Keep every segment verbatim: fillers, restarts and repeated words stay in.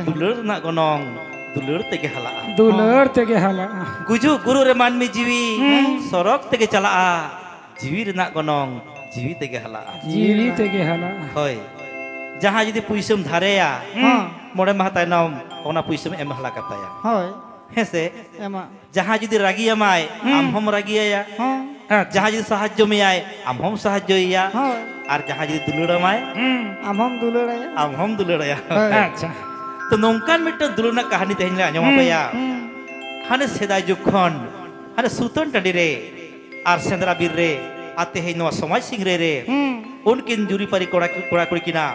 ᱫᱩᱞᱟᱹᱲ ᱨᱮᱱᱟᱜ ᱜᱚᱱᱚᱝ ᱫᱩᱞᱟᱹᱲ ᱛᱮᱜᱮ ᱦᱟᱞᱟᱜᱼᱟ᱾ ᱫᱩᱞᱟᱹᱲ ᱛᱮᱜᱮ ᱦᱟᱞᱟᱜᱼᱟ᱾ ᱜᱩᱡᱩᱜ ᱜᱩᱨᱩᱜ ᱨᱮ ᱢᱟᱹᱱᱢᱤ ᱡᱤᱣᱤ ᱦᱩᱸ᱾ ᱥᱚᱨᱚᱜ ᱛᱮᱜᱮ ᱪᱟᱞᱟᱜᱼᱟ᱾ ᱡᱤᱣᱤ ᱨᱮᱱᱟᱜ ᱜᱚᱱᱚᱝ ᱡᱤᱣᱤ ᱛᱮᱜᱮ ᱦᱟᱞᱟᱜᱼᱟ᱾ ᱡᱤᱣᱤ ᱛᱮᱜᱮ ᱦᱟᱞᱟᱜᱼᱟ᱾ ᱦᱳᱭ᱾ ᱡᱟᱦᱟᱸᱭ ᱡᱩᱫᱤ ᱯᱩᱭᱥᱟᱹᱢ ᱫᱷᱟᱨᱮᱭᱟ, ᱦᱮᱸ᱾ ᱢᱚᱬᱮ ᱢᱟᱦᱟ ᱛᱟᱭᱱᱚᱢ ᱚᱱᱟ ᱯᱩᱭᱥᱟᱹᱢ ᱮᱢ ᱦᱟᱞᱟ ᱠᱟᱛᱟᱭᱟ᱾ ᱦᱳᱭ᱾ ᱦᱮᱸ ᱥᱮ? ᱮᱢᱟ᱾ ᱡᱟᱦᱟᱸᱭ ᱡᱩᱫᱤ ᱨᱟᱹᱜᱤᱭᱟᱢᱟᱭ, ᱦᱩᱸ᱾ ᱟᱢ ᱦᱚᱢ ᱨᱟᱹᱜᱤᱭᱟᱭᱟ᱾ ᱦᱚᱸ᱾ ᱟᱪᱪᱷᱟ᱾ ᱡᱟᱦᱟᱸᱭ ᱡᱩᱫᱤ ᱥᱟᱦᱟᱡᱽᱡᱚ ᱢᱮᱭᱟᱭ, ᱟᱢ ᱦᱚᱢ ᱥᱟᱦᱟᱡᱽᱡᱚᱭᱮᱭᱟ᱾ ᱦᱳᱭ᱾ ᱟᱨ ᱡᱟᱦᱟᱸᱭ ᱡᱩᱫᱤ ᱫᱩᱞᱟᱹᱲᱟᱢᱟᱭ, ᱦᱩᱸ᱾ ᱟᱢ ᱦᱚᱢ ᱫᱩᱞᱟᱹᱲᱟᱭᱟ᱾ ᱟᱢ ᱦᱚᱢ ᱫᱩᱞᱟᱹᱲᱟᱭᱟ᱾ ᱦᱳᱭ᱾ ᱟᱪᱪᱷᱟ᱾ ᱛᱚ, ᱱᱚᱝᱠᱟᱱ ᱢᱤᱫᱴᱟᱝ ᱫᱩᱞᱟᱹᱲ ᱨᱮᱱᱟᱜ ᱠᱟᱹᱦᱱᱤ ᱛᱮᱦᱮᱧ ᱞᱮ ᱟᱸᱡᱚᱢ ᱦᱩᱸ, ᱟᱯᱮᱭᱟ᱾ ᱦᱩᱸ᱾ ᱦᱟᱱᱮ ᱥᱮᱫᱟᱭ ᱡᱩᱜᱽ ᱠᱷᱚᱱ, ᱦᱟᱱᱮ ᱥᱩᱛᱟᱹᱱ ᱴᱟᱺᱰᱤ ᱨᱮ ᱟᱨ ᱥᱮᱸᱫᱽᱨᱟ ᱵᱤᱨ ᱨᱮ ᱟᱨ ᱛᱮᱦᱮᱧ ᱱᱚᱣᱟ ᱥᱚᱢᱟᱡᱽ ᱥᱤᱝᱨᱟᱹᱭ ᱨᱮ ᱦᱩᱸ᱾ ᱩᱱᱠᱤᱱ ᱡᱩᱨᱤᱯᱟᱹᱨᱤ ᱠᱚᱲᱟ, ᱠᱚᱲᱟ ᱠᱩᱲᱤ ᱠᱤᱱᱟᱜ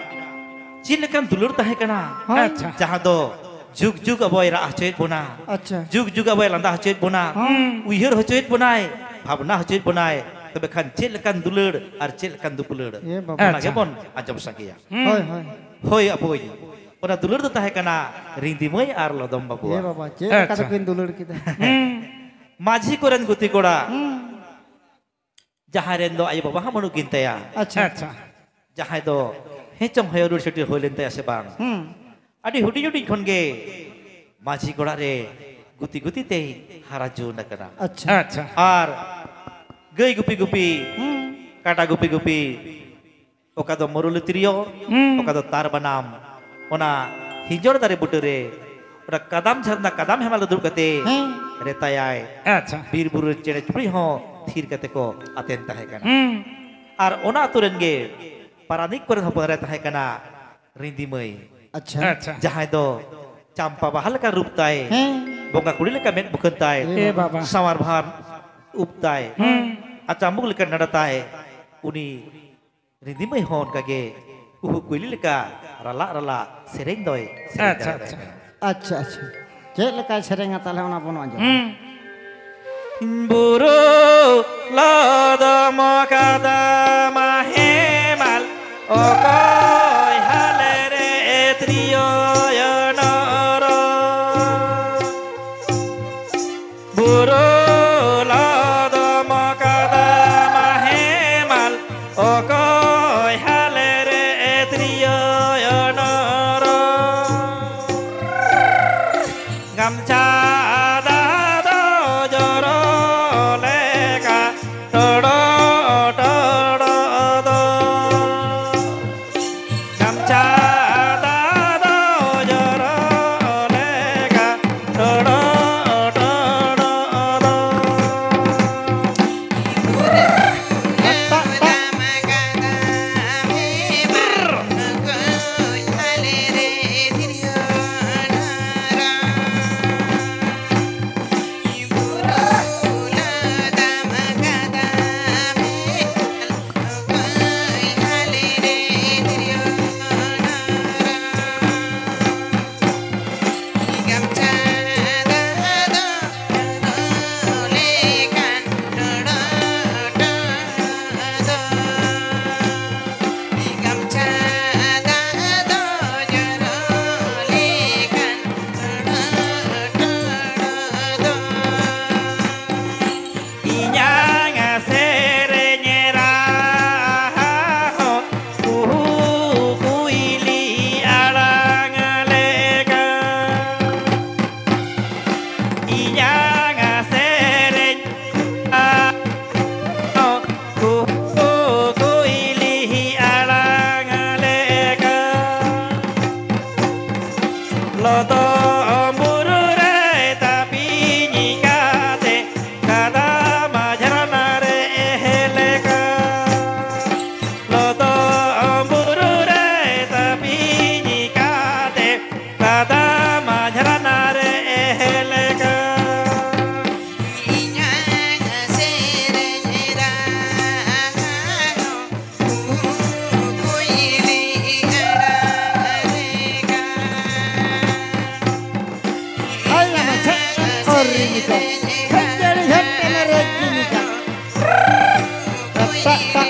ᱪᱮᱫ ᱞᱮᱠᱟᱱ ᱫᱩᱞᱟᱹᱲ ᱛᱟᱦᱮᱸ ᱠᱟᱱᱟ? ᱦᱳᱭ᱾ ᱟᱪᱪᱷᱟ᱾ ᱡᱟᱦᱟᱸ ᱫᱚ ᱡᱩᱜᱽ ᱡᱩᱜᱽ ᱟᱵᱚᱭ ᱨᱟᱜ ᱦᱚᱪᱚᱭᱮᱫ ᱵᱚᱱᱟ, ᱟᱪᱪᱷᱟ᱾ ᱡᱩᱜᱽ ᱡᱩᱜᱽ ᱟᱵᱚᱭ ᱞᱟᱸᱫᱟ ᱦᱚᱪᱚᱭᱮᱫ ᱵᱚᱱᱟ, ᱦᱩᱸ᱾ ᱩᱭᱦᱟᱹᱨ ᱦᱚᱪᱚᱭᱮᱫ ᱵᱚᱱᱟᱭ, ᱵᱷᱟᱵᱽᱱᱟ ᱦᱚᱪᱚᱭᱮᱫ ᱵᱚᱱᱟᱭ᱾ ᱛᱚᱵᱮ ᱠᱷᱟᱱ ᱪᱮᱫ ᱞᱮᱠᱟᱱ ᱫᱩᱞᱟᱹᱲ ᱟᱨ ᱪᱮᱫ ᱞᱮᱠᱟᱱ ᱫᱩᱯᱞᱟᱹᱲ, ᱮ ᱵᱟᱵᱟ᱾ ᱚᱱᱟ ᱟᱪᱪᱷᱟ᱾ ᱜᱮᱵᱚᱱ ᱟᱸᱡᱚᱢ ᱥᱟᱸᱜᱮᱭᱟ᱾ ᱦᱩᱸ᱾ ᱦᱳᱭ, ᱦᱳᱭ᱾ ᱦᱳᱭ ᱟᱯᱚᱭ, ᱚᱱᱟ ᱫᱩᱞᱟᱹᱲ ᱫᱚ ᱛᱟᱦᱮᱸ ᱠᱟᱱᱟ ᱨᱤᱸᱫᱤ ᱢᱟᱹᱭ ᱟᱨ ᱞᱚᱫᱚᱢ ᱵᱟᱹᱵᱩᱣᱟᱜ᱾ ᱮ ᱵᱟᱵᱟ, ᱪᱮᱫ ᱞᱮᱠᱟ ᱟᱪᱪᱷᱟ᱾ ᱛᱮᱠᱤᱱ ᱫᱩᱞᱟᱹᱲ ᱠᱮᱫᱟ? ᱦᱩᱸ᱾ ᱢᱟᱹᱡᱷᱤ ᱠᱚᱨᱮᱱ ᱜᱩᱛᱤ ᱠᱚᱲᱟ, ᱦᱩᱸ᱾ ᱡᱟᱦᱟᱸᱭ ᱨᱮᱱ ᱫᱚ ᱟᱭᱳ ᱵᱟᱵᱟ ᱦᱚᱸ ᱵᱟᱹᱱᱩᱜ ᱠᱤᱱ ᱛᱟᱭᱟ᱾ ᱟᱪᱪᱷᱟ᱾ ᱟᱪᱪᱷᱟ᱾ ᱡᱟᱦᱟᱸᱭ ᱫᱚ ᱦᱮᱸ ᱪᱚᱝ ᱦᱚᱭᱚ ᱨᱩᱣᱟᱹᱲ ᱪᱷᱟᱹᱴᱭᱟᱹᱨ ᱦᱩᱭ ᱞᱮᱱ ᱛᱟᱭᱟ ᱥᱮ ᱵᱟᱝ? ᱦᱩᱸ᱾ ᱟᱹᱰᱤ ᱦᱩᱰᱤᱧ ᱦᱩᱰᱤᱧ ᱠᱷᱚᱱ ᱜᱮ ᱢᱟᱹᱡᱷᱤ ᱚᱲᱟᱜ ᱨᱮ ᱜᱩᱛᱤ ᱜᱩᱛᱤ ᱛᱮᱭ ᱦᱟᱨᱟ ᱡᱩᱣᱟᱹᱱ ᱟᱠᱟᱱᱟ᱾ ᱟᱪᱪᱷᱟ᱾ ᱟᱪᱪᱷᱟ᱾ ᱟᱨ ᱜᱟᱹᱭ ᱜᱩᱯᱤ ᱜᱩᱯᱤ, ᱦᱩᱸ᱾ ᱠᱟᱰᱟ ᱜᱩᱯᱤ ᱜᱩᱯᱤ, ᱚᱠᱟ ᱫᱚ ᱢᱩᱨᱩᱞᱤ ᱛᱤᱨᱭᱳ, ᱦᱩᱸ᱾ ᱚᱠᱟ ᱫᱚ ᱛᱟᱨ ᱵᱟᱱᱟᱢ, ᱚᱱᱟ ᱦᱤᱸᱡᱚᱲ ᱫᱟᱨᱮ ᱵᱩᱴᱟᱹ ᱨᱮ, ᱚᱱᱟ ᱠᱟᱫᱟᱢ ᱡᱷᱟᱨᱱᱟ, ᱠᱟᱫᱟᱢ ᱦᱮᱢᱟᱞ ᱨᱮ ᱫᱩᱲᱩᱵ ᱠᱟᱛᱮ ᱦᱮᱸ᱾ ᱨᱮᱛᱟᱭᱟᱭ᱾ ᱟᱪᱪᱷᱟ᱾ ᱵᱤᱨ ᱵᱩᱨᱩ ᱨᱮ ᱪᱮᱬᱮ ᱪᱩᱯᱲᱤ ᱦᱚᱸ ᱛᱷᱤᱨ ᱠᱟᱛᱮ ᱠᱚ ᱟᱛᱮᱱ ᱛᱟᱦᱮᱸ ᱠᱟᱱᱟ᱾ ᱦᱩᱸ᱾ ᱟᱨ ᱚᱱᱟ ᱟᱹᱛᱩ ᱨᱮᱱ ᱜᱮ ᱯᱟᱨᱟᱱᱤᱠ ᱠᱚᱨᱮᱱ ᱦᱚᱯᱚᱱ ᱮᱨᱟᱭ ᱛᱟᱦᱮᱸ ᱠᱟᱱᱟ ᱨᱤᱸᱫᱤ ᱢᱟᱹᱭ᱾ ᱟᱪᱪᱷᱟ᱾ ᱟᱪᱪᱷᱟ᱾ ᱡᱟᱦᱟᱸᱭ ᱫᱚ ᱪᱟᱢᱯᱟ ᱵᱟᱦᱟ ᱞᱮᱠᱟ ᱨᱩᱯ ᱛᱟᱭ, ᱦᱮᱸ᱾ ᱵᱚᱸᱜᱟ ᱠᱩᱲᱤ ᱞᱮᱠᱟ ᱢᱮᱫ ᱵᱩᱠᱷᱟᱹᱱ ᱛᱟᱭ, ᱮ ᱵᱟᱵᱟ᱾ ᱥᱟᱶᱟᱨ ᱵᱟᱦᱟ ᱩᱵ ᱛᱟᱭ, ᱦᱩᱸ᱾ ᱟᱨ ᱪᱟᱢᱵᱩᱠ ᱞᱮᱠᱟ ᱱᱟᱰᱟ ᱛᱟᱭ, ᱩᱱᱤ ᱨᱤᱸᱫᱤ ᱢᱟᱹᱭ ᱦᱚᱸ ᱚᱱᱠᱟ ᱜᱮ ᱠᱩᱦᱩ ᱠᱩᱭᱞᱤ ᱞᱮᱠᱟ ᱨᱟᱞᱟᱜ ᱨᱟᱞᱟᱜ ᱥᱮᱨᱮᱧ ᱫᱚᱭ ᱥᱮᱨᱮᱧ ᱟᱪᱪᱷᱟ, ᱫᱟᱲᱮᱭᱟᱜ ᱟᱪᱪᱷᱟ᱾ ᱠᱟᱱᱟ᱾ ᱟᱪᱪᱷᱟ, ᱟᱪᱪᱷᱟ᱾ ᱪᱮᱫ ᱞᱮᱠᱟᱭ ᱥᱮᱨᱮᱧᱟ ᱛᱟᱦᱞᱮ ᱚᱱᱟ ᱵᱚᱱ ᱟᱸᱡᱚᱢᱟ᱾ ᱦᱩᱸ᱾ ᱵᱩᱨᱩ ᱞᱚᱫᱚᱢ ᱠᱟᱫᱟᱢ ᱦᱮᱢᱟᱞ, ᱚᱠᱚᱭ ᱦᱟᱞᱮ ᱨᱮ ᱛᱨᱤᱭᱚᱭᱚᱱᱚᱨᱚ᱾ ᱵᱩᱨᱩ ᱞᱚᱫᱚᱢ ᱠᱟᱫᱟᱢ ᱦᱮᱢᱟᱞ, ᱚᱠᱚᱭ ᱦᱟᱞᱮ ᱨᱮ ᱛᱨᱤᱭᱚᱭᱚᱱᱚᱨᱚ᱾ ᱪᱷᱟᱫᱟ ᱫᱚ ᱡᱚᱨᱚ ᱞᱮᱠᱟ ᱴᱚᱲᱚ ᱴᱚᱲᱚ ᱫᱚ᱾ ᱜᱟᱢᱪᱷᱟ ᱫᱟᱜ ᱫᱚ ᱡᱚᱨᱚ ᱞᱮᱠᱟ ᱴᱚᱲᱚ ᱴᱚᱲᱚ ᱫᱚ᱾ ᱴᱟᱜ, ᱴᱟᱜ᱾ ᱤᱧᱟᱝ ᱥᱮᱨᱮᱧ ᱨᱟᱦᱟ ᱦᱚᱸ ᱠᱩᱦᱩ ᱠᱩᱭᱞᱤ ᱟᱲᱟᱝ ᱞᱮᱠᱟ᱾ ᱤᱧᱟᱝ ᱥᱮᱨᱮᱧ ᱨᱟᱦᱟ ᱦᱚᱸ ᱠᱩᱦᱩ ᱠᱩᱭᱞᱤ ᱟᱲᱟᱝ ᱞᱮᱠᱟ᱾ ᱞᱚᱫᱚᱢ ᱵᱩᱨᱩ ᱨᱮ ᱛᱟᱹᱯᱤᱧ ᱠᱟᱛᱮ ᱠᱟᱫᱟᱢ ᱡᱷᱟᱨᱱᱟ ᱨᱮ ᱞᱮᱠᱟ᱾ ᱞᱚᱫᱚᱢ ᱵᱩᱨᱩ ᱨᱮ ᱛᱟᱹᱯᱤᱧ ᱠᱟᱛᱮ ᱠᱟᱫᱟᱢ ᱡᱷᱟᱨᱱᱟ ᱨᱮ ᱞᱮᱠᱟ᱾ ᱤᱧᱟᱝ ᱥᱮᱨᱮᱧ ᱨᱟᱦᱟ ᱦᱚᱸ ᱟᱭ ᱢᱟᱢᱟ ᱪᱷᱟᱜ ᱚᱨ ᱨᱤᱢᱤᱠᱟ᱾ ᱠᱷᱟᱡ ᱡᱟᱹᱲᱤ ᱡᱷᱟᱴ ᱠᱟᱱᱟ ᱨᱮ ᱡᱤᱢᱤᱠᱟ᱾ ᱴᱟᱜ, ᱴᱟᱜ᱾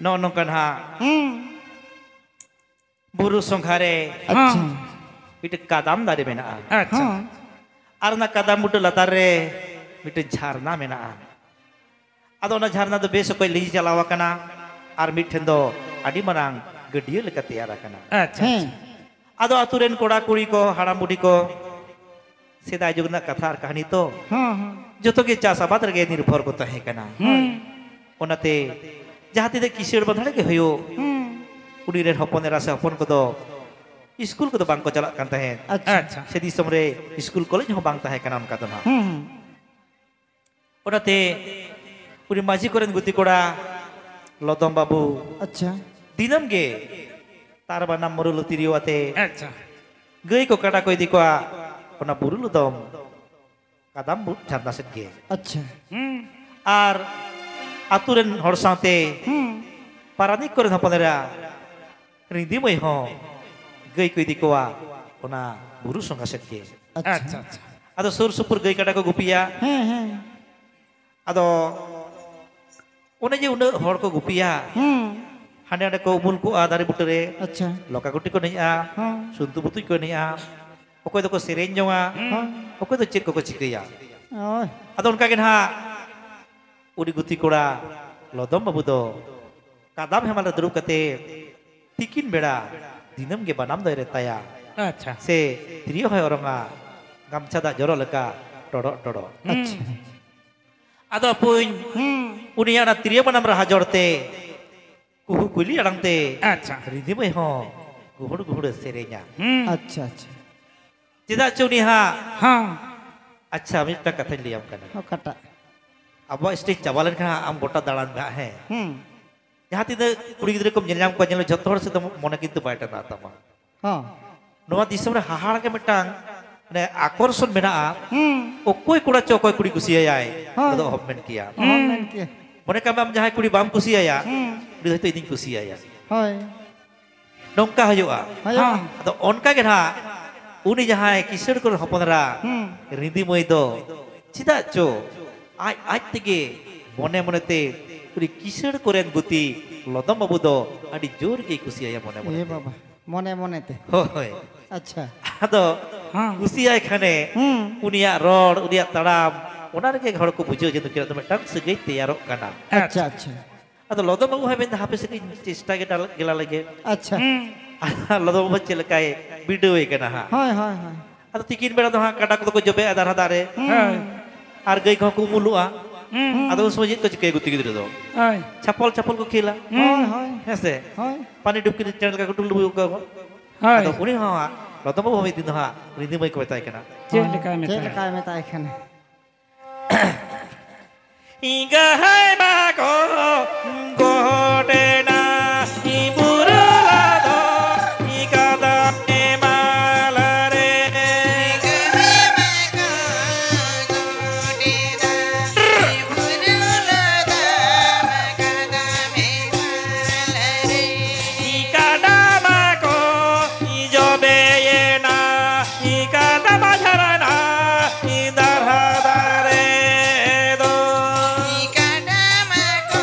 ᱱᱚᱜᱼᱚ ᱱᱚᱝᱠᱟ ᱱᱟᱦᱟᱜ ᱦᱩᱸ᱾ ᱵᱩᱨᱩ ᱥᱚᱸᱜᱷᱟ ᱨᱮ ᱟᱪᱪᱷᱟ᱾ ᱢᱤᱫᱴᱮᱱ ᱠᱟᱫᱟᱢ ᱫᱟᱨᱮ ᱢᱮᱱᱟᱜᱼᱟ᱾ ᱟᱪᱪᱷᱟ᱾ ᱦᱚᱸ᱾ ᱟᱨ ᱚᱱᱟ ᱠᱟᱫᱟᱢ ᱵᱩᱴᱟᱹ ᱞᱟᱛᱟᱨ ᱨᱮ ᱢᱤᱫᱴᱮᱱ ᱡᱷᱟᱨᱱᱟ ᱢᱮᱱᱟᱜᱼᱟ᱾ ᱟᱫᱚ ᱚᱱᱟ ᱡᱷᱟᱨᱱᱟ ᱫᱚ ᱵᱮᱥ ᱚᱠᱚᱡ ᱞᱤᱸᱡᱤ ᱪᱟᱞᱟᱣ ᱟᱠᱟᱱᱟ ᱟᱨ ᱢᱤᱫ ᱴᱷᱮᱱ ᱫᱚ ᱟᱹᱰᱤ ᱢᱟᱨᱟᱝ ᱜᱟᱹᱰᱭᱟᱹ ᱞᱮᱠᱟ ᱛᱮᱭᱟᱨ ᱟᱠᱟᱱᱟ᱾ ᱟᱪᱪᱷᱟ, ᱦᱮᱸ᱾ ᱟᱪᱪᱷᱟ᱾ ᱟᱫᱚ ᱟᱛᱳ ᱨᱮᱱ ᱠᱚᱲᱟ ᱠᱩᱲᱤ ᱠᱚ, ᱦᱟᱲᱟᱢ ᱵᱩᱰᱷᱤ ᱠᱚ, ᱥᱮᱫᱟᱭ ᱡᱩᱜᱽ ᱨᱮᱱᱟᱜ ᱠᱟᱛᱷᱟ ᱟᱨ ᱠᱟᱹᱦᱱᱤ ᱛᱚ, ᱦᱚᱸ, ᱦᱚᱸ᱾ ᱡᱚᱛᱚ ᱜᱮ ᱪᱟᱥ ᱟᱵᱟᱫ ᱨᱮᱜᱮ ᱱᱤᱨᱵᱷᱚᱨ ᱠᱚ ᱛᱟᱦᱮᱸ ᱠᱟᱱᱟ᱾ ᱦᱩᱸ᱾ ᱚᱱᱟᱛᱮ ᱡᱟᱦᱟᱸ ᱛᱤᱱᱟᱹᱜ ᱠᱤᱥᱟᱹᱬ ᱵᱟᱫᱷᱟᱲ ᱜᱮ ᱦᱩᱭᱩᱜ, ᱦᱩᱸ᱾ ᱩᱱᱤ ᱨᱮᱱ ᱦᱚᱯᱚᱱ ᱮᱨᱟ ᱥᱮ ᱦᱚᱯᱚᱱ ᱠᱚᱫᱚ ᱥᱠᱩᱞ ᱠᱚᱫᱚ ᱵᱟᱝ ᱠᱚ ᱪᱟᱞᱟᱜ ᱠᱟᱱ ᱛᱟᱦᱮᱸᱫ᱾ ᱟᱪᱪᱷᱟ᱾ ᱟᱪᱪᱷᱟ᱾ ᱥᱮ ᱫᱤᱥᱚᱢ ᱨᱮ ᱥᱠᱩᱞ ᱠᱚᱞᱮᱡᱽ ᱦᱚᱸ ᱵᱟᱝ ᱛᱟᱦᱮᱸ ᱠᱟᱱᱟ ᱚᱱᱠᱟ ᱫᱚ ᱱᱟᱦᱟᱜ᱾ ᱦᱩᱸ, ᱦᱩᱸ᱾ ᱚᱱᱟᱛᱮ ᱩᱱᱤ ᱢᱟᱹᱡᱷᱤ ᱠᱚᱨᱮᱱ ᱜᱩᱛᱤ ᱠᱚᱲᱟ ᱞᱚᱫᱚᱢ ᱵᱟᱹᱵᱩ ᱟᱪᱪᱷᱟ᱾ ᱫᱤᱱᱟᱹᱢ ᱜᱮ ᱛᱟᱨ ᱵᱟᱱᱟᱢ ᱢᱩᱨᱩᱞ ᱛᱤᱨᱭᱳ ᱟᱛᱮ ᱟᱪᱪᱷᱟ᱾ ᱜᱟᱹᱭ ᱠᱚ ᱠᱟᱰᱟ ᱠᱚ ᱤᱫᱤ ᱠᱚᱣᱟ ᱚᱱᱟ ᱵᱩᱨᱩ ᱞᱚᱫᱚᱢ ᱠᱟᱫᱟᱢ ᱵᱩᱴ ᱡᱷᱟᱨᱱᱟ ᱥᱮᱫ ᱜᱮ᱾ ᱟᱪᱪᱷᱟ᱾ ᱦᱩᱸ᱾ ᱟᱨ ᱟᱛᱳ ᱨᱮᱱ ᱦᱚᱲ ᱥᱟᱶᱛᱮ ᱦᱩᱸ᱾ ᱯᱟᱨᱟᱱᱤᱠ ᱠᱚᱨᱮᱱ ᱦᱚᱯᱚᱱ ᱮᱨᱟ ᱨᱤᱸᱫᱤ ᱢᱟᱹᱭ ᱦᱚᱸ ᱜᱟᱹᱭ ᱠᱚ ᱤᱫᱤ ᱠᱚᱣᱟ ᱚᱱᱟ ᱵᱩᱨᱩ ᱥᱚᱸᱜᱷᱟ ᱥᱮᱫ ᱜᱮ᱾ ᱟᱪᱪᱷᱟ᱾ ᱟᱪᱪᱷᱟ, ᱟᱪᱪᱷᱟ᱾ ᱟᱫᱚ ᱥᱩᱨ ᱥᱩᱯᱩᱨ ᱜᱟᱹᱭ ᱠᱟᱰᱟ ᱠᱚ ᱜᱩᱯᱤᱭᱟ᱾ ᱦᱮᱸ, ᱦᱮᱸ᱾ ᱟᱫᱚ ᱚᱱᱮ ᱡᱮ ᱩᱱᱟᱹᱜ ᱦᱚᱲ ᱠᱚ ᱜᱩᱯᱤᱭᱟ, ᱦᱩᱸ᱾ ᱦᱟᱸᱰᱮ ᱱᱟᱸᱰᱮ ᱠᱚ ᱩᱢᱩᱞ ᱠᱚᱜᱼᱟ ᱫᱟᱨᱮ ᱵᱩᱴᱟᱹ ᱨᱮ, ᱟᱪᱪᱷᱟ᱾ ᱞᱚᱠᱟ ᱜᱩᱴᱤ ᱠᱚ ᱮᱱᱮᱡᱼᱟ, ᱦᱚᱸ᱾ ᱥᱩᱱᱛᱩ ᱵᱩᱛᱩᱡ ᱠᱚ ᱮᱱᱮᱡᱼᱟ, ᱚᱠᱚᱭ ᱫᱚᱠᱚ ᱥᱮᱨᱮᱧ ᱡᱚᱝᱟ, ᱦᱚᱸ᱾ ᱚᱠᱚᱭ ᱫᱚ ᱪᱮᱫ ᱠᱚᱠᱚ ᱪᱤᱠᱟᱹᱭᱟ᱾ ᱳᱭ᱾ ᱟᱫᱚ ᱚᱱᱠᱟ ᱜᱮ ᱱᱟᱦᱟᱜ ᱩᱱᱤ ᱜᱩᱛᱤ ᱠᱚᱲᱟ ᱞᱚᱫᱚᱢ ᱵᱟᱹᱵᱩ ᱫᱚ ᱠᱟᱫᱟᱢ ᱦᱮᱢᱟᱞ ᱨᱮ ᱫᱩᱲᱩᱵ ᱠᱟᱛᱮ ᱛᱤᱠᱤᱱ ᱵᱮᱲᱟ ᱫᱤᱱᱟᱹᱢ ᱜᱮ ᱵᱟᱱᱟᱢ ᱫᱚᱭ ᱨᱮᱛᱟᱭᱟ᱾ ᱟᱪᱪᱷᱟ᱾ ᱥᱮ ᱛᱤᱨᱭᱳ ᱦᱚᱸᱭ ᱚᱨᱚᱝᱟ, ᱜᱟᱢᱪᱷᱟ ᱫᱟᱜ ᱡᱚᱨᱚ ᱞᱮᱠᱟ ᱴᱚᱰᱚᱜ ᱴᱚᱰᱚᱜ᱾ ᱟᱪᱪᱷᱟ᱾ ᱟᱫᱚ ᱟᱯᱩᱧ ᱦᱩᱸ᱾ ᱩᱱᱤᱭᱟᱜ ᱚᱱᱟ ᱛᱤᱨᱭᱳ ᱵᱟᱱᱟᱢ ᱨᱟᱦᱟ ᱡᱚᱲ ᱛᱮ ᱠᱩᱦᱩ ᱠᱩᱭᱞᱤ ᱟᱲᱟᱝ ᱛᱮ ᱟᱪᱪᱷᱟ᱾ ᱨᱤᱸᱫᱤ ᱢᱟᱹᱭ ᱦᱚᱸ ᱜᱩᱦᱩᱲ ᱜᱩᱦᱩᱲ ᱮ ᱥᱮᱨᱮᱧᱟ᱾ ᱦᱩᱸ᱾ ᱟᱪᱪᱷᱟ, ᱟᱪᱪᱷᱟ᱾ ᱪᱮᱫᱟᱜ ᱪᱚ ᱩᱱᱤ ᱦᱟᱸᱜ ᱦᱚᱸ᱾ ᱟᱪᱪᱷᱟ, ᱢᱤᱫᱴᱟᱝ ᱠᱟᱛᱷᱟᱧ ᱞᱟᱹᱭᱟᱢ ᱠᱟᱱᱟ᱾ ᱚᱠᱟᱴᱟᱜ? ᱟᱵᱚᱣᱟᱜ ᱥᱴᱮᱡ ᱪᱟᱵᱟ ᱞᱮᱱᱠᱷᱟᱱ ᱦᱟᱸᱜ ᱟᱢ ᱜᱚᱴᱟ ᱫᱟᱬᱟᱱ ᱢᱮ ᱦᱟᱸᱜ, ᱦᱮᱸ᱾ ᱦᱩᱸ᱾ ᱡᱟᱦᱟᱸ ᱛᱤᱱᱟᱹᱜ ᱠᱩᱲᱤ ᱜᱤᱫᱽᱨᱟᱹ ᱠᱚᱢ ᱧᱮᱞ ᱧᱟᱢ ᱠᱚᱣᱟ, ᱧᱮᱞ ᱢᱮ, ᱡᱷᱚᱛᱚ ᱦᱚᱲ ᱥᱮᱫ ᱫᱚ ᱢᱚᱱᱮ ᱠᱤᱱᱛᱩ ᱵᱟᱭ ᱴᱟᱱᱟ ᱛᱟᱢᱟ᱾ ᱦᱚᱸ᱾ ᱱᱚᱣᱟ ᱫᱤᱥᱚᱢ ᱨᱮ ᱦᱟᱦᱟᱲᱟ ᱜᱮ ᱢᱤᱫᱴᱟᱝ, ᱢᱟᱱᱮ, ᱟᱠᱚᱨᱥᱚᱱ ᱢᱮᱱᱟᱜᱼᱟ᱾ ᱦᱩᱸ᱾ ᱚᱠᱚᱭ ᱠᱚᱲᱟ ᱪᱚ ᱚᱠᱚᱭ ᱠᱩᱲᱤ ᱠᱩᱥᱤᱭᱟᱭᱟᱭ, ᱦᱳᱭ᱾ ᱚᱱᱟ ᱫᱚ ᱚᱦᱚᱢ ᱢᱮᱱ ᱠᱮᱭᱟ᱾ ᱚᱦᱚᱢ ᱢᱮᱱ ᱠᱮᱭᱟ᱾ ᱢᱚᱱᱮ ᱠᱟᱜ ᱢᱮ, ᱟᱢ ᱡᱟᱦᱟᱸᱭ ᱠᱩᱲᱤ ᱵᱟᱢ ᱠᱩᱥᱤᱭᱟᱭᱟ, ᱦᱩᱸ᱾ ᱩᱱᱤ ᱫᱚ ᱦᱚᱭᱛᱳ ᱤᱧᱤᱧ ᱠᱩᱥᱤᱭᱟᱭᱟ᱾ ᱦᱳᱭ᱾ ᱱᱚᱝᱠᱟ ᱦᱩᱭᱩᱜᱼᱟ᱾ ᱦᱩᱭᱩᱜᱼᱟ᱾ ᱦᱚᱸ᱾ ᱟᱫᱚ ᱚᱱᱠᱟ ᱜᱮ ᱱᱟᱦᱟᱜ ᱩᱱᱤ ᱡᱟᱦᱟᱸᱭ ᱠᱤᱥᱟᱹᱬ ᱠᱚᱨᱮᱱ ᱦᱚᱯᱚᱱ ᱮᱨᱟ ᱦᱩᱸ᱾ ᱨᱤᱸᱫᱤ ᱢᱟᱹᱭ ᱫᱚ ᱪᱮᱫᱟᱜ ᱪᱚ ᱟᱡ ᱟᱡ ᱛᱮᱜᱮ ᱢᱚᱱᱮ ᱢᱚᱱᱮ ᱛᱮ ᱩᱱᱤ ᱠᱤᱥᱟᱹᱬ ᱠᱚᱨᱮᱱ ᱜᱩᱛᱤ ᱞᱚᱫᱚᱢ ᱵᱟᱹᱵᱩ ᱫᱚ ᱟᱹᱰᱤ ᱡᱳᱨ ᱜᱮᱭ ᱠᱩᱥᱤᱭᱟᱭᱟ ᱢᱚᱱᱮ ᱢᱚᱱᱮ ᱮ ᱛᱮ᱾ ᱵᱟᱵᱟ, ᱢᱚᱱᱮ ᱢᱚᱱᱮ ᱛᱮ᱾ ᱦᱳᱭ᱾ ᱟᱪᱪᱷᱟ᱾ ᱟᱫᱚ ᱦᱮᱸ᱾ ᱠᱩᱥᱤᱭᱟᱭ ᱠᱷᱟᱱᱮ ᱦᱩᱸ᱾ ᱩᱱᱤᱭᱟᱜ ᱨᱚᱲ, ᱩᱱᱤᱭᱟᱜ ᱛᱟᱲᱟᱢ, ᱚᱱᱟ ᱨᱮᱜᱮ ᱦᱚᱲ ᱠᱚ ᱵᱩᱡᱷᱟᱹᱣ ᱡᱮ ᱱᱩᱠᱤᱱᱟᱜ ᱫᱚ ᱢᱤᱫᱴᱟᱝ ᱥᱟᱹᱜᱟᱹᱭ ᱛᱮᱭᱟᱨᱚᱜ ᱠᱟᱱᱟ᱾ ᱟᱪᱪᱷᱟ, ᱟᱪᱪᱷᱟ᱾ ᱟᱫᱚ ᱞᱚᱫᱚᱢ ᱵᱟᱹᱵᱩ ᱦᱚᱸᱭ ᱢᱮᱱᱫᱟ, "ᱦᱟᱯᱮ ᱥᱮ ᱠᱟᱹᱡ ᱪᱮᱥᱴᱟ ᱜᱮ ᱰᱟᱞ-, ᱜᱮᱞᱟ ᱞᱮᱜᱮ᱾" ᱟᱪᱪᱷᱟ᱾ ᱦᱩᱸ᱾ ᱞᱚᱫᱚᱢ ᱵᱟᱹᱵᱩ ᱪᱮᱫ ᱞᱮᱠᱟᱭ ᱵᱤᱰᱟᱹᱣᱮ ᱠᱟᱱᱟ ᱦᱟᱸᱜ᱾ ᱦᱳᱭ, ᱦᱳᱭ, ᱦᱳᱭ᱾ ᱟᱫᱚ ᱛᱤᱠᱤᱱ ᱵᱮᱲᱟ ᱫᱚ ᱦᱟᱸᱜ ᱠᱟᱰᱟ ᱠᱚᱫᱚ ᱠᱚ ᱡᱚᱵᱮᱜᱼᱟ ᱫᱟᱨᱦᱟ ᱫᱟᱨᱮ᱾ ᱦᱩᱸ᱾ ᱦᱳᱭ᱾ ᱟᱨ ᱜᱟᱹᱭ ᱠᱚᱦᱚᱸ ᱠᱚ ᱩᱢᱩᱞᱚᱜᱼᱟ᱾ ᱦᱩᱸ᱾ ᱟᱫᱚ ᱩᱱ ᱥᱚᱢᱚᱭ ᱪᱮᱫ ᱠᱚ ᱪᱤᱠᱟᱹᱭᱟ ᱜᱩᱛᱤ ᱜᱤᱫᱽᱨᱟᱹ ᱫᱚ? ᱦᱳᱭ᱾ ᱪᱷᱟᱯᱚᱞ ᱪᱷᱟᱯᱚᱞ ᱠᱚ ᱠᱷᱮᱞᱟ᱾ ᱦᱩᱸ᱾ ᱦᱳᱭ, ᱦᱳᱭ᱾ ᱦᱮᱸ ᱥᱮ? ᱦᱳᱭ᱾ ᱯᱟᱱᱤ ᱰᱩᱵᱠᱤ ᱪᱮᱬᱮ ᱞᱮᱠᱟ ᱠᱚ ᱴᱩᱞ ᱰᱩᱵᱩᱡ ᱠᱚᱣᱟ ᱠᱚ᱾ ᱦᱳᱭ᱾ ᱟᱫᱚ ᱩᱱᱤ ᱦᱚᱸ ᱦᱟᱸᱜ ᱞᱚᱫᱚᱢ ᱵᱟᱹᱵᱩ ᱦᱚᱸ ᱢᱤᱫ ᱫᱤᱱ ᱫᱚ ᱦᱟᱸᱜ ᱨᱤᱸᱫᱤ ᱢᱟᱹᱭ ᱠᱚ ᱢᱮᱛᱟᱭ ᱠᱟᱱᱟ᱾ ᱪᱮᱫ ᱞᱮᱠᱟᱭ ᱢᱮᱛᱟᱭᱟ? ᱪᱮᱫ ᱞᱮᱠᱟᱭ ᱢᱮᱛᱟᱭ ᱠᱷᱟᱱ? ᱤᱧ ᱜᱟᱹᱦᱟᱹᱭ ᱢᱟ ᱠᱚ ᱜᱚᱴᱮᱱᱟ, ᱤᱧ ᱵᱩᱨᱩ ᱞᱟᱫᱚ, ᱤᱧ ᱠᱟᱫᱟ ᱮᱢᱟᱞ ᱨᱮ᱾ ᱤᱧ ᱠᱟᱰᱟ ᱢᱟ ᱠᱚ ᱡᱚᱵᱮᱭᱮᱱᱟ, ᱤᱧ ᱠᱟᱫᱟ ᱢᱟ ᱡᱷᱟᱨᱱᱟ, ᱤᱧ ᱫᱟᱨᱦᱟ ᱫᱟᱨᱮ ᱫᱚ᱾ ᱤᱧ ᱠᱟᱰᱟ ᱢᱟ ᱠᱚ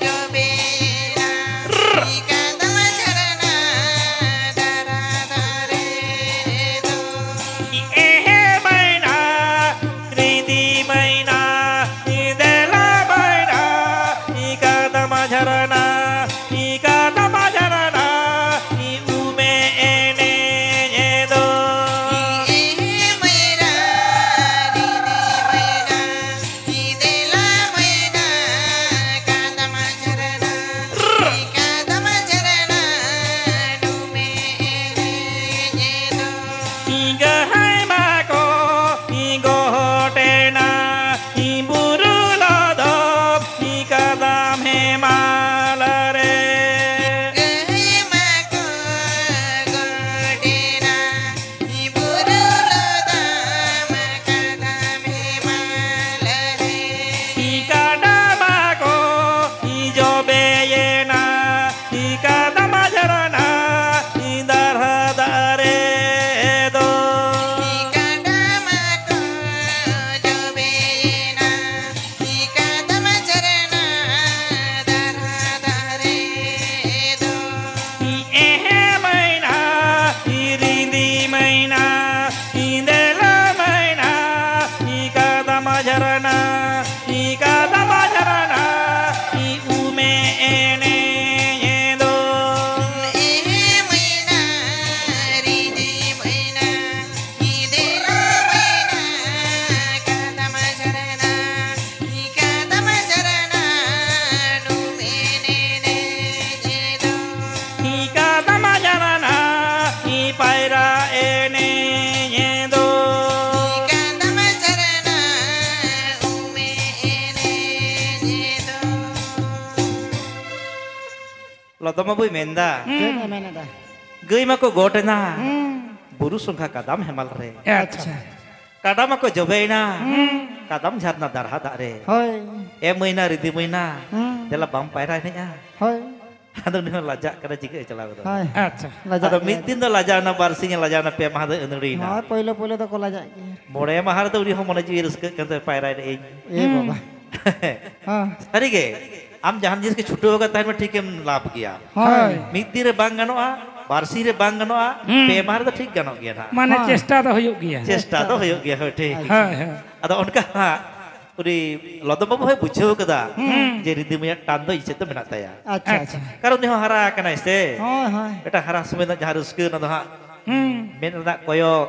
ᱡᱚᱵᱮᱭᱮᱱᱟ, ᱤᱧ ᱠᱟᱫᱟ ᱢᱟ ᱡᱷᱟᱨᱱᱟ, ᱫᱟᱨᱦᱟ ᱫᱟᱨᱮ ᱫᱚ᱾ ᱮᱦᱮ ᱢᱟᱭᱱᱟ, ᱨᱤᱫᱤ ᱢᱟᱭᱱᱟ, ᱫᱮᱞᱟ ᱢᱟᱭᱱᱟ, ᱤᱠᱟ ᱛᱟᱢᱟ ᱡᱷᱟᱨᱱᱟ, ᱤᱠᱟ ᱛᱟᱢᱟ ᱡᱷᱟᱨᱱᱟ, ᱩᱢᱮ ᱮᱱᱮᱡ ᱫᱚ᱾ ᱞᱚᱫᱚᱢ ᱵᱟᱹᱵᱩᱭ ᱢᱮᱱᱫᱟ, ᱦᱩᱸ᱾ ᱪᱮᱫ ᱮ ᱢᱮᱱᱮᱫᱟ? ᱜᱟᱹᱭ ᱢᱟᱠᱚ ᱜᱚᱴ ᱮᱱᱟ, ᱦᱩᱸ᱾ ᱵᱩᱨᱩ ᱥᱚᱸᱜᱷᱟ ᱠᱟᱫᱟᱢ ᱦᱮᱢᱟᱞ ᱨᱮ᱾ ᱟᱪᱪᱷᱟ᱾ ᱠᱟᱰᱟ ᱢᱟᱠᱚ ᱡᱚᱵᱮᱭᱮᱱᱟ, ᱦᱩᱸ᱾ ᱠᱟᱫᱟᱢ ᱡᱷᱟᱨᱱᱟ ᱫᱟᱨᱦᱟ ᱫᱟᱜ ᱨᱮ᱾ ᱦᱳᱭ᱾ ᱮ ᱢᱟᱹᱭᱱᱟ, ᱨᱤᱫᱤ ᱢᱟᱹᱭᱱᱟ, ᱦᱩᱸ᱾ ᱫᱮᱞᱟ ᱵᱟᱢ ᱯᱟᱭᱨᱟ ᱮᱱᱮᱡᱼᱟ? ᱦᱳᱭ᱾ ᱟᱫᱚ ᱩᱱᱤ ᱦᱚᱸ ᱞᱟᱡᱟᱜ ᱠᱟᱱᱟ, ᱪᱤᱠᱟᱹ ᱪᱟᱞᱟᱣ ᱜᱚᱫᱚᱜ? ᱦᱳᱭ᱾ ᱟᱪᱪᱷᱟ᱾ ᱞᱟᱡᱟᱜ ᱟᱫᱚ ᱢᱤᱫ ᱜᱮᱭᱟ᱾ ᱫᱤᱱ ᱫᱚ ᱞᱟᱡᱟᱣ ᱮᱱᱟ, ᱵᱟᱨ ᱥᱤᱧ ᱮ ᱞᱟᱡᱟᱣ ᱮᱱᱟ, ᱯᱮ ᱢᱟᱦᱟ ᱫᱚ ᱟᱹᱱᱟᱹᱲᱤᱭᱮᱱᱟ᱾ ᱦᱳᱭ, ᱯᱳᱭᱞᱳ ᱯᱳᱭᱞᱳ ᱫᱚᱠᱚ ᱞᱟᱡᱟᱜ ᱜᱮᱭᱟ᱾ ᱢᱚᱬᱮ ᱢᱟᱦᱟ ᱨᱮᱫᱚ ᱩᱱᱤ ᱦᱚᱸ ᱢᱚᱱᱮ ᱡᱤᱣᱤ ᱨᱟᱹᱥᱠᱟᱹᱜ ᱠᱟᱱ ᱛᱟᱭᱟ, ᱯᱟᱭᱨᱟ ᱮᱱᱮᱡ ᱤᱧ᱾ ᱮ ᱦᱩᱸ᱾ ᱵᱟᱵᱟ᱾ ᱦᱮᱸ᱾ ᱥᱟᱹᱨᱤᱜᱮ, ᱟᱢ ᱡᱟᱦᱟᱱ ᱡᱤᱱᱤᱥ ᱜᱮ ᱪᱷᱩᱴᱟᱹᱣ ᱟᱠᱟᱫ ᱛᱟᱦᱮᱱ ᱢᱮ, ᱴᱷᱤᱠᱮᱢ ᱞᱟᱵᱷ ᱜᱮᱭᱟ᱾ ᱦᱳᱭ᱾ ᱢᱤᱫ ᱫᱤᱱ ᱨᱮ ᱵᱟᱝ ᱜᱟᱱᱚᱜᱼᱟ, ᱵᱟᱨ ᱥᱤᱧ ᱨᱮ ᱵᱟᱝ ᱜᱟᱱᱚᱜᱼᱟ, ᱦᱩᱸ᱾ ᱯᱮ ᱢᱟᱦᱟ ᱨᱮᱫᱚ ᱴᱷᱤᱠ ᱜᱟᱱᱚᱜ ᱜᱮᱭᱟ ᱱᱟᱦᱟᱜ᱾ ᱢᱟᱱᱮ ᱦᱳᱭ᱾ ᱪᱮᱥᱴᱟ ᱫᱚ ᱦᱩᱭᱩᱜ ᱜᱮᱭᱟ᱾ ᱪᱮᱥᱴᱟ ᱫᱚ ᱦᱩᱭᱩᱜ ᱜᱮᱭᱟ, ᱦᱳᱭ, ᱴᱷᱤᱠ᱾ ᱦᱳᱭ, ᱦᱳᱭ᱾ ᱟᱫᱚ ᱚᱱᱠᱟ ᱦᱟᱸᱜ ᱩᱱᱤ ᱞᱚᱫᱚᱢ ᱵᱟᱹᱵᱩ ᱦᱚᱸᱭ ᱵᱩᱡᱷᱟᱹᱣ ᱠᱟᱫᱟ ᱦᱩᱸ᱾ ᱡᱮ ᱨᱤᱫᱤ ᱢᱟᱹᱭᱟᱜ ᱴᱟᱱ ᱫᱚ ᱤᱧ ᱥᱮᱫ ᱫᱚ ᱢᱮᱱᱟᱜ ᱛᱟᱭᱟ᱾ ᱟᱪᱪᱷᱟ, ᱟᱪᱪᱷᱟ᱾ ᱟᱪᱪᱷᱟ᱾ ᱠᱟᱨᱚᱱ ᱩᱱᱤ ᱦᱚᱸ ᱦᱟᱨᱟ ᱟᱠᱟᱱᱟᱭ ᱥᱮ᱾ ᱦᱳᱭ, ᱦᱳᱭ᱾ ᱢᱤᱫᱴᱟᱝ ᱦᱟᱨᱟ ᱥᱚᱢᱚᱭ ᱨᱮᱱᱟᱜ ᱡᱟᱦᱟᱸ ᱨᱟᱹᱥᱠᱟᱹ, ᱚᱱᱟ ᱫᱚ ᱦᱟᱸᱜ ᱦᱩᱸ᱾ ᱢᱮᱫ ᱨᱮᱱᱟᱜ ᱠᱚᱭᱚᱜ,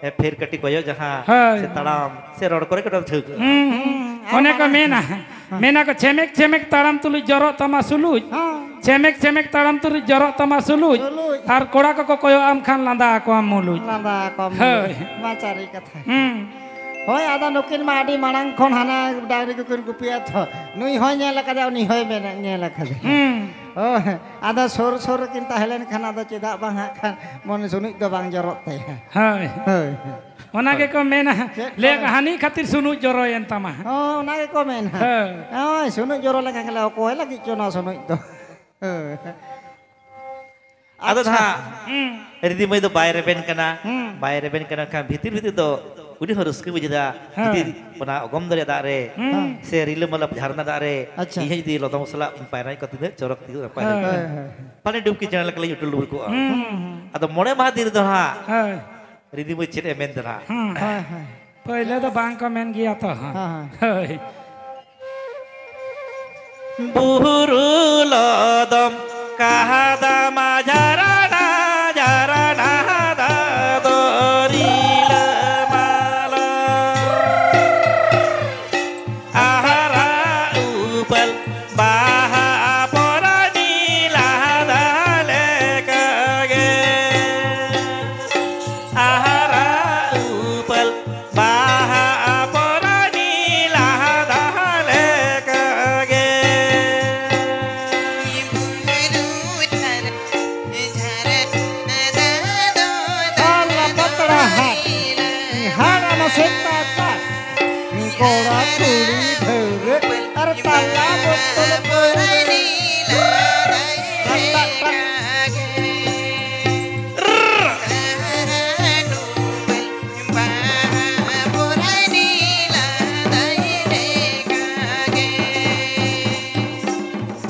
ᱮ, ᱯᱷᱮᱨ ᱠᱟᱹᱴᱤᱡ ᱠᱚᱭᱚᱜ ᱡᱟᱦᱟᱸ, ᱦᱳᱭ᱾ ᱥᱮ ᱛᱟᱲᱟᱢ, ᱥᱮ ᱨᱚᱲ ᱠᱚᱨᱮ ᱠᱟᱹᱴᱤᱡ ᱴᱷᱟᱹᱣᱠᱟᱹᱜᱼᱟ᱾ ᱦᱩᱸ, ᱦᱩᱸ᱾ ᱦᱩᱸ, ᱚᱱᱮ ᱟᱨ ᱠᱚ ᱚᱱᱟ ᱢᱮᱱᱟ, ᱦᱮᱸ᱾ ᱢᱮᱱᱟ ᱠᱚ, "ᱪᱷᱮᱢᱮᱠ ᱪᱷᱮᱢᱮᱠ ᱛᱟᱲᱟᱢ ᱛᱩᱞᱩᱡ ᱡᱚᱨᱚᱜ ᱛᱟᱢᱟ ᱥᱩᱞᱩᱡ, ᱦᱮᱸ᱾ ᱪᱷᱮᱢᱮᱠ ᱪᱷᱮᱢᱮᱠ ᱛᱟᱲᱟᱢ ᱛᱩᱞᱩᱡ ᱡᱚᱨᱚᱜ ᱛᱟᱢᱟ ᱥᱩᱞᱩᱡ, ᱥᱩᱞᱩᱡ᱾ ᱟᱨ ᱠᱚᱲᱟ ᱠᱚᱠᱚ ᱠᱚᱭᱚᱜ ᱟᱢ ᱠᱷᱟᱱ ᱞᱟᱸᱫᱟ ᱟᱠᱚᱣᱟᱢ ᱢᱩᱞᱩᱡ᱾" ᱞᱟᱸᱫᱟ ᱟᱠᱚᱣᱟᱢ ᱦᱳᱭ᱾ ᱢᱩᱞᱩᱡ᱾ ᱢᱟ ᱥᱟᱹᱨᱤ ᱠᱟᱛᱷᱟ᱾ ᱦᱩᱸ᱾ ᱦᱳᱭ, ᱟᱫᱚ ᱱᱩᱠᱤᱱ ᱢᱟ ᱟᱹᱰᱤ ᱢᱟᱲᱟᱝ ᱠᱷᱚᱱ ᱦᱟᱱᱟ ᱰᱟᱝᱨᱤ ᱠᱚᱠᱤᱱ ᱜᱩᱯᱤᱭᱟ ᱛᱚ, ᱱᱩᱭ ᱦᱚᱸᱭ ᱧᱮᱞ ᱟᱠᱟᱫᱟ, ᱩᱱᱤ ᱦᱚᱸᱭ ᱢᱮᱱ, ᱧᱮᱞ ᱟᱠᱟᱫᱟ᱾ ᱦᱩᱸ᱾ ᱦᱳᱭ, ᱟᱫᱚ ᱥᱩᱨ ᱥᱩᱨ ᱨᱮᱠᱤᱱ ᱛᱟᱦᱮᱸ ᱞᱮᱱ ᱠᱷᱟᱱ ᱟᱫᱚ ᱪᱮᱫᱟᱜ ᱵᱟᱝ ᱦᱟᱸᱜ ᱠᱷᱟᱱ ᱢᱚᱱᱮ ᱥᱩᱱᱩᱡ ᱫᱚ ᱵᱟᱝ ᱡᱚᱨᱚᱜ ᱛᱟᱭᱟ᱾ ᱦᱳᱭ᱾ ᱦᱳᱭ᱾ ᱚᱱᱟ ᱦᱳᱭ᱾ ᱜᱮᱠᱚ ᱢᱮᱱᱟ, ᱪᱮᱫ ᱠᱚ ᱞᱟᱹᱭᱟ ᱠᱚ, ᱢᱮᱱᱟ? "ᱦᱟᱹᱱᱤ ᱠᱷᱟᱹᱛᱤᱨ ᱥᱩᱱᱩᱡ ᱡᱚᱨᱚᱭᱮᱱ ᱛᱟᱢᱟ᱾" ᱦᱚᱸ, ᱚᱱᱟ ᱜᱮᱠᱚ ᱢᱮᱱᱟ᱾ ᱦᱳᱭ᱾ ᱦᱳᱭ, ᱥᱩᱱᱩᱡ ᱡᱚᱨᱚ ᱞᱮᱱᱠᱷᱟᱱ ᱜᱮ ᱞᱟᱹᱭᱟ, "ᱚᱠᱚᱭ ᱞᱟᱹᱜᱤᱫ ᱪᱚ ᱱᱚᱣᱟ ᱥᱩᱱᱩᱡ ᱫᱚ?" ᱦᱳᱭ᱾ ᱟᱫᱚ ᱟᱪᱪᱷᱟ᱾ ᱱᱟᱦᱟᱜ ᱦᱩᱸ᱾ ᱨᱤᱫᱤ ᱢᱟᱹᱭ ᱫᱚ ᱵᱟᱭ ᱨᱮᱵᱮᱱ ᱠᱟᱱᱟ, ᱦᱩᱸ᱾ ᱵᱟᱭ ᱨᱮᱵᱮᱱ ᱠᱟᱱᱟ ᱠᱷᱟᱱ ᱵᱷᱤᱛᱤᱨ ᱵᱷᱤᱛᱤᱨ ᱫᱚ ᱩᱱᱤ ᱦᱚᱸ ᱨᱟᱹᱥᱠᱟᱹ ᱵᱩᱡᱷᱟᱹᱜᱼᱟ᱾ ᱦᱮᱸ᱾ ᱵᱷᱤᱛᱤᱨ ᱚᱱᱟ ᱚᱜᱚᱢ ᱫᱚᱨᱭᱟ ᱫᱟᱜ ᱨᱮ ᱦᱩᱸ᱾ ᱥᱮ ᱨᱤᱞᱟᱹᱢᱟᱞᱟ ᱡᱷᱟᱨᱱᱟ ᱫᱟᱜ ᱨᱮ ᱦᱟᱹᱱᱤ ᱦᱚᱸ ᱡᱩᱫᱤ ᱞᱚᱫᱚᱢ ᱥᱟᱞᱟᱜ ᱤᱧ ᱯᱟᱭᱨᱟ ᱠᱚᱜᱼᱟ, ᱛᱤᱱᱟᱹᱜ ᱪᱚᱨᱚᱠ, ᱛᱤᱱᱟᱹᱜ ᱱᱟᱯᱟᱭ ᱦᱩᱭ ᱠᱚᱜᱼᱟ᱾ ᱦᱳᱭ, ᱦᱳᱭ᱾ ᱯᱟᱞᱮ ᱰᱩᱵᱠᱤ ᱪᱮᱬᱮ ᱞᱮᱠᱟ ᱞᱤᱧ ᱩᱰᱟᱹᱣ ᱞᱩᱵᱩᱨ ᱠᱚᱜᱼᱟ᱾ ᱦᱩᱸ, ᱦᱩᱸ᱾ ᱟᱫᱚ ᱢᱚᱬᱮ ᱢᱟᱦᱟ ᱫᱤᱱ ᱨᱮᱫᱚ ᱦᱟᱸᱜ ᱦᱳᱭ᱾ ᱨᱤᱫᱤ ᱢᱟᱹᱭ ᱪᱮᱫ ᱮ ᱢᱮᱱ ᱫᱟ ᱦᱟᱸᱜ? ᱦᱩᱸ᱾ ᱦᱳᱭ, ᱦᱳᱭ᱾ ᱯᱳᱭᱞᱳ ᱫᱚ ᱵᱟᱝ ᱠᱚ ᱢᱮᱱ ᱜᱮᱭᱟ ᱛᱚ᱾ ᱦᱳᱭ᱾ ᱦᱳᱭ᱾ ᱵᱩᱨᱩ ᱞᱚᱫᱚᱢ ᱠᱟᱦᱟᱫᱟ ᱢᱟ ᱡᱷᱟᱨᱟᱱᱟ, ᱡᱷᱟᱨᱟᱱᱟ ᱫᱟᱫᱚ ᱨᱤᱞᱟᱹᱢᱟᱞᱟ᱾ ᱟᱦᱟᱨᱟ ᱩᱯᱟᱹᱞ ᱵᱟᱦᱟ ᱯᱚᱨᱟᱱᱤ ᱞᱟᱦᱟ ᱫᱟᱞᱮ ᱠᱟᱜᱮ᱾ ᱟᱦᱟᱨᱟ ᱩᱯᱟᱹᱞ ᱵᱟᱦᱟ ᱯᱚᱨᱟᱱᱤ ᱞᱟᱦᱟ ᱫᱟᱞᱮ ᱠᱟᱜᱮ᱾ ᱠᱚᱲᱟ ᱠᱩᱲᱤ ᱰᱷᱟᱹᱣᱨᱟᱹᱜ ᱟᱨ ᱛᱟᱞᱟ ᱵᱚᱛᱚᱞ ᱯᱟᱹᱣᱨᱟᱹ᱾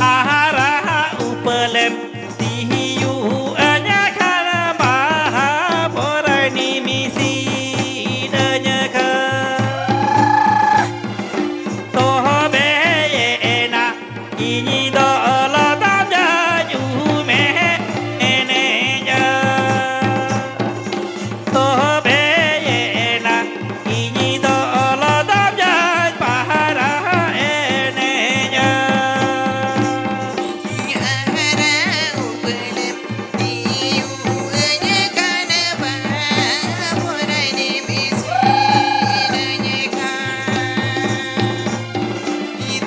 ᱟᱦᱟᱨᱟ ᱩᱯᱟᱹᱞᱮᱢ ᱛᱤᱦᱤᱭᱩ ᱟᱹᱧᱟ ᱠᱷᱟᱱ ᱵᱟᱦᱟ ᱯᱚᱨᱟᱭᱱᱤ ᱢᱤᱥᱤ ᱰᱟᱹᱧᱟ ᱠᱷᱟᱱ᱾ ᱛᱚᱦᱚᱵᱮ ᱮᱱᱟ ᱤᱧ ᱫᱚ ᱞᱚᱫᱚᱢ ᱡᱟᱹᱧ ᱩᱢᱮ ᱮᱱᱮᱡᱟ᱾ ᱛᱚᱵᱮᱭᱮᱱᱟ ᱤᱧ ᱫᱚ ᱞᱚᱫᱚᱢ ᱡᱟᱹᱧ ᱯᱟᱦᱟᱨᱟ ᱮᱱᱮᱡᱟ᱾ ᱟᱦᱟᱨᱟ ᱩᱯᱟᱹᱞᱮᱢ ᱛᱤᱭᱩᱜ ᱟᱹᱧ ᱠᱟᱱ ᱵᱟᱦᱟ ᱯᱚᱨᱟᱭᱱᱤ ᱢᱤᱥᱤ ᱰᱟᱹᱧ ᱠᱷᱟᱱ᱾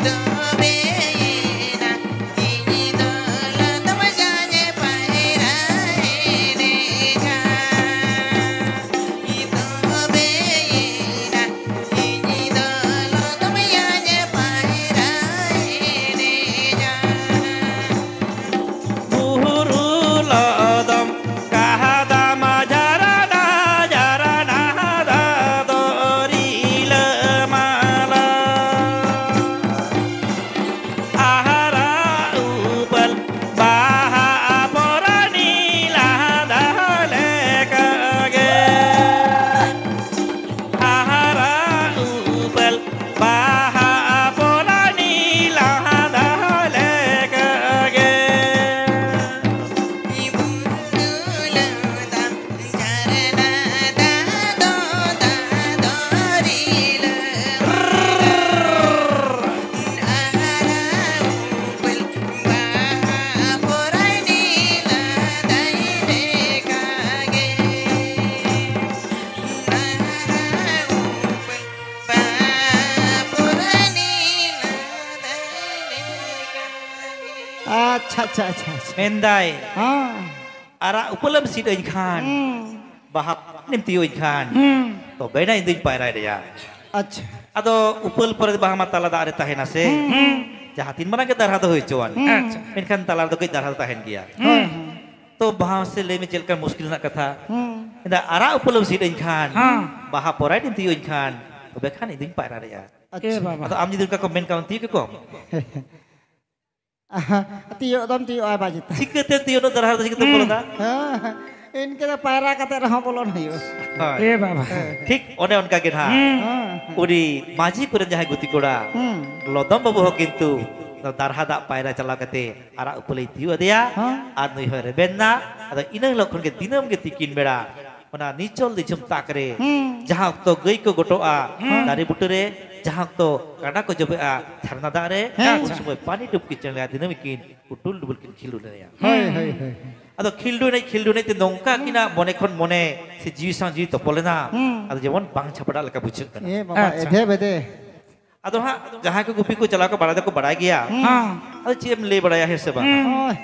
ᱛᱚᱵᱮᱭᱮᱱᱟ ᱤᱧ ᱫᱚ ᱞᱚᱫᱚᱢ ᱡᱟᱹᱧ ᱯᱟᱭᱨᱟ ᱮᱱᱮᱡᱟ᱾ ᱛᱚᱵᱮᱭᱮᱱᱟ ᱤᱧ ᱫᱚ ᱞᱚᱫᱚᱢ ᱡᱟᱹᱧ ᱯᱟᱭᱨᱟ ᱮᱱᱮᱡᱟ᱾ ᱵᱩᱨᱩ ᱞᱚᱫᱚᱢ ᱠᱟᱦᱫᱟ ᱢᱟ ᱡᱷᱟᱨᱱᱟ, ᱡᱷᱟᱨᱱᱟ ᱫᱟᱜ ᱫᱚ ᱨᱤᱞᱟᱹᱢᱟᱞᱟ᱾ ᱟᱦᱟᱨᱟ ᱩᱯᱟᱹᱞ ᱵᱟᱦᱟ ᱯᱚᱨᱟᱱᱤ ᱞᱟᱦᱟ ᱫᱟᱜ ᱞᱮᱠᱟᱜᱮ᱾ ᱟᱦᱟᱨᱟ ᱩᱯᱟᱹᱞ ᱵᱟᱦᱟ ᱯᱚᱨᱟᱱᱤ ᱞᱟᱦᱟ ᱫᱟᱜ ᱞᱮᱠᱟᱜᱮ᱾ ᱡᱷᱟᱨᱱᱟ ᱫᱟᱜ ᱫᱚ, ᱫᱟᱜ ᱫᱚ ᱨᱤᱞᱟᱹ ᱟᱦᱟᱨᱟ ᱩᱯᱟᱹᱞ ᱵᱟᱦᱟ ᱯᱚᱨᱟᱭᱱᱤ ᱞᱟᱫᱟᱭ ᱞᱮᱠᱟᱜᱮ᱾ ᱟᱦᱟᱨᱟ ᱩᱯᱟᱹᱞ ᱵᱟᱦᱟ ᱯᱚᱨᱟᱭᱱᱤ ᱞᱟᱫᱟᱭ ᱞᱮᱠᱟᱜᱮ᱾ ᱟᱪᱪᱷᱟ, ᱟᱪᱪᱷᱟ, ᱟᱪᱪᱷᱟ, ᱟᱪᱪᱷᱟ᱾ ᱢᱮᱱᱫᱟᱭ, ᱦᱮᱸ᱾ ᱟᱨᱟᱜ ᱩᱯᱟᱹᱞᱮᱢ ᱥᱤᱫ ᱟᱹᱧ ᱠᱷᱟᱱ, ᱦᱩᱸ᱾ ᱵᱟᱦᱟ ᱯᱚᱨᱟᱱᱤᱢ ᱛᱤᱭᱳᱜ ᱟᱹᱧ ᱠᱷᱟᱱ, ᱦᱩᱸ᱾ ᱛᱚᱵᱮᱱᱟ ᱤᱧ ᱫᱩᱧ ᱯᱟᱭᱨᱟ ᱫᱟᱲᱮᱭᱟᱜᱼᱟ᱾ ᱟᱪᱪᱷᱟ᱾ ᱟᱫᱚ ᱩᱯᱟᱹᱞ ᱯᱚᱨᱮ ᱵᱟᱦᱟ ᱢᱟ ᱛᱟᱞᱟ ᱫᱟᱜ ᱨᱮ ᱛᱟᱦᱮᱱᱟ ᱥᱮ? ᱦᱩᱸ᱾ ᱡᱟᱦᱟᱸ ᱛᱤᱱ ᱢᱟᱨᱟᱝ ᱜᱮ ᱫᱟᱨᱦᱟ ᱫᱚ ᱦᱩᱭ ᱦᱚᱪᱚᱣᱟᱱ᱾ ᱦᱩᱸ᱾ ᱟᱪᱪᱷᱟ᱾ ᱢᱮᱱᱠᱷᱟᱱ ᱛᱟᱞᱟ ᱨᱮᱫᱚ ᱠᱟᱹᱡ ᱫᱟᱨᱦᱟ ᱫᱚ ᱛᱟᱦᱮᱱ ᱜᱮᱭᱟ᱾ ᱦᱳᱭ᱾ ᱛᱚ ᱵᱟᱦᱟ ᱥᱮ ᱞᱟᱹᱭ ᱢᱮ ᱪᱮᱫ ᱞᱮᱠᱟ ᱢᱩᱥᱠᱤᱞ ᱨᱮᱱᱟᱜ ᱠᱟᱛᱷᱟ᱾ ᱦᱩᱸ᱾ ᱢᱮᱱᱫᱟ, ᱟᱨᱟᱜ ᱩᱯᱟᱹᱞᱮᱢ ᱥᱤᱫ ᱟᱹᱧ ᱠᱷᱟᱱ, ᱦᱮᱸ᱾ ᱵᱟᱦᱟ ᱯᱚᱨᱟᱭ ᱫᱤᱱ ᱛᱤᱭᱳᱜ ᱟᱹᱧ ᱠᱷᱟᱱ, ᱛᱚᱵᱮ ᱠᱷᱟᱱ ᱤᱧ ᱫᱩᱧ ᱯᱟᱭᱨᱟ ᱫᱟᱲᱮᱭᱟᱜᱼᱟ᱾ ᱟᱪᱪᱷᱟ᱾ ᱮ ᱵᱟᱵᱟ᱾ ᱟᱫᱚ ᱟᱢ ᱡᱩᱫᱤ ᱚᱱᱠᱟ ᱠᱚ ᱢᱮᱱ ᱠᱷᱟᱱ ᱛᱤᱭᱳᱜ ᱠᱮᱠᱚᱣᱟᱢ? ᱟᱦᱟ, ᱛᱤᱭᱳᱜ ᱫᱚᱢ ᱛᱤᱭᱳᱜᱼᱟ ᱵᱟᱡᱮᱛᱟ᱾ ᱪᱤᱠᱟᱹᱛᱮ ᱛᱤᱭᱳᱜ ᱫᱚ ᱫᱟᱨᱦᱟ ᱨᱮᱫᱚ ᱪᱤᱠᱟᱹᱛᱮᱢ ᱵᱚᱞᱚᱱᱟ? ᱦᱮᱸ, ᱤᱱᱠᱟᱹ ᱫᱚ ᱯᱟᱭᱨᱟ ᱠᱟᱛᱮ ᱨᱮᱦᱚᱸ ᱵᱚᱞᱚᱱ ᱦᱩᱭᱩᱜᱼᱟ᱾ ᱦᱳᱭ᱾ ᱮ ᱵᱟᱵᱟ᱾ ᱦᱮᱸ᱾ ᱴᱷᱤᱠ ᱚᱱᱮ ᱚᱱᱠᱟ ᱜᱮ ᱱᱟᱦᱟᱜ᱾ ᱦᱩᱸ᱾ ᱦᱮᱸ᱾ ᱩᱱᱤ ᱢᱟᱹᱡᱷᱤ ᱠᱚᱨᱮᱱ ᱡᱟᱦᱟᱸᱭ ᱜᱩᱛᱤ ᱠᱚᱲᱟ, ᱦᱩᱸ᱾ ᱞᱚᱫᱚᱢ ᱵᱟᱹᱵᱩ ᱦᱚᱸ ᱠᱤᱱᱛᱩ ᱫᱟᱨᱦᱟ ᱫᱟᱜ ᱯᱟᱭᱨᱟ ᱪᱟᱞᱟᱣ ᱠᱟᱛᱮ ᱟᱨᱟᱜ ᱩᱯᱟᱹᱞᱮᱭ ᱛᱤᱭᱳᱜ ᱟᱫᱮᱭᱟ᱾ ᱦᱮᱸ᱾ ᱟᱨ ᱱᱩᱭ ᱦᱚᱸᱭ ᱨᱮᱵᱮᱱ ᱮᱱᱟ᱾ ᱟᱫᱚ ᱤᱱᱟᱹ ᱦᱤᱞᱳᱜ ᱠᱷᱚᱱ ᱜᱮ ᱫᱤᱱᱟᱹᱢ ᱜᱮ ᱛᱤᱠᱤᱱ ᱵᱮᱲᱟ ᱚᱱᱟ ᱱᱤᱪᱚᱞ ᱫᱤᱥᱚᱢ ᱛᱟᱠ ᱨᱮ, ᱦᱩᱸ᱾ ᱡᱟᱦᱟᱸ ᱚᱠᱛᱚ ᱜᱟᱹᱭ ᱠᱚ ᱜᱚᱴᱚᱜᱼᱟ, ᱦᱩᱸ᱾ ᱫᱟᱨᱮ ᱵᱩᱴᱟᱹ ᱨᱮ, ᱡᱟᱦᱟᱸ ᱚᱠᱛᱚ ᱠᱟᱰᱟ ᱠᱚ ᱡᱚᱵᱮᱜᱼᱟ ᱡᱷᱟᱨᱱᱟ ᱫᱟᱜ ᱨᱮ, ᱦᱮᱸ᱾ ᱩᱱ ᱟᱪᱪᱷᱟ᱾ ᱥᱚᱢᱚᱭ ᱯᱟᱱᱤ ᱰᱩᱵᱠᱤ ᱪᱮᱬᱮ ᱫᱤᱱᱟᱹᱢ ᱠᱤᱱ ᱩᱴᱩᱞ ᱰᱩᱵᱩᱞ ᱠᱤᱱ ᱠᱷᱤᱞᱰᱩ ᱮᱱᱮᱡᱼᱟ᱾ ᱦᱳᱭ, ᱦᱳᱭ, ᱦᱳᱭ᱾ ᱟᱫᱚ ᱠᱷᱤᱞᱰᱩ ᱮᱱᱮᱡ, ᱠᱷᱤᱞᱰᱩ ᱮᱱᱮᱡ ᱛᱮ ᱱᱚᱝᱠᱟ ᱟᱹᱠᱤᱱᱟᱜ ᱢᱚᱱᱮ ᱠᱷᱚᱱ ᱢᱚᱱᱮ ᱥᱮ ᱡᱤᱣᱤ ᱥᱟᱶ ᱡᱤᱣᱤ ᱛᱚᱯᱚᱞ ᱮᱱᱟ, ᱦᱩᱸ᱾ ᱟᱫᱚ ᱡᱮᱢᱚᱱ ᱵᱟᱝ ᱪᱷᱟᱯᱲᱟᱜ ᱞᱮᱠᱟ ᱵᱩᱡᱷᱟᱹᱜ ᱠᱟᱱᱟ᱾ ᱮ ᱵᱟᱵᱟ, ᱟᱪᱪᱷᱟ᱾ ᱮᱫᱷᱮ ᱵᱮᱫᱷᱮ᱾ ᱟᱫᱚ ᱦᱟᱸᱜ ᱡᱟᱦᱟᱸᱭ ᱠᱚ ᱜᱩᱯᱤ ᱠᱚ ᱪᱟᱞᱟᱣ ᱠᱚ ᱵᱟᱲᱟᱭ ᱫᱚᱠᱚ ᱵᱟᱲᱟᱭ ᱜᱮᱭᱟ᱾ ᱦᱩᱸ᱾ ᱦᱮᱸ᱾ ᱟᱫᱚ ᱪᱮᱫ ᱮᱢ ᱞᱟᱹᱭ ᱵᱟᱲᱟᱭᱟ, ᱦᱮᱸ ᱥᱮ ᱵᱟᱝ? ᱦᱩᱸ᱾ ᱦᱳᱭ᱾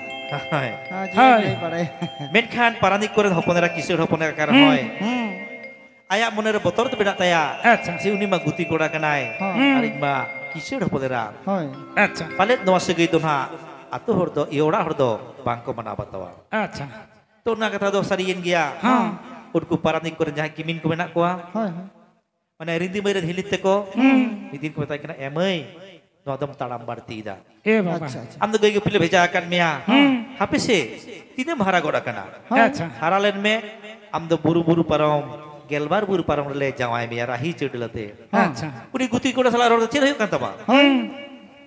ᱦᱳᱭ᱾ ᱦᱳᱭ, ᱪᱮᱫ ᱮᱢ ᱦᱳᱭ᱾ ᱞᱟᱹᱭ ᱵᱟᱲᱟᱭᱟ? ᱢᱮᱱᱠᱷᱟᱱ ᱯᱟᱨᱟᱱᱤᱠ ᱠᱚᱨᱮᱱ ᱦᱚᱯᱚᱱ ᱮᱨᱟ, ᱠᱤᱥᱟᱹᱬ ᱦᱚᱯᱚᱱ ᱮᱨᱟ ᱠᱟᱱ ᱦᱩᱸ, ᱨᱮᱦᱚᱸᱭ, ᱦᱩᱸ᱾ ᱟᱭᱟᱜ ᱢᱚᱱᱮᱨᱮ ᱵᱚᱛᱚᱨ ᱫᱚ ᱢᱮᱱᱟᱜ ᱛᱟᱭᱟ, ᱟᱪᱪᱷᱟ᱾ ᱡᱮ ᱩᱱᱤ ᱢᱟ ᱜᱩᱛᱤ ᱠᱚᱲᱟ ᱠᱟᱱᱟᱭ, ᱦᱳᱭ᱾ ᱟᱨ ᱤᱧ ᱢᱟ ᱠᱤᱥᱟᱹᱬ ᱦᱚᱯᱚᱱ ᱮᱨᱟ᱾ ᱦᱳᱭ᱾ ᱟᱪᱪᱷᱟ᱾ ᱯᱟᱞᱮᱫ ᱱᱚᱣᱟ ᱥᱟᱹᱜᱟᱹᱭ ᱫᱚ ᱱᱟᱦᱟᱜ ᱟᱛᱳ ᱦᱚᱲ ᱫᱚ, ᱤᱭᱟᱹ, ᱚᱲᱟᱜ ᱦᱚᱲ ᱫᱚ ᱵᱟᱝ ᱠᱚ ᱢᱟᱱᱟᱣ ᱵᱟᱛᱟᱣᱟ᱾ ᱟᱪᱪᱷᱟ᱾ ᱛᱚ ᱚᱱᱟ ᱠᱟᱛᱷᱟ ᱫᱚ ᱥᱟᱹᱨᱤᱭᱮᱱ ᱜᱮᱭᱟ᱾ ᱦᱮᱸ᱾ ᱩᱱᱠᱩ ᱯᱟᱨᱟᱱᱤᱠ ᱠᱚᱨᱮᱱ ᱡᱟᱦᱟᱸᱭ ᱠᱤᱢᱤᱱ ᱠᱚ ᱢᱮᱱᱟᱜ ᱠᱚᱣᱟ, ᱦᱳᱭ, ᱦᱳᱭ᱾ ᱢᱟᱱᱮ ᱨᱤᱸᱫᱤ ᱢᱟᱹᱭ ᱨᱮᱱ ᱦᱤᱞᱤ ᱛᱮᱠᱚ, ᱦᱩᱸ᱾ ᱢᱤᱫ ᱫᱤᱱ ᱠᱚ ᱢᱮᱛᱟᱭ ᱠᱟᱱᱟ, "ᱮ ᱢᱟᱹᱭ, ᱱᱚᱣᱟ ᱫᱚᱢ ᱛᱟᱲᱟᱢ ᱵᱟᱹᱲᱛᱤᱭᱮᱫᱟ᱾ ᱮ ᱵᱟᱵᱟ᱾ ᱟᱪᱪᱷᱟ, ᱟᱪᱪᱷᱟ᱾ ᱟᱢ ᱫᱚ ᱜᱟᱹᱭ ᱜᱩᱯᱤ ᱞᱮ ᱵᱷᱮᱡᱟ ᱟᱠᱟᱫ ᱢᱮᱭᱟ᱾ ᱦᱩᱸ᱾ ᱦᱟᱯᱮ ᱥᱮ, ᱛᱤᱱᱟᱹᱜ ᱮᱢ ᱦᱟᱨᱟ ᱜᱚᱫ ᱟᱠᱟᱱᱟ? ᱦᱳᱭ᱾ ᱟᱪᱪᱷᱟ᱾ ᱦᱟᱨᱟ ᱞᱮᱱ ᱢᱮ, ᱟᱢ ᱫᱚ ᱵᱩᱨᱩ, ᱵᱩᱨᱩ ᱯᱟᱨᱚᱢ, ᱜᱮᱞᱵᱟᱨ ᱵᱩᱨᱩ ᱯᱟᱨᱚᱢ ᱨᱮᱞᱮ ᱡᱟᱶᱟᱭ ᱢᱮᱭᱟ, ᱨᱟᱦᱤ ᱪᱟᱹᱰᱞᱟᱹ ᱛᱮ᱾" ᱦᱚᱸ᱾ ᱟᱪᱪᱷᱟ᱾ ᱩᱱᱤ ᱜᱩᱛᱤ ᱠᱚᱲᱟ ᱥᱟᱞᱟᱜ ᱨᱚᱲ ᱫᱚ ᱪᱮᱫ ᱦᱩᱭᱩᱜ ᱠᱟᱱ ᱛᱟᱢᱟ? ᱦᱩᱸ᱾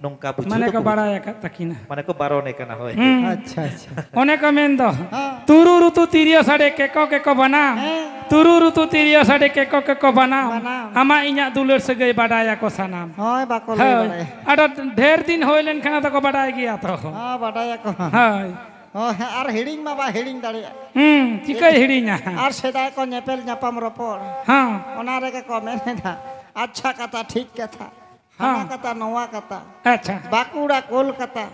ᱱᱚᱝᱠᱟ ᱵᱩᱡᱷᱟᱹᱣ ᱢᱟᱱᱮ ᱫᱚ ᱠᱚ ᱵᱩᱡᱷᱟᱹᱣ᱾ ᱵᱟᱲᱟᱭ ᱟᱠᱟᱫ ᱛᱟᱹᱠᱤᱱᱟ᱾ ᱢᱟᱱᱮ ᱠᱚ ᱵᱟᱨᱚᱱᱮ ᱠᱟᱱᱟ, ᱦᱳᱭ᱾ ᱦᱩᱸ᱾ ᱟᱪᱪᱷᱟ, ᱟᱪᱪᱷᱟ᱾ ᱚᱱᱮ ᱠᱚ ᱢᱮᱱ ᱫᱚ, ᱦᱮᱸ᱾ ᱛᱩᱨᱩ ᱨᱩᱛᱩ ᱛᱤᱨᱭᱳ ᱥᱟᱰᱮ ᱠᱮᱠᱚ ᱠᱮᱠᱚ ᱵᱟᱱᱟᱢ, ᱦᱮᱸ᱾ ᱛᱩᱨᱩ ᱨᱩᱛᱩ ᱛᱤᱨᱭᱳ ᱥᱟᱰᱮ ᱠᱮᱠᱚ ᱠᱮᱠᱚ ᱵᱟᱱᱟᱢ, ᱵᱟᱱᱟᱢ᱾ ᱟᱢᱟᱜ ᱤᱧᱟᱜ ᱫᱩᱞᱟᱹᱲ ᱥᱟᱹᱜᱟᱹᱭ ᱵᱟᱰᱟᱭᱟᱠᱚ ᱥᱟᱱᱟᱢ᱾ ᱦᱳᱭ, ᱵᱟᱠᱚ ᱞᱟᱹᱭ ᱦᱳᱭ᱾ ᱵᱟᱲᱟᱭᱟ᱾ ᱟᱫᱚ ᱰᱷᱮᱨ ᱫᱤᱱ ᱦᱩᱭ ᱞᱮᱱᱠᱷᱟᱱ ᱟᱫᱚ ᱠᱚ ᱵᱟᱰᱟᱭ ᱜᱮᱭᱟ ᱛᱚ᱾ ᱦᱮᱸ, ᱵᱟᱰᱟᱭᱟᱠᱚ᱾ ᱦᱳᱭ᱾ ᱦᱳᱭ, ᱟᱨ ᱦᱤᱲᱤᱧ ᱢᱟ ᱵᱟᱭ ᱦᱤᱲᱤᱧ ᱫᱟᱲᱮᱭᱟᱜᱼᱟ᱾ ᱦᱩᱸ, ᱪᱤᱠᱟᱹᱭ ᱦᱤᱲᱤᱧᱟ? ᱟᱨ ᱥᱮᱫᱟᱭ ᱠᱚ ᱧᱮᱯᱮᱞ ᱧᱟᱯᱟᱢ ᱨᱚᱯᱚᱲ᱾ ᱦᱮᱸ᱾ ᱚᱱᱟ ᱨᱮᱜᱮ ᱠᱚ ᱢᱮᱱ ᱮᱫᱟ, ᱟᱪᱪᱷᱟ ᱠᱟᱛᱷᱟ, ᱴᱷᱤᱠ ᱠᱟᱛᱷᱟ᱾ ᱦᱟᱱᱟ ᱦᱮᱸ᱾ ᱠᱟᱛᱷᱟ, ᱱᱚᱣᱟ ᱠᱟᱛᱷᱟ᱾ ᱟᱪᱪᱷᱟ᱾ ᱵᱟᱸᱠᱩᱲᱟ, ᱠᱳᱞᱠᱟᱛᱟ,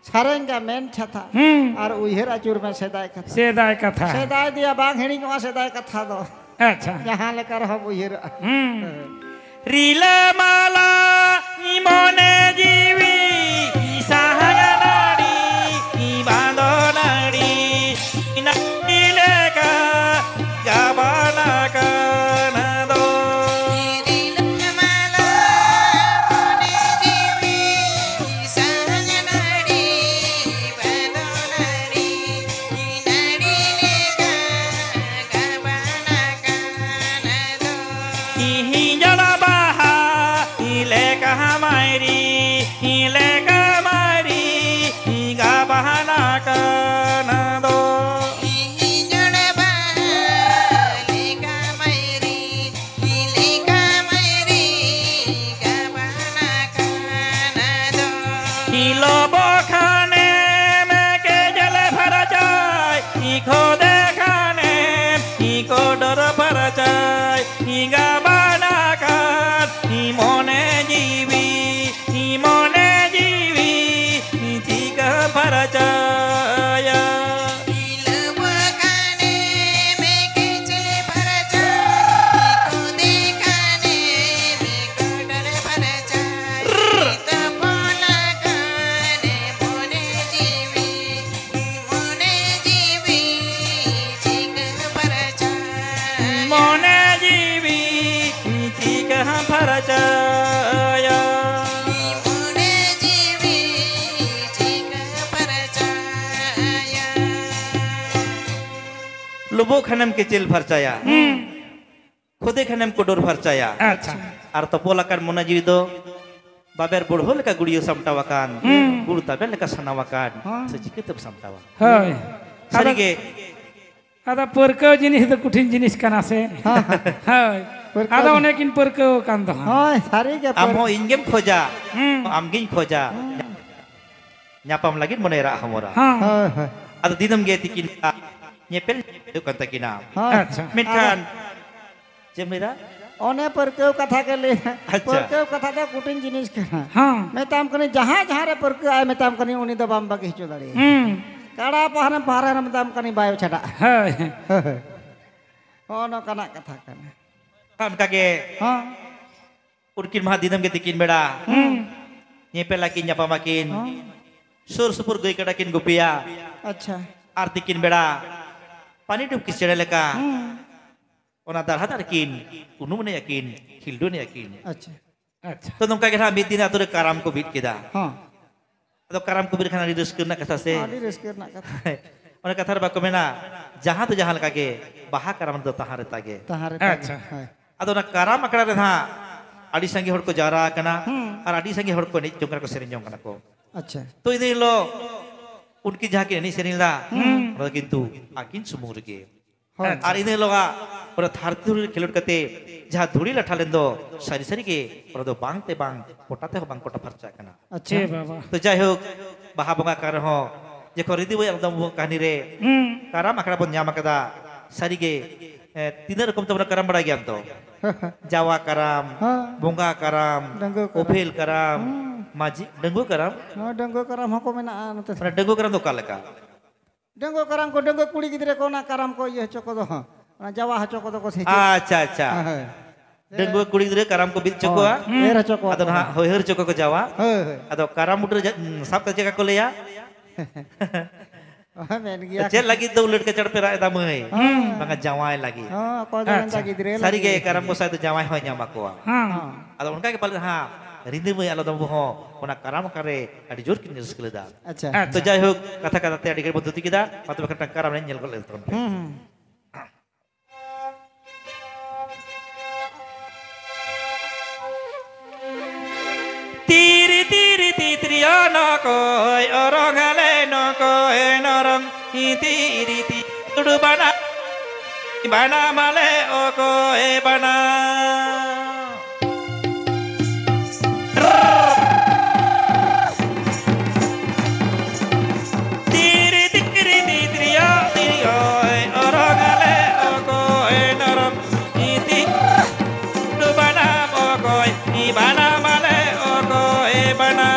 ᱥᱟᱨᱮᱝᱜᱟ, ᱢᱮᱱ ᱪᱷᱟᱛᱟ᱾ ᱦᱩᱸ᱾ ᱟᱨ ᱩᱭᱦᱟᱹᱨ ᱟᱹᱪᱩᱨ ᱢᱮ ᱥᱮᱫᱟᱭ ᱠᱟᱛᱷᱟ᱾ ᱥᱮᱫᱟᱭ ᱠᱟᱛᱷᱟ᱾ ᱥᱮᱫᱟᱭ ᱫᱤᱭᱟ ᱵᱟᱝ ᱦᱤᱲᱤᱧᱚᱜᱼᱟ ᱥᱮᱫᱟᱭ ᱠᱟᱛᱷᱟ ᱫᱚ᱾ ᱟᱪᱪᱷᱟ᱾ ᱡᱟᱦᱟᱸ ᱞᱮᱠᱟ ᱨᱮᱦᱚᱸ ᱩᱭᱦᱟᱹᱨᱚᱜᱼᱟ᱾ ᱦᱩᱸ᱾ ᱦᱮᱸ᱾ ᱨᱤᱞᱟᱹᱢᱟᱞᱟ ᱢᱚᱱᱮ ᱡᱤᱣᱤ ᱥᱟᱦᱟᱭᱟ ᱱᱟᱹᱲᱤ ᱵᱟᱸᱫᱚ ᱱᱟᱹᱲᱤ ᱱᱟᱹᱲᱤ ᱞᱮᱠᱟ ᱜᱟᱵᱟᱱ ᱟᱠᱟᱱ ᱫᱚ᱾ ᱨᱤᱞᱟᱹᱢᱟᱞᱟ ᱢᱚᱱᱮ ᱡᱤᱣᱤ ᱥᱟᱦᱟᱭᱟ ᱱᱟᱹᱲᱤ ᱵᱟᱸᱫᱚ ᱱᱟᱹᱲᱤ ᱱᱟᱹᱲᱤ ᱞᱮᱠᱟ ᱜᱟᱵᱟᱱ ᱟᱠᱟᱱ ᱫᱚ᱾ ᱦᱤᱸᱡᱚᱲ ᱵᱟᱦᱟ ᱞᱮᱠᱟ ᱢᱟᱭᱨᱤ, ᱞᱮᱠᱟ ᱢᱟᱭᱨᱤ ᱜᱟᱵᱟᱱ ᱟᱠᱟᱱ ᱫᱚ᱾ ᱦᱤᱸᱡᱚᱲ ᱵᱟᱦᱟ ᱞᱮᱠᱟ ᱢᱟᱭᱨᱤ, ᱞᱮᱠᱟ ᱢᱟᱭᱨᱤ ᱜᱟᱵᱟᱱ ᱟᱠᱟᱱ ᱫᱚ᱾ ᱦᱤᱞᱳ ᱵᱚ ᱠᱷᱟᱱᱮᱢ ᱠᱮᱡᱮᱞ ᱯᱷᱟᱨᱪᱟᱭ, ᱠᱷᱚᱫᱮ ᱠᱷᱟᱱᱮᱢ ᱠᱚᱰᱚᱨ ᱯᱷᱟᱨᱪᱟᱭ, ᱜᱟᱵᱟᱱ ᱟᱠᱟᱱ ᱢᱚᱱᱮ ᱡᱤᱣᱤ, ᱢᱚᱱᱮ ᱡᱤᱣᱤ ᱪᱤᱠᱟᱹ ᱯᱷᱟᱨᱪᱟᱭᱟ᱾ ᱦᱤᱞᱳ ᱵᱚ ᱠᱷᱟᱱᱮᱢ ᱠᱮᱡᱮᱞ ᱯᱷᱟᱨᱪᱟᱭ, ᱠᱷᱚᱫᱮ ᱠᱷᱟᱱᱮᱢ ᱠᱚᱰᱚᱨ ᱯᱷᱟᱨᱪᱟᱭ, ᱛᱚᱯᱚᱞ ᱟᱠᱟᱱ ᱢᱚᱱᱮ ᱡᱤᱣᱤ, ᱢᱚᱱᱮ ᱡᱤᱣᱤ ᱪᱤᱠᱟᱹ ᱯᱷᱟᱨᱪᱟᱭᱟ᱾ ᱢᱚᱱᱮ ᱡᱤᱣᱤ ᱪᱤᱠᱟᱹ ᱯᱷᱟᱨᱪᱟᱭᱟ᱾ ᱢᱚᱱᱮ ᱡᱤᱣᱤ ᱪᱤᱠᱟᱹ ᱯᱷᱟᱨᱪᱟᱭᱟ᱾ ᱞᱩᱵᱩᱜ ᱠᱷᱟᱱᱮᱢ ᱠᱮᱡᱮᱞ ᱯᱷᱟᱨᱪᱟᱭᱟ᱾ ᱦᱩᱸ᱾ ᱠᱷᱚᱫᱮ ᱠᱷᱟᱱᱮᱢ ᱠᱚᱰᱚᱨ ᱯᱷᱟᱨᱪᱟᱭᱟ᱾ ᱟᱪᱪᱷᱟ᱾ ᱟᱨ ᱛᱚᱯᱚᱞ ᱟᱠᱟᱱ ᱢᱚᱱᱮ ᱡᱤᱣᱤ ᱫᱚ ᱵᱟᱵᱮᱨ ᱵᱩᱲᱦᱟᱹ ᱞᱮᱠᱟ ᱜᱩᱲᱭᱟᱹᱣ ᱥᱟᱢᱴᱟᱣ ᱟᱠᱟᱱ, ᱦᱩᱸ᱾ ᱜᱩᱲ ᱛᱟᱵᱮᱨ ᱞᱮᱠᱟ ᱥᱟᱱᱟᱣ ᱟᱠᱟᱱ, ᱦᱮᱸ᱾ ᱥᱮ ᱪᱤᱠᱟᱹᱛᱮᱢ ᱥᱟᱢᱴᱟᱣᱟ? ᱦᱳᱭ᱾ ᱥᱟᱹᱨᱤᱜᱮ᱾ ᱟᱫᱚ, ᱟᱫᱚ ᱯᱟᱹᱨᱠᱟᱹᱣ ᱡᱤᱱᱤᱥ ᱫᱚ ᱠᱚᱴᱷᱤᱱ ᱡᱤᱱᱤᱥ ᱠᱟᱱᱟ ᱥᱮ᱾ ᱦᱮᱸ᱾ ᱦᱳᱭ᱾ ᱯᱟᱹᱨᱠᱟᱹᱣ ᱟᱫᱚ ᱡᱤᱱᱤᱥ᱾ ᱚᱱᱮ ᱠᱤᱱ ᱯᱟᱹᱨᱠᱟᱹᱣ ᱟᱠᱟᱱ ᱫᱚ ᱦᱟᱸᱜ᱾ ᱦᱳᱭ, ᱥᱟᱹᱨᱤᱜᱮ ᱟᱢ ᱯᱟᱹᱨ- ᱦᱚᱸ ᱤᱧ ᱜᱮᱢ ᱠᱷᱚᱡᱟ, ᱦᱩᱸ᱾ ᱟᱢᱜᱤᱧ ᱠᱷᱚᱡᱟ᱾ ᱦᱩᱸ᱾ ᱧᱟᱯᱟᱢ ᱞᱟᱹᱜᱤᱫ ᱢᱚᱱᱮ ᱨᱟᱜ ᱦᱚᱢᱚᱨᱟ᱾ ᱦᱮᱸ᱾ ᱦᱳᱭ, ᱦᱳᱭ᱾ ᱟᱫᱚ ᱫᱤᱱᱟᱹᱢ ᱜᱮ ᱛᱤᱠᱤᱱ ᱧᱮᱯᱮᱞ ᱦᱩᱭᱩᱜ ᱠᱟᱱ ᱛᱟᱹᱠᱤᱱᱟ᱾ ᱦᱳᱭ᱾ ᱟᱪᱪᱷᱟ᱾ ᱢᱮᱱᱠᱷᱟᱱ ᱟᱫᱚ ᱪᱮᱫ ᱮᱢ ᱞᱟᱹᱭᱫᱟ? ᱚᱱᱮ ᱯᱟᱹᱨᱠᱟᱹᱣ ᱠᱟᱛᱷᱟ ᱜᱮ ᱞᱟᱹᱭ᱾ ᱟᱪᱪᱷᱟ᱾ ᱯᱟᱹᱨᱠᱟᱹᱣ ᱠᱟᱛᱷᱟ ᱫᱚ ᱠᱚᱴᱷᱤᱱ ᱡᱤᱱᱤᱥ ᱠᱟᱱᱟ᱾ ᱦᱮᱸ᱾ ᱢᱮᱛᱟᱢ ᱠᱟᱹᱱᱟᱹᱧ, ᱡᱟᱦᱟᱸ, ᱡᱟᱦᱟᱸ ᱨᱮ ᱯᱟᱹᱨᱠᱟᱹᱜ ᱟᱭ, ᱢᱮᱛᱟᱢ ᱠᱟᱹᱱᱟᱹᱧ, ᱩᱱᱤ ᱫᱚ ᱵᱟᱢ ᱵᱟᱹᱜᱤ ᱦᱚᱪᱚ ᱫᱟᱲᱮᱭᱟᱜᱼᱟ᱾ ᱦᱩᱸ᱾ ᱠᱟᱲᱟ ᱯᱟᱦᱟᱨᱮᱢ, ᱯᱟᱦᱟᱨᱮ ᱨᱮ ᱢᱮᱛᱟᱢ ᱠᱟᱹᱱᱟᱹᱧ, ᱵᱟᱭ ᱪᱷᱟᱰᱟᱜᱼᱟ᱾ ᱦᱳᱭ᱾ ᱦᱳᱭ᱾ ᱦᱚᱸᱜᱼᱚ ᱱᱚᱝᱠᱟᱱᱟᱜ ᱠᱟᱛᱷᱟ ᱠᱟᱱᱟ᱾ ᱚᱱᱠᱟ ᱜᱮ ᱦᱮᱸ᱾ ᱩᱱᱠᱤᱱ ᱢᱟ ᱫᱤᱱᱟᱹᱢ ᱜᱮ ᱛᱤᱠᱤᱱ ᱵᱮᱲᱟ ᱦᱩᱸ᱾ ᱧᱮᱯᱮᱞ ᱟᱹᱠᱤᱱ, ᱧᱟᱯᱟᱢ ᱟᱹᱠᱤᱱ, ᱦᱚᱸ᱾ ᱥᱩᱨ ᱥᱩᱯᱩᱨ ᱜᱟᱹᱭ ᱠᱟᱰᱟ ᱠᱤᱱ ᱜᱩᱯᱤᱭᱟ᱾ ᱟᱪᱪᱷᱟ᱾ ᱟᱨ ᱛᱤᱠᱤᱱ ᱵᱮᱲᱟ ᱯᱟᱱᱤ ᱰᱩᱵᱠᱤ ᱪᱮᱬᱮ ᱞᱮᱠᱟ ᱦᱩᱸ᱾ ᱚᱱᱟ ᱫᱟᱨᱦᱟ ᱫᱟᱨᱮ ᱠᱤᱱ ᱩᱱᱩᱢ ᱮᱱᱮᱡ ᱟᱹᱠᱤᱱ, ᱠᱷᱤᱞᱰᱩ ᱮᱱᱮᱡ ᱟᱹᱠᱤᱱ᱾ ᱟᱪᱪᱷᱟ᱾ ᱛᱚ, ᱱᱚᱝᱠᱟ ᱜᱮ ᱱᱟᱦᱟᱜ ᱢᱤᱫ ᱫᱤᱱ ᱟᱛᱳ ᱨᱮ ᱠᱟᱨᱟᱢ ᱠᱚ ᱵᱤᱫ ᱠᱮᱫᱟ᱾ ᱦᱚᱸ᱾ ᱟᱫᱚ ᱠᱟᱨᱟᱢ ᱠᱚ ᱵᱤᱫ ᱞᱮᱠᱷᱟᱱ ᱟᱹᱰᱤ ᱨᱟᱹᱥᱠᱟᱹ ᱨᱮᱱᱟᱜ ᱠᱟᱛᱷᱟ ᱥᱮ? ᱟᱹᱰᱤ ᱨᱟᱹᱥᱠᱟᱹ ᱨᱮᱱᱟᱜ ᱠᱟᱛᱷᱟ᱾ ᱚᱱᱟ ᱠᱟᱛᱷᱟ ᱨᱮ ᱵᱟᱠᱚ ᱢᱮᱱᱟ, ᱡᱟᱦᱟᱸ ᱫᱚ ᱡᱟᱦᱟᱸ ᱞᱮᱠᱟ ᱜᱮ, ᱵᱟᱦᱟ ᱠᱟᱨᱟᱢ ᱨᱮᱫᱚ ᱛᱟᱦᱟᱸ ᱨᱮ ᱛᱟᱜᱮ᱾ ᱛᱟᱦᱟᱸ ᱨᱮ ᱛᱟᱜᱮ᱾ ᱟᱪᱪᱷᱟ᱾ ᱦᱳᱭ᱾ ᱟᱫᱚ ᱚᱱᱟ ᱠᱟᱨᱟᱢ ᱟᱠᱷᱲᱟ ᱨᱮ ᱱᱟᱦᱟᱜ ᱟᱹᱰᱤ ᱥᱟᱸᱜᱮ ᱦᱚᱲ ᱠᱚ ᱡᱟᱣᱨᱟ ᱟᱠᱟᱱᱟ ᱦᱩᱸ᱾ ᱟᱨ ᱟᱹᱰᱤ ᱥᱟᱸᱜᱮ ᱦᱚᱲ ᱠᱚ ᱮᱱᱮᱡ ᱡᱚᱝ ᱠᱟᱱᱟ ᱠᱚ, ᱥᱮᱨᱮᱧ ᱡᱚᱝ ᱠᱟᱱᱟ ᱠᱚ᱾ ᱟᱪᱪᱷᱟ᱾ ᱛᱚ, ᱤᱱᱟᱹ ᱦᱤᱞᱳᱜ ᱩᱱᱠᱤᱱ ᱡᱟᱦᱟᱸ ᱠᱤᱱ ᱮᱱᱮᱡ ᱥᱮᱨᱮᱧ ᱞᱮᱫᱟ, ᱦᱩᱸ᱾ ᱚᱱᱟ ᱫᱚ ᱠᱤᱱᱛᱩ ᱟᱹᱠᱤᱱ ᱥᱩᱢᱩᱝ ᱨᱮᱜᱮ᱾ ᱦᱳᱭ᱾ ᱟᱪᱪᱷᱟ᱾ ᱟᱨ ᱤᱱᱟᱹ ᱦᱤᱞᱳᱜᱟᱜ ᱚᱱᱟ ᱫᱷᱟᱹᱨᱛᱤ ᱫᱷᱩᱲᱤ ᱨᱮ ᱠᱷᱮᱞᱳᱰ ᱠᱟᱛᱮ ᱡᱟᱦᱟᱸ ᱫᱷᱩᱲᱤ ᱞᱟᱴᱷᱟ ᱞᱮᱱ ᱫᱚ, ᱥᱟᱹᱨᱤ ᱥᱟᱹᱨᱤ ᱜᱮ ᱚᱱᱟ ᱫᱚ ᱵᱟᱝ ᱛᱮ ᱵᱟᱝ, ᱯᱚᱴᱟ ᱛᱮᱦᱚᱸ ᱵᱟᱝ ᱯᱚᱴᱟ ᱯᱷᱟᱨᱪᱟᱜ ᱠᱟᱱᱟ᱾ ᱟᱪᱪᱷᱟ᱾ ᱮ ᱵᱟᱵᱟ᱾ ᱛᱚ, ᱡᱟᱭᱦᱳᱠ, ᱵᱟᱦᱟ ᱵᱚᱸᱜᱟ ᱠᱟᱱ ᱨᱮᱦᱚᱸ, ᱡᱚᱠᱷᱚᱱ ᱨᱤᱫᱤ ᱵᱟᱹᱭ ᱟᱞᱫᱚᱢ ᱠᱟᱹᱦᱱᱤ ᱨᱮ ᱦᱩᱸ᱾ ᱠᱟᱨᱟᱢ ᱟᱠᱷᱲᱟ ᱵᱚᱱ ᱧᱟᱢ ᱟᱠᱟᱫᱟ, ᱥᱟᱹᱨᱤ ᱜᱮ, ᱮ, ᱛᱤᱱᱟᱹᱜ ᱨᱚᱠᱚᱢ ᱛᱮᱵᱚᱱ ᱠᱟᱨᱟᱢ ᱵᱟᱲᱟᱭ ᱜᱮᱭᱟ ᱛᱚ? ᱡᱟᱣᱟ ᱠᱟᱨᱟᱢ, ᱦᱮᱸ᱾ ᱵᱚᱸᱜᱟ ᱠᱟᱨᱟᱢ, ᱰᱟᱺᱜᱩᱣᱟᱹ ᱠᱟᱨᱟᱢ᱾ ᱩᱯᱮᱞ ᱠᱟᱨᱟᱢ, ᱦᱩᱸ᱾ ᱢᱟᱹᱡᱷᱤ, ᱰᱟᱺᱜᱩᱣᱟᱹ ᱠᱟᱨᱟᱢ᱾ ᱦᱮᱸ, ᱰᱟᱺᱜᱩᱣᱟᱹ ᱠᱟᱨᱟᱢ ᱦᱚᱸᱠᱚ ᱢᱮᱱᱟᱜᱼᱟ ᱱᱚᱛᱮ᱾ ᱢᱟᱱᱮ, ᱰᱟᱺᱜᱩᱣᱟᱹ ᱠᱟᱨᱟᱢ ᱫᱚ ᱚᱠᱟ ᱞᱮᱠᱟ? ᱰᱟᱺᱜᱩᱣᱟᱹ ᱠᱟᱨᱟᱢ ᱠᱚ, ᱰᱟᱺᱜᱩᱣᱟᱹ ᱠᱩᱲᱤ ᱜᱤᱫᱽᱨᱟᱹ ᱠᱚ ᱚᱱᱟ ᱠᱟᱨᱟᱢ ᱠᱚ ᱤᱭᱟᱹ ᱦᱚᱪᱚ ᱠᱚᱫᱚ, ᱚᱱᱟ ᱡᱟᱣᱟ ᱦᱚᱪᱚ ᱠᱚᱫᱚ ᱠᱚ ᱥᱮ ᱪᱮᱫ? ᱟᱪᱪᱷᱟ, ᱟᱪᱪᱷᱟ᱾ ᱦᱳᱭ᱾ ᱰᱟᱺᱜᱩᱣᱟᱹ ᱠᱩᱲᱤ ᱜᱤᱫᱽᱨᱟᱹ ᱠᱟᱨᱟᱢ ᱠᱚ ᱵᱤᱫ ᱦᱚᱪᱚ ᱦᱳᱭ, ᱠᱚᱣᱟ᱾ ᱮᱨ ᱦᱚᱪᱚ ᱠᱚᱣᱟ ᱟᱫᱚ ᱠᱚ ᱱᱟᱦᱟᱜ ᱚᱱᱟ᱾ ᱦᱟᱹᱭᱦᱟᱹᱨ ᱦᱚᱪᱚ ᱠᱚᱠᱚ ᱡᱟᱣᱟ᱾ ᱦᱳᱭ, ᱦᱳᱭ᱾ ᱟᱫᱚ ᱠᱟᱨᱟᱢ ᱵᱩᱴᱟᱹ ᱨᱮ ᱡᱟ-, ᱥᱟᱵ ᱠᱟᱛᱮ ᱪᱮᱫ ᱞᱮᱠᱟ ᱠᱚ ᱞᱟᱹᱭᱟ? ᱦᱳᱭ, ᱢᱮᱱ ᱜᱮᱭᱟ ᱪᱮᱫ ᱠᱚ᱾ ᱞᱟᱹᱜᱤᱫ ᱫᱚ ᱩᱞᱟᱹᱴ ᱠᱟᱪᱟᱲ ᱯᱮ ᱨᱟᱜ ᱮᱫᱟ ᱢᱟᱹᱭ? ᱦᱮᱸ᱾ ᱵᱟᱝᱟ, ᱡᱟᱶᱟᱭ ᱞᱟᱹᱜᱤᱫ᱾ ᱦᱚᱸ, ᱚᱠᱚᱭ ᱫᱚ ᱢᱮᱱᱫᱟ ᱟᱪᱪᱷᱟ᱾ ᱜᱤᱫᱽᱨᱟᱹ ᱥᱟᱹᱨᱤ ᱜᱮ, ᱞᱟᱹᱜᱤᱫ᱾ ᱠᱟᱨᱟᱢ ᱜᱚᱸᱥᱟᱭ ᱫᱚ ᱡᱟᱶᱟᱭ ᱦᱚᱸᱭ ᱧᱟᱢ ᱟᱠᱚᱣᱟ᱾ ᱦᱮᱸ᱾ ᱟᱫᱚ ᱚᱱᱠᱟ ᱜᱮ ᱯᱟᱞᱮᱫ ᱦᱟᱸᱜ ᱨᱤᱸᱫᱤ ᱢᱟᱹᱭ ᱟᱞᱚ ᱫᱚ ᱦᱚᱸ ᱚᱱᱟ ᱠᱟᱨᱟᱢ ᱟᱠᱷᱲᱟ ᱨᱮ ᱟᱹᱰᱤ ᱡᱳᱨ ᱠᱤᱱ ᱨᱟᱹᱥᱠᱟᱹ ᱞᱮᱫᱟ᱾ ᱟᱪᱪᱷᱟ᱾ ᱛᱚ, ᱟᱪᱪᱷᱟ᱾ ᱡᱟᱭᱦᱳᱠ, ᱠᱟᱛᱷᱟ ᱠᱟᱛᱷᱟ ᱛᱮ ᱟᱹᱰᱤ ᱜᱷᱟᱹᱲᱤᱡ ᱵᱚᱱ ᱛᱷᱩᱛᱤ ᱠᱮᱫᱟ᱾ ᱢᱟ ᱛᱚᱵᱮ ᱠᱷᱟᱱ ᱠᱟᱨᱟᱢ ᱮᱱᱮᱡ ᱧᱮᱞ ᱜᱚᱫ ᱞᱮ ᱛᱟᱵᱚᱱ ᱯᱮ᱾ ᱦᱩᱸ, ᱦᱩᱸ᱾ ᱛᱤᱨᱤ ᱛᱤᱨᱤ ᱛᱤᱛᱨᱤᱭᱟ ᱱᱟ ᱠᱚᱭ ᱚᱨᱚᱝ ᱟᱞᱮ ᱱᱚ ᱠᱚᱭ ᱱᱚᱨᱚᱝ ᱤ ᱛᱤᱨᱤ ᱛᱤ ᱛᱩᱰᱩ ᱵᱟᱱᱟ ᱵᱟᱱᱟ ᱢᱟᱞᱮ ᱚ ᱠᱚᱭ ᱵᱟᱱᱟ᱾ ᱛᱤᱨᱤ ᱛᱤᱨᱤ ᱛᱤᱛᱨᱤᱭᱟ ᱛᱤᱨᱤᱭᱚᱭ ᱚᱨᱚᱝ ᱟᱞᱮ ᱚ ᱠᱚᱭ ᱱᱚᱨᱚᱝ ᱤ ᱛᱤ ᱛᱩᱰᱩ ᱵᱟᱱᱟ ᱢᱚ ᱠᱚᱭ ᱤ ᱵᱟᱱᱟ ᱢᱟᱞᱮ ᱚ ᱠᱚᱭ ᱵᱟᱱᱟ᱾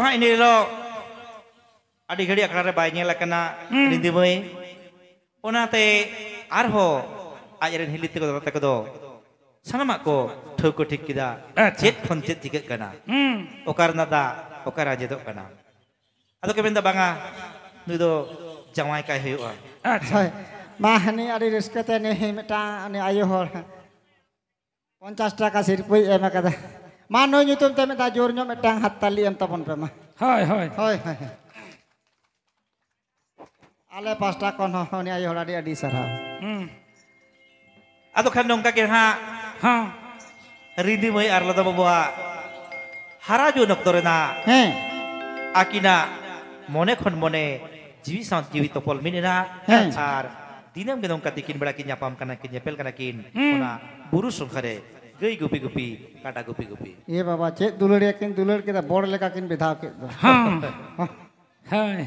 ᱦᱟᱸᱜ ᱤᱱᱟᱹ ᱦᱤᱞᱳᱜ ᱟᱹᱰᱤ ᱜᱷᱟᱹᱲᱤᱡ ᱟᱠᱷᱲᱟ ᱨᱮ ᱵᱟᱭ ᱧᱮᱞ ᱟᱠᱟᱱᱟ ᱦᱩᱸ᱾ ᱨᱤᱸᱫᱤ ᱢᱟᱹᱭ᱾ ᱚᱱᱟᱛᱮ ᱟᱨᱦᱚᱸ ᱟᱡ ᱨᱮᱱ ᱦᱤᱞᱤ ᱛᱟᱠᱚ, ᱫᱟᱫᱟ ᱛᱟᱠᱚ ᱫᱚ ᱥᱟᱱᱟᱢᱟᱜ ᱠᱚ ᱴᱷᱟᱹᱣᱠᱟᱹ ᱴᱷᱤᱠ ᱠᱮᱫᱟ᱾ ᱟᱪᱪᱷᱟ᱾ ᱪᱮᱫ ᱠᱷᱚᱱ ᱪᱮᱫ ᱪᱤᱠᱟᱹᱜ ᱠᱟᱱᱟ, ᱦᱩᱸ᱾ ᱚᱠᱟ ᱨᱮᱱᱟᱜ ᱫᱟᱜ ᱚᱠᱟᱨᱮ ᱟᱸᱡᱮᱫᱚᱜ ᱠᱟᱱᱟ᱾ ᱟᱫᱚ ᱠᱚ ᱢᱮᱱᱫᱟ, "ᱵᱟᱝᱟ, ᱱᱩᱭ ᱫᱚ ᱡᱟᱶᱟᱭ ᱠᱟᱭ ᱦᱩᱭᱩᱜᱼᱟ᱾" ᱟᱪᱪᱷᱟ᱾ ᱦᱳᱭ᱾ ᱢᱟ, ᱦᱟᱹᱱᱤ ᱟᱹᱰᱤ ᱨᱟᱹᱥᱠᱟᱹ ᱛᱮ ᱱᱩᱭ ᱢᱤᱫᱴᱟᱝ ᱩᱱᱤ ᱟᱭᱳ ᱦᱚᱲ ᱯᱚᱧᱪᱟᱥ ᱴᱟᱠᱟ ᱥᱤᱨᱯᱟᱹᱭ ᱮᱢ ᱟᱠᱟᱫᱟ᱾ ᱢᱟ, ᱱᱩᱭ ᱧᱩᱛᱩᱢ ᱛᱮ ᱢᱤᱫ ᱫᱷᱟᱣ ᱡᱳᱨ ᱧᱚᱜ ᱢᱤᱫᱴᱟᱝ ᱦᱟᱛᱛᱟᱞᱤ ᱮᱢ ᱛᱟᱵᱚᱱ ᱯᱮ ᱢᱟ᱾ ᱦᱳᱭ, ᱦᱳᱭ᱾ ᱦᱳᱭ, ᱦᱳᱭ, ᱦᱳᱭ᱾ ᱟᱞᱮ ᱯᱟᱥᱴᱟ ᱠᱷᱚᱱ ᱦᱚᱸ ᱩᱱᱤ ᱟᱭᱳ ᱦᱚᱲ ᱟᱹᱰᱤ, ᱟᱹᱰᱤ ᱥᱟᱨᱦᱟᱣ᱾ ᱦᱩᱸ᱾ ᱟᱫᱚ ᱠᱷᱟᱱ ᱱᱚᱝᱠᱟ ᱜᱮ ᱦᱟᱸᱜ ᱦᱚᱸ᱾ ᱨᱤᱸᱫᱤ ᱢᱟᱹᱭ ᱟᱨ ᱞᱟᱫᱟ ᱵᱟᱵᱩᱣᱟᱜ ᱦᱟᱨᱟ ᱡᱩᱣᱟᱹᱱ ᱚᱠᱛᱚ ᱨᱮᱱᱟᱜ ᱦᱮᱸ᱾ ᱟᱹᱠᱤᱱᱟᱜ ᱢᱚᱱᱮ ᱠᱷᱚᱱ ᱢᱚᱱᱮ, ᱡᱤᱣᱤ ᱥᱟᱶ ᱡᱤᱣᱤ ᱛᱚᱯᱚᱞ ᱢᱤᱫ ᱮᱱᱟ᱾ ᱦᱮᱸ᱾ ᱟᱨ ᱫᱤᱱᱟᱹᱢ ᱜᱮ ᱱᱚᱝᱠᱟ ᱛᱤᱠᱤᱱ ᱵᱮᱲᱟ ᱠᱤᱱ ᱧᱟᱯᱟᱢ ᱠᱟᱱᱟ, ᱠᱤᱱ ᱧᱮᱯᱮᱞ ᱠᱟᱱᱟ ᱠᱤᱱ ᱦᱩᱸ᱾ ᱚᱱᱟ ᱵᱩᱨᱩ ᱥᱚᱸᱜᱷᱟ ᱨᱮ ᱜᱟᱹᱭ ᱜᱩᱯᱤ ᱜᱩᱯᱤ, ᱠᱟᱰᱟ ᱜᱩᱯᱤ ᱜᱩᱯᱤ᱾ ᱮ ᱵᱟᱵᱟ, ᱪᱮᱫ ᱫᱩᱞᱟᱹᱲᱤᱭᱟᱹ ᱠᱤᱱ ᱫᱩᱞᱟᱹᱲ ᱠᱮᱫᱟ, ᱵᱚᱲ ᱞᱮᱠᱟ ᱠᱤᱱ ᱵᱮᱫᱷᱟᱣ ᱠᱮᱫ ᱫᱚ᱾ ᱦᱚᱸ᱾ ᱦᱳᱭ᱾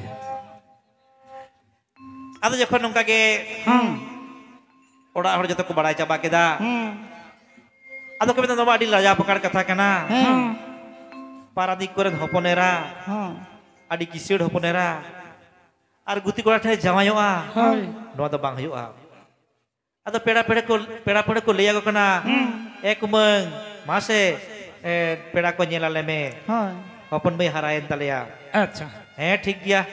ᱟᱫᱚ ᱡᱚᱠᱷᱚᱱ ᱱᱚᱝᱠᱟ ᱜᱮ ᱦᱩᱸ᱾ ᱚᱲᱟᱜ ᱦᱚᱲ ᱡᱚᱛᱚ ᱠᱚ ᱵᱟᱲᱟᱭ ᱪᱟᱵᱟ ᱠᱮᱫᱟ, ᱦᱩᱸ᱾ ᱟᱫᱚ ᱠᱚ ᱢᱮᱱᱫᱟ, "ᱱᱚᱣᱟ ᱢᱟ ᱟᱹᱰᱤ ᱞᱟᱡᱟ ᱯᱟᱠᱟᱲ ᱠᱟᱛᱷᱟ ᱠᱟᱱᱟ, ᱦᱮᱸ᱾ ᱯᱟᱨᱟᱱᱤᱠ ᱠᱚᱨᱮᱱ ᱦᱚᱯᱚᱱ ᱮᱨᱟ, ᱦᱚᱸ᱾ ᱟᱹᱰᱤ ᱠᱤᱥᱟᱹᱲ ᱦᱚᱯᱚᱱ ᱮᱨᱟ, ᱟᱨ ᱜᱩᱛᱤ ᱠᱚᱲᱟ ᱴᱷᱮᱱ ᱡᱟᱶᱟᱭᱚᱜᱼᱟ, ᱦᱳᱭ᱾ ᱱᱚᱣᱟ ᱫᱚ ᱵᱟᱝ ᱦᱩᱭᱩᱜᱼᱟ᱾" ᱟᱫᱚ ᱯᱮᱲᱟ ᱯᱮᱲᱟ ᱠᱚ, ᱯᱮᱲᱟ ᱯᱟᱹᱲᱦᱟᱹ ᱠᱚ ᱞᱟᱹᱭ ᱟᱠᱚ ᱠᱟᱱᱟ, ᱦᱩᱸ᱾ "ᱮ ᱠᱩᱢᱟᱹᱝ, ᱢᱟᱥᱮ, ᱮ, ᱯᱮᱲᱟ ᱠᱚ ᱧᱮᱞ ᱟᱞᱮ ᱢᱮ, ᱦᱳᱭ᱾ ᱦᱚᱯᱚᱱ ᱢᱟᱹᱭ ᱦᱟᱨᱟᱭᱮᱱ ᱛᱟᱞᱮᱭᱟ᱾" ᱟᱪᱪᱷᱟ᱾ ᱦᱮᱸ, ᱴᱷᱤᱠ ᱜᱮᱭᱟ᱾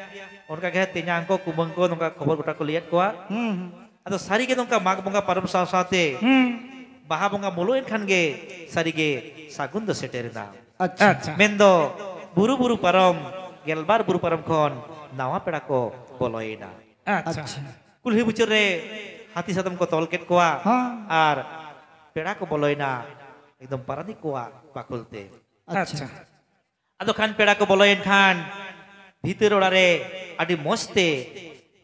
ᱚᱱᱠᱟ ᱜᱮ ᱛᱮᱧᱟᱝ ᱠᱚ, ᱠᱩᱢᱟᱹᱝ ᱠᱚ ᱱᱚᱝᱠᱟ ᱠᱷᱚᱵᱚᱨ ᱜᱚᱴᱟ ᱠᱚ ᱞᱟᱹᱭᱟᱫ ᱠᱚᱣᱟ᱾ ᱦᱩᱸ, ᱦᱩᱸ᱾ ᱟᱫᱚ ᱥᱟᱹᱨᱤ ᱜᱮ ᱱᱚᱝᱠᱟ ᱢᱟᱜᱽ ᱵᱚᱸᱜᱟ ᱯᱟᱨᱚᱢ ᱥᱟᱶ ᱥᱟᱶᱛᱮ ᱦᱩᱸ᱾ ᱵᱟᱦᱟ ᱵᱚᱸᱜᱟ ᱢᱩᱞᱩᱜ ᱮᱱ ᱠᱷᱟᱱ ᱜᱮ ᱥᱟᱹᱨᱤ ᱜᱮ ᱥᱟᱹᱜᱩᱱ ᱫᱚ ᱥᱮᱴᱮᱨ ᱮᱱᱟ᱾ ᱟᱪᱪᱷᱟ᱾ ᱟᱪᱪᱷᱟ᱾ ᱢᱮᱱᱫᱚ ᱵᱩᱨᱩ ᱵᱩᱨᱩ ᱯᱟᱨᱚᱢ, ᱜᱮᱞᱵᱟᱨ ᱵᱩᱨᱩ ᱯᱟᱨᱚᱢ ᱠᱷᱚᱱ ᱱᱟᱣᱟ ᱯᱮᱲᱟ ᱠᱚ ᱵᱚᱞᱚᱭᱮᱱᱟ᱾ ᱟᱪᱪᱷᱟ᱾ ᱟᱪᱪᱷᱟ᱾ ᱠᱩᱞᱦᱤ ᱢᱩᱪᱟᱹᱫ ᱨᱮ ᱦᱟᱹᱛᱤ ᱥᱟᱫᱚᱢ ᱠᱚ ᱛᱚᱞ ᱠᱮᱫ ᱠᱚᱣᱟ ᱦᱚᱸ᱾ ᱟᱨ ᱯᱮᱲᱟ ᱠᱚ ᱵᱚᱞᱚᱭᱮᱱᱟ ᱮᱠᱫᱚᱢ ᱯᱟᱨᱟᱱᱤᱠ ᱠᱚᱣᱟᱜ ᱵᱟᱠᱷᱳᱞ ᱛᱮ᱾ ᱟᱪᱪᱷᱟ᱾ ᱟᱪᱪᱷᱟ᱾ ᱟᱫᱚ ᱠᱷᱟᱱ ᱯᱮᱲᱟ ᱠᱚ ᱵᱚᱞᱚᱭᱮᱱ ᱠᱷᱟᱱ ᱵᱷᱤᱛᱟᱹᱨ ᱚᱲᱟᱜ ᱨᱮ ᱟᱹᱰᱤ ᱢᱚᱡᱽ ᱛᱮ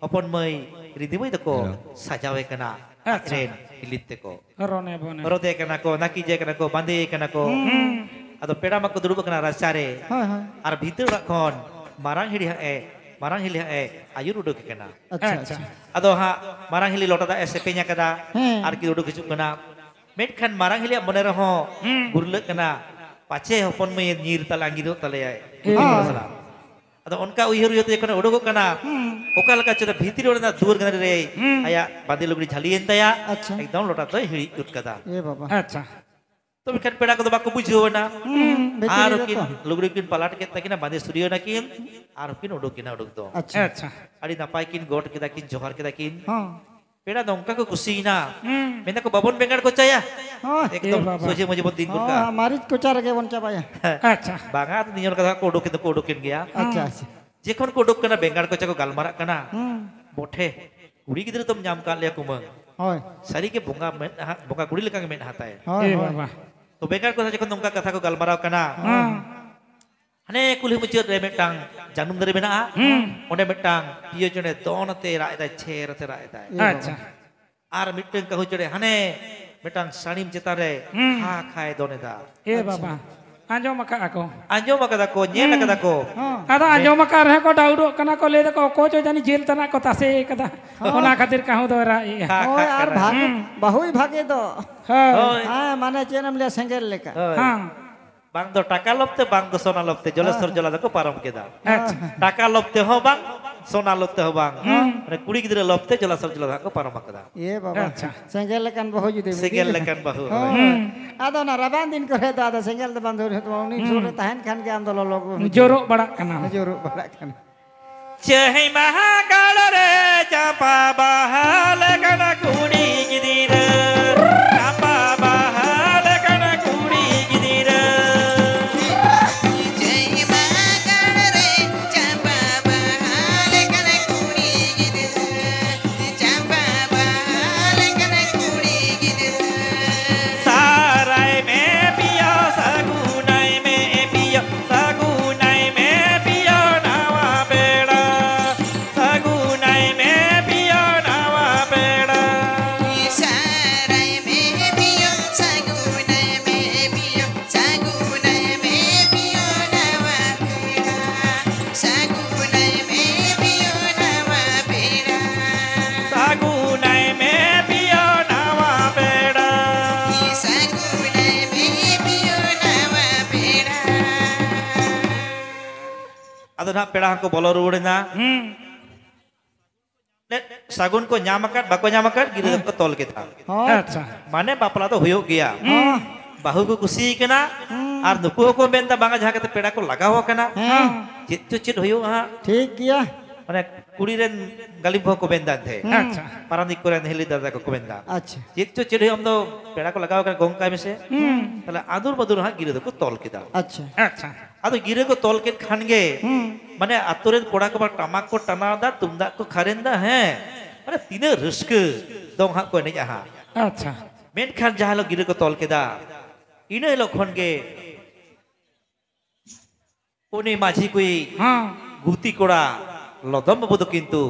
ᱦᱚᱯᱚᱱ ᱢᱟᱹᱭ ᱨᱤᱫᱤ ᱢᱟᱹᱭ ᱫᱚᱠᱚ ᱦᱮᱞᱳ᱾ ᱥᱟᱡᱟᱣᱮ ᱠᱟᱱᱟ᱾ ᱟᱪᱪᱷᱟ᱾ ᱟᱡᱨᱮᱱ ᱦᱤᱞᱤ ᱛᱮᱠᱚ ᱨᱚᱱᱮ ᱵᱚᱱᱮ᱾ ᱨᱚᱫᱮ ᱠᱟᱱᱟ ᱠᱚ, ᱱᱟᱹᱠᱤᱡᱮ ᱠᱟᱱᱟ ᱠᱚ, ᱵᱟᱸᱫᱮᱭᱮ ᱠᱟᱱᱟ ᱠᱚ᱾ ᱦᱩᱸ᱾ ᱟᱫᱚ ᱯᱮᱲᱟ ᱢᱟᱠᱚ ᱫᱩᱲᱩᱵ ᱟᱠᱟᱱᱟ ᱨᱟᱪᱟᱨᱮ᱾ ᱦᱳᱭ, ᱦᱳᱭ᱾ ᱟᱨ ᱵᱷᱤᱛᱟᱹᱨ ᱚᱲᱟᱜ ᱠᱷᱚᱱ ᱢᱟᱨᱟᱝ ᱦᱤᱞᱤ ᱦᱟᱸᱜ ᱮ, ᱢᱟᱨᱟᱝ ᱦᱤᱞᱤ ᱦᱟᱸᱜ ᱮ ᱟᱹᱭᱩᱨ ᱩᱰᱩᱠᱮ ᱠᱟᱱᱟ᱾ ᱟᱪᱪᱷᱟ, ᱟᱪᱪᱷᱟ᱾ ᱟᱪᱪᱷᱟ᱾ ᱟᱫᱚ ᱦᱟᱸᱜ ᱢᱟᱨᱟᱝ ᱦᱤᱞᱤ ᱞᱚᱴᱟ ᱫᱟᱜ ᱮ ᱥᱮᱯᱮᱧ ᱟᱠᱟᱫᱟ᱾ ᱦᱮᱸ᱾ ᱟᱨ ᱠᱤᱱ ᱩᱰᱩᱠ ᱦᱤᱡᱩᱜ ᱠᱟᱱᱟ᱾ ᱢᱮᱱᱠᱷᱟᱱ ᱢᱟᱨᱟᱝ ᱦᱤᱞᱤᱭᱟᱜ ᱢᱚᱱᱮ ᱨᱮᱦᱚᱸ ᱦᱩᱸ᱾ ᱜᱩᱨᱞᱟᱹᱜ ᱠᱟᱱᱟ, ᱯᱟᱪᱮ ᱦᱚᱯᱚᱱ ᱢᱟᱹᱭ ᱧᱤᱨ ᱛᱟᱞᱮ ᱟᱸᱜᱤᱨᱚᱜ ᱛᱟᱞᱮᱭᱟᱭ᱾ ᱦᱮᱸ᱾ ᱦᱚᱲ ᱥᱟᱞᱟᱜ᱾ ᱟᱫᱚ ᱚᱱᱠᱟ ᱩᱭᱦᱟᱹᱨ ᱩᱭᱦᱟᱹᱨ ᱛᱮ ᱡᱚᱠᱷᱚᱱᱮ ᱩᱰᱩᱠᱚᱜ ᱠᱟᱱᱟ, ᱦᱩᱸ᱾ ᱚᱠᱟ ᱞᱮᱠᱟ ᱪᱚ ᱵᱷᱤᱛᱨᱤ ᱚᱲᱟᱜ ᱨᱮᱱᱟᱜ ᱫᱩᱣᱟᱹᱨ ᱜᱟᱱᱟᱰᱤ ᱨᱮ ᱦᱩᱸ᱾ ᱟᱭᱟᱜ ᱵᱟᱸᱫᱮ ᱞᱩᱜᱽᱲᱤ ᱡᱷᱟᱹᱞᱤᱭᱮᱱ ᱛᱟᱭᱟ, ᱟᱪᱪᱷᱟ᱾ ᱮᱠᱫᱚᱢ ᱞᱚᱴᱟ ᱫᱚᱭ ᱦᱤᱲᱤᱡ ᱜᱚᱫ ᱠᱟᱫᱟ᱾ ᱮ ᱵᱟᱵᱟ᱾ ᱟᱪᱪᱷᱟ᱾ ᱛᱚ ᱢᱮᱱᱠᱷᱟᱱ ᱯᱮᱲᱟ ᱠᱚᱫᱚ ᱵᱟᱠᱚ ᱵᱩᱡᱷᱟᱹᱣ ᱮᱱᱟ᱾ ᱦᱩᱸ, ᱵᱷᱤᱛᱨᱤ ᱟᱨ ᱨᱮ ᱩᱱᱠᱤᱱ ᱛᱚ᱾ ᱞᱩᱜᱽᱲᱤ ᱠᱤᱱ ᱯᱟᱞᱟᱴ ᱠᱮᱫ ᱛᱟᱹᱠᱤᱱᱟ, ᱵᱟᱸᱫᱮ ᱥᱩᱨᱤᱭᱟᱹᱣ ᱱᱟᱠᱤᱱ, ᱟᱨ ᱦᱚᱸᱠᱤᱱ ᱩᱰᱩᱠ ᱮᱱᱟ ᱩᱰᱩᱠ ᱫᱚ᱾ ᱟᱪᱪᱷᱟ᱾ ᱟᱪᱪᱷᱟ᱾ ᱟᱹᱰᱤ ᱱᱟᱯᱟᱭ ᱠᱤᱱ ᱜᱚᱰ ᱠᱮᱫᱟ ᱠᱤᱱ, ᱡᱚᱦᱟᱨ ᱠᱮᱫᱟ ᱠᱤᱱ᱾ ᱦᱚᱸ᱾ ᱯᱮᱲᱟ ᱫᱚ ᱚᱱᱠᱟ ᱠᱚ ᱠᱩᱥᱤᱭᱮᱱᱟ᱾ ᱦᱩᱸ᱾ ᱢᱮᱱᱫᱟ ᱠᱚ, "ᱵᱟᱵᱚᱱ ᱵᱮᱸᱜᱟᱲ ᱠᱚᱪᱟᱭᱟ?" ᱦᱳᱭ᱾ ᱮᱠᱫᱚᱢ ᱮ ᱵᱟᱵᱟ᱾ ᱥᱚᱡᱷᱮ ᱢᱚᱡᱷᱮ ᱵᱚᱱ ᱫᱤᱱ ᱜᱚᱫ ᱠᱟᱜᱼᱟ᱾ ᱦᱚᱸ, ᱢᱟᱹᱨᱤᱪ ᱠᱚᱪᱟ ᱨᱮᱜᱮ ᱵᱚᱱ ᱪᱟᱵᱟᱭᱟ᱾ ᱟᱪᱪᱷᱟ᱾ ᱵᱟᱝᱟ, ᱟᱫᱚ ᱱᱤᱭᱚᱢ ᱠᱟᱛᱷᱟ ᱠᱚ ᱩᱰᱩᱠ ᱠᱮᱫᱟ ᱠᱚ, ᱩᱰᱩᱠ ᱮᱱ ᱜᱮᱭᱟ᱾ ᱟᱪᱪᱷᱟ, ᱦᱩᱸ᱾ ᱟᱪᱪᱷᱟ᱾ ᱡᱚᱠᱷᱚᱱ ᱠᱚ ᱩᱰᱩᱠ ᱠᱟᱱᱟ, ᱵᱮᱸᱜᱟᱲ ᱠᱚᱪᱟ ᱠᱚ ᱜᱟᱞᱢᱟᱨᱟᱜ ᱠᱟᱱᱟ᱾ ᱦᱩᱸ᱾ ᱵᱚᱴᱷᱮ, ᱠᱩᱲᱤ ᱜᱤᱫᱽᱨᱟᱹ ᱫᱚᱢ ᱧᱟᱢ ᱠᱟᱜ ᱞᱮᱭᱟ ᱠᱩᱢᱟᱹᱝ᱾ ᱦᱳᱭ᱾ ᱥᱟᱹᱨᱤᱜᱮ ᱵᱚᱸᱜᱟ ᱢᱮᱫᱦᱟ, ᱵᱚᱸᱜᱟ ᱠᱩᱲᱤ ᱞᱮᱠᱟᱜᱮ ᱢᱮᱫᱦᱟ ᱛᱟᱭ᱾ ᱦᱳᱭ, ᱮ ᱦᱳᱭ᱾ ᱵᱟᱵᱟ᱾ ᱛᱚ ᱵᱮᱸᱜᱟᱲ ᱠᱚᱪᱟ ᱡᱚᱠᱷᱚᱱ ᱱᱚᱝᱠᱟ ᱠᱟᱛᱷᱟ ᱠᱚ ᱜᱟᱞᱢᱟᱨᱟᱣ ᱠᱟᱱᱟ, ᱦᱩᱸ᱾ ᱦᱟᱱᱮ ᱠᱩᱞᱦᱤ ᱢᱩᱪᱟᱹᱫ ᱨᱮ ᱢᱤᱫᱴᱟᱝ ᱡᱟᱹᱱᱩᱢ ᱫᱟᱨᱮ ᱢᱮᱱᱟᱜᱼᱟ᱾ ᱦᱩᱸ᱾ ᱚᱸᱰᱮ ᱢᱤᱫᱴᱟᱝ ᱯᱤᱭᱳ ᱪᱮᱬᱮ ᱫᱚᱱ ᱟᱛᱮ ᱨᱟᱜ ᱮᱫᱟᱭ, ᱪᱷᱮᱨ ᱟᱛᱮ ᱨᱟᱜ ᱮᱫᱟᱭ᱾ ᱮ ᱵᱟᱵᱟ᱾ ᱟᱪᱪᱷᱟ᱾ ᱟᱨ ᱢᱤᱫᱴᱟᱝ ᱠᱟᱹᱦᱩ ᱪᱮᱬᱮ ᱦᱟᱱᱮ ᱢᱤᱫᱴᱟᱝ ᱥᱟᱹᱲᱤᱢ ᱪᱮᱛᱟᱱ ᱨᱮ ᱦᱩᱸ᱾ ᱠᱷᱟ ᱠᱷᱟᱭ ᱫᱚᱱ ᱮᱫᱟ᱾ ᱮ ᱟᱪᱪᱷᱟ᱾ ᱵᱟᱵᱟ, ᱟᱸᱡᱚᱢ ᱟᱠᱟᱫᱼᱟ ᱠᱚ᱾ ᱟᱸᱡᱚᱢ ᱟᱠᱟᱫᱟ ᱠᱚ, ᱧᱮᱞ ᱦᱩᱸ᱾ ᱟᱠᱟᱫᱟ ᱠᱚ᱾ ᱦᱚᱸ᱾ ᱟᱫᱚ ᱟᱸᱡᱚᱢ ᱟᱠᱟᱫ ᱨᱮᱦᱚᱸ ᱠᱚ ᱰᱟᱣᱩᱴᱚᱜ ᱠᱟᱱᱟ ᱠᱚ, ᱞᱟᱹᱭ ᱫᱟᱠᱚ ᱚᱠᱚᱭ ᱪᱚ ᱡᱟᱹᱱᱤᱡ ᱡᱮᱞ ᱛᱟᱱᱟᱜ ᱠᱚ ᱛᱟᱥᱮ ᱟᱠᱟᱫᱟ᱾ ᱦᱚᱸ᱾ ᱚᱱᱟ ᱠᱷᱟᱹᱛᱤᱨ ᱠᱟᱹᱦᱩ ᱫᱚᱭ ᱨᱟᱜ ᱮᱜᱼᱟ᱾ ᱠᱷᱟ ᱦᱳᱭ, ᱠᱷᱟᱜ ᱟᱨ ᱠᱟᱱᱟᱭ᱾ ᱵᱷᱟᱜᱮ, ᱦᱩᱸ᱾ ᱵᱟᱹᱦᱩᱭ ᱵᱷᱟᱜᱮ ᱫᱚ᱾ ᱦᱳᱭ᱾ ᱦᱳᱭ᱾ ᱦᱮᱸ, ᱢᱟᱱᱮ ᱪᱮᱫ ᱮᱢ ᱞᱟᱹᱭᱟ, ᱥᱮᱸᱜᱮᱞ ᱞᱮᱠᱟ᱾ ᱦᱳᱭ᱾ ᱦᱮᱸ᱾ ᱵᱟᱝ ᱫᱚ ᱴᱟᱠᱟ ᱞᱚᱵᱽ ᱛᱮ, ᱵᱟᱝ ᱫᱚ ᱥᱚᱱᱟ ᱞᱚᱵᱽ ᱛᱮ ᱡᱚᱞᱮᱥᱚᱨ ᱦᱮᱸ᱾ ᱡᱚᱞᱟ ᱫᱚᱠᱚ ᱯᱟᱨᱚᱢ ᱠᱮᱫᱟ᱾ ᱟᱪᱪᱷᱟ᱾ ᱴᱟᱠᱟ ᱞᱚᱵᱽ ᱛᱮᱦᱚᱸ ᱵᱟᱝ, ᱥᱚᱱᱟ ᱞᱚᱵᱽ ᱛᱮᱦᱚᱸ ᱵᱟᱝ᱾ ᱦᱩᱸ᱾ ᱢᱟᱱᱮ ᱠᱩᱲᱤ ᱜᱤᱫᱽᱨᱟᱹ ᱞᱚᱵᱽ ᱛᱮ ᱡᱚᱞᱟᱥᱚᱨ ᱡᱚᱞᱟ ᱫᱚ ᱦᱟᱸᱜ ᱠᱚ ᱯᱟᱨᱚᱢ ᱟᱠᱟᱫᱟ᱾ ᱮ ᱵᱟᱵᱟ, ᱟᱪᱪᱷᱟ᱾ ᱥᱮᱸᱜᱮᱞ ᱞᱮᱠᱟᱱ ᱵᱟᱹᱦᱩ ᱡᱩᱫᱤᱢ ᱥᱮᱸᱜᱮᱞ ᱤᱫᱤ ᱞᱮᱠᱷᱟᱱ᱾ ᱞᱮᱠᱟᱱ ᱵᱟᱹᱦᱩ, ᱦᱳᱭ᱾ ᱦᱳᱭ᱾ ᱦᱩᱸ᱾ ᱟᱫᱚ ᱚᱱᱟ ᱨᱟᱵᱟᱝ ᱫᱤᱱ ᱠᱚᱨᱮ ᱫᱚ ᱟᱫᱚ ᱥᱮᱸᱜᱮᱞ ᱫᱚ ᱵᱟᱝ ᱫᱷᱚᱨᱟᱹᱣ ᱦᱩᱭᱩᱜ ᱛᱟᱢᱟ, ᱩᱱᱤ ᱦᱩᱸ᱾ ᱥᱩᱨ ᱨᱮ ᱛᱟᱦᱮᱱ ᱠᱷᱟᱱ ᱜᱮ ᱟᱢ ᱫᱚ ᱞᱚᱞᱚ ᱜᱮᱢ ᱵᱩᱡᱷᱟᱹᱣᱟ᱾ ᱡᱳᱨᱚᱜ ᱵᱟᱲᱟᱜ ᱠᱟᱱᱟ᱾ ᱡᱳᱨᱚᱜ ᱵᱟᱲᱟᱜ ᱠᱟᱱᱟ᱾ ᱪᱟᱹᱦᱤ ᱢᱟᱦᱟ ᱜᱟᱲ ᱨᱮ ᱪᱟᱢᱯᱟ ᱵᱟᱦᱟ ᱞᱮᱠᱟᱱ ᱠᱩᱲᱤ ᱜᱤᱫᱽᱨᱟᱹ, ᱪᱟᱢᱯᱟ ᱵᱟᱦᱟ ᱞᱮᱠᱟᱱ ᱠᱩᱲᱤ ᱜᱤᱫᱽᱨᱟᱹ᱾ ᱪᱟᱹᱦᱤ ᱢᱟᱦᱟ ᱜᱟᱲ ᱨᱮ ᱪᱟᱢᱯᱟ ᱵᱟᱦᱟ ᱞᱮᱠᱟᱱ ᱠᱩᱲᱤ ᱜᱤᱫᱽᱨᱟᱹ, ᱪᱟᱢᱯᱟ ᱵᱟᱦᱟ ᱞᱮᱠᱟᱱ ᱠᱩᱲᱤ ᱜᱤᱫᱽᱨᱟᱹ᱾ ᱥᱟᱨᱟᱭ ᱢᱮ ᱯᱤᱭᱳ, ᱥᱟᱹᱜᱩᱱᱟᱭ ᱢᱮ ᱯᱤᱭᱳ, ᱥᱟᱹᱜᱩᱱᱟᱭ ᱢᱮ ᱯᱤᱭᱳ ᱱᱟᱣᱟ ᱯᱮᱲᱟ, ᱥᱟᱹᱜᱩᱱᱟᱭ ᱢᱮ ᱯᱤᱭᱳ ᱱᱟᱣᱟ ᱯᱮᱲᱟ᱾ ᱟᱫᱚ ᱱᱟᱦᱟᱜ ᱯᱮᱲᱟ ᱦᱚᱸᱠᱚ ᱵᱚᱞᱚ ᱨᱩᱣᱟᱹᱲ ᱮᱱᱟ᱾ ᱦᱩᱸ᱾ ᱥᱟᱹᱜᱩᱱ ᱠᱚ ᱧᱟᱢ ᱟᱠᱟᱫ, ᱵᱟᱠᱚ ᱧᱟᱢ ᱟᱠᱟᱫ, ᱜᱤᱨᱟᱹ ᱦᱮᱸ᱾ ᱫᱚᱠᱚ ᱛᱚᱞ ᱠᱮᱫᱟ᱾ ᱦᱚᱸ᱾ ᱟᱪᱪᱷᱟ᱾ ᱢᱟᱱᱮ ᱵᱟᱯᱞᱟ ᱫᱚ ᱦᱩᱭᱩᱜ ᱜᱮᱭᱟ᱾ ᱦᱚᱸ᱾ ᱵᱟᱹᱦᱩ ᱠᱚ ᱠᱩᱥᱤ ᱠᱟᱱᱟ᱾ ᱦᱩᱸ᱾ ᱟᱨ ᱱᱩᱠᱩ ᱦᱚᱸᱠᱚ ᱢᱮᱱᱫᱟ, ᱵᱟᱝᱟ, ᱡᱟᱦᱟᱸ ᱠᱟᱛᱮ ᱯᱮᱲᱟ ᱠᱚ ᱞᱟᱜᱟᱣ ᱟᱠᱟᱱᱟ᱾ ᱦᱮᱸ᱾ ᱪᱮᱫ ᱪᱚ ᱪᱮᱫ ᱦᱩᱭᱩᱜᱼᱟ ᱦᱟᱸᱜ᱾ ᱴᱷᱤᱠ ᱜᱮᱭᱟ᱾ ᱢᱟᱱᱮ ᱠᱩᱲᱤ ᱨᱮᱱ ᱜᱟᱹᱞᱤᱢ ᱠᱚᱦᱚᱸ ᱠᱚ ᱢᱮᱱᱫᱟ ᱮᱱᱛᱮ᱾ ᱦᱩᱸ᱾ ᱟᱪᱪᱷᱟ᱾ ᱯᱟᱨᱟᱱᱤᱠ ᱠᱚᱨᱮᱱ ᱦᱤᱞᱤ ᱫᱟᱫᱟ ᱠᱚᱠᱚ ᱢᱮᱱᱫᱟ᱾ ᱟᱪᱪᱷᱟ᱾ ᱪᱮᱫ ᱪᱚ ᱪᱮᱫ ᱦᱩᱭᱩᱜᱼᱟ, ᱟᱢ ᱫᱚ ᱯᱮᱲᱟ ᱠᱚ ᱞᱟᱜᱟᱣ ᱟᱠᱟᱱᱟ, ᱜᱚᱝ ᱠᱟᱭ ᱢᱮᱥᱮ᱾ ᱦᱩᱸ᱾ ᱛᱟᱦᱞᱮ ᱟᱫᱩᱨ ᱵᱟᱫᱩᱨ ᱦᱟᱸᱜ ᱜᱤᱨᱟᱹ ᱫᱚᱠᱚ ᱛᱚᱞ ᱠᱮᱫᱟ᱾ ᱟᱪᱪᱷᱟ᱾ ᱟᱪᱪᱷᱟ᱾ ᱟᱫᱚ ᱜᱤᱨᱟᱹ ᱠᱚ ᱛᱚᱞ ᱠᱮᱫ ᱠᱷᱟᱱ ᱜᱮ, ᱦᱩᱸ᱾ ᱢᱟᱱᱮ ᱟᱛᱳ ᱨᱮᱱ ᱠᱚᱲᱟ ᱠᱚ ᱢᱟ ᱴᱟᱢᱟᱠ ᱠᱚ ᱴᱟᱱᱟᱣ ᱫᱟ, ᱛᱩᱢᱫᱟᱜ ᱠᱚ ᱠᱷᱟᱨᱮᱱ ᱫᱟ, ᱦᱮᱸ, ᱢᱟᱱᱮ ᱛᱤᱱᱟᱹᱜ ᱨᱟᱹᱥᱠᱟᱹ ᱫᱚᱝ ᱦᱟᱸᱜ ᱠᱚ ᱮᱱᱮᱡᱼᱟ ᱦᱟᱸᱜ᱾ ᱟᱪᱪᱷᱟ᱾ ᱢᱮᱱᱠᱷᱟᱱ ᱡᱟᱦᱟᱸ ᱦᱤᱞᱳᱜ ᱜᱤᱨᱟᱹ ᱠᱚ ᱛᱚᱞ ᱠᱮᱫᱟ, ᱤᱱᱟᱹ ᱦᱤᱞᱳᱜ ᱠᱷᱚᱱ ᱜᱮ ᱩᱱᱤ ᱢᱟᱹᱡᱷᱤ ᱠᱚᱭᱤᱡ ᱦᱮᱸ᱾ ᱜᱩᱛᱤ ᱠᱚᱲᱟ ᱞᱚᱫᱚᱢ ᱵᱟᱹᱵᱩ ᱫᱚ ᱠᱤᱱᱛᱩ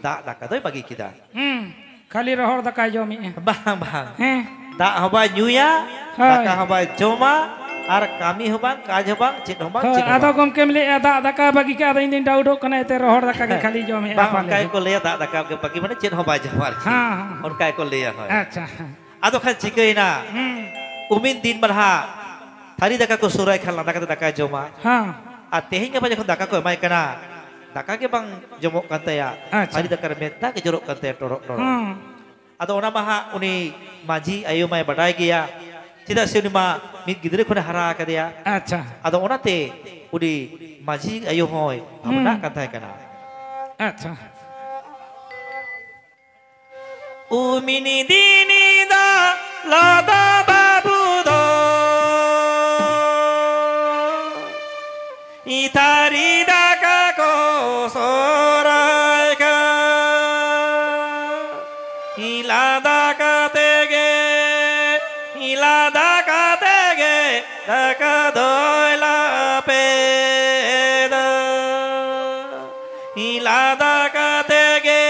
ᱫᱟᱜ ᱫᱟᱠᱟ ᱫᱚᱭ ᱵᱟᱹᱜᱤ ᱠᱮᱫᱟ᱾ ᱦᱩᱸ, ᱠᱷᱟᱹᱞᱤ ᱨᱚᱦᱚᱲ ᱫᱟᱠᱟᱭ ᱡᱚᱢᱮᱜᱼᱟ᱾ ᱵᱟᱝ, ᱵᱟᱝ᱾ ᱦᱮᱸ᱾ ᱫᱟᱜ ᱦᱚᱸ ᱵᱟᱭ ᱧᱩᱭᱟ, ᱦᱳᱭ᱾ ᱫᱟᱠᱟ ᱦᱚᱸ ᱵᱟᱭ ᱡᱚᱢᱟ, ᱟᱨ ᱠᱟᱹᱢᱤ ᱦᱚᱸ ᱵᱟᱝ, ᱠᱟᱡᱽ ᱦᱚᱸ ᱵᱟᱝ, ᱪᱮᱫ ᱦᱚᱸ ᱵᱟᱝ, ᱦᱳᱭ, ᱪᱮᱫ ᱦᱚᱸ ᱟᱫᱚ ᱵᱟᱝ᱾ ᱜᱚᱢᱠᱮᱢ ᱞᱟᱹᱭᱮᱜᱼᱟ ᱫᱟᱜ ᱫᱟᱠᱟ ᱵᱟᱹᱜᱤ ᱠᱮᱫ, ᱟᱫᱚ ᱤᱧ ᱫᱩᱧ ᱰᱟᱣᱩᱴᱚᱜ ᱠᱟᱱᱟ, ᱮᱱᱛᱮ ᱨᱚᱦᱚᱲ ᱫᱟᱠᱟ ᱜᱮ ᱠᱷᱟᱹᱞᱤ ᱡᱚᱢᱮᱜᱼᱟ ᱵᱟᱝ, ᱯᱟᱞᱮ᱾ ᱚᱱᱠᱟ ᱜᱮᱠᱚ ᱞᱟᱹᱭᱟ, ᱫᱟᱜ ᱫᱟᱠᱟ ᱜᱮ ᱵᱟᱹᱜᱤ, ᱢᱟᱱᱮ ᱪᱮᱫ ᱦᱚᱸ ᱵᱟᱭ ᱡᱚᱢᱟ ᱟᱨᱠᱤ᱾ ᱦᱮᱸ, ᱦᱮᱸ᱾ ᱚᱱᱠᱟ ᱜᱮᱠᱚ ᱞᱟᱹᱭᱟ, ᱦᱳᱭ᱾ ᱟᱪᱪᱷᱟ, ᱦᱮᱸ᱾ ᱟᱫᱚ ᱠᱷᱟᱱ ᱪᱤᱠᱟᱹᱭᱮᱱᱟ? ᱦᱩᱸ᱾ ᱩᱢᱤᱱ ᱫᱤᱱ ᱢᱟ ᱱᱟᱦᱟᱜ ᱛᱷᱟᱹᱨᱤ ᱫᱟᱠᱟ ᱠᱚ ᱥᱩᱨᱟᱭ ᱠᱷᱟᱱ ᱞᱟᱸᱫᱟ ᱠᱟᱛᱮ ᱫᱟᱠᱟᱭ ᱡᱚᱢᱟ᱾ ᱦᱮᱸ᱾ ᱟᱨ ᱛᱮᱦᱮᱧ ᱜᱟᱯᱟ ᱡᱚᱠᱷᱚᱱ ᱫᱟᱠᱟ ᱠᱚ ᱮᱢᱟᱭ ᱠᱟᱱᱟ, ᱫᱟᱠᱟ ᱜᱮ ᱵᱟᱝ ᱡᱚᱢᱚᱜ ᱠᱟᱱ ᱛᱟᱭᱟ᱾ ᱟᱪᱪᱷᱟ᱾ ᱛᱷᱟᱹᱨᱤ ᱫᱟᱠᱟ ᱨᱮ ᱢᱮᱫ ᱫᱟᱜ ᱜᱮ ᱡᱚᱨᱚᱜ ᱠᱟᱱ ᱛᱟᱭᱟ, ᱴᱚᱲᱚᱜ, ᱴᱚᱲᱚᱜ᱾ ᱦᱩᱸ᱾ ᱟᱫᱚ ᱚᱱᱟ ᱢᱟ ᱦᱟᱸᱜ ᱩᱱᱤ ᱢᱟᱹᱡᱷᱤ ᱟᱭᱳ ᱢᱟᱭ ᱵᱟᱰᱟᱭ ᱜᱮᱭᱟ, ᱪᱮᱫᱟᱜ ᱥᱮ ᱩᱱᱤ ᱢᱟ ᱢᱤᱫ ᱜᱤᱫᱽᱨᱟᱹ ᱠᱷᱚᱱᱮ ᱦᱟᱨᱟ ᱟᱠᱟᱫᱮᱭᱟ᱾ ᱟᱪᱪᱷᱟ᱾ ᱟᱫᱚ ᱚᱱᱟᱛᱮ ᱩᱱᱤ ᱢᱟᱹᱡᱷᱤ ᱟᱭᱳ ᱦᱚᱸᱭ ᱵᱷᱟᱵᱽᱱᱟᱜ ᱦᱩᱸ᱾ ᱠᱟᱱ ᱛᱟᱦᱮᱸ ᱠᱟᱱᱟ᱾ ᱟᱪᱪᱷᱟ᱾ ᱩᱢᱤᱱ ᱫᱤᱱᱤ ᱫᱚ ᱞᱟᱫᱟ ᱵᱟᱹᱵᱩ ᱫᱚ ᱤᱛᱟᱨᱤ ᱫᱟᱠᱟ ᱠᱚ ᱥᱚᱨᱟᱭ ᱠᱟ᱾ ᱤᱞᱟ ᱫᱟᱠᱟ ᱛᱮᱜᱮ, ᱤᱞᱟ ᱫᱟᱠᱟ ᱛᱮᱜᱮ ᱫᱟᱠᱟ ᱫᱚᱭ ᱞᱟᱯᱮᱫᱟ᱾ ᱤᱞᱟ ᱫᱟᱠᱟ ᱛᱮᱜᱮ,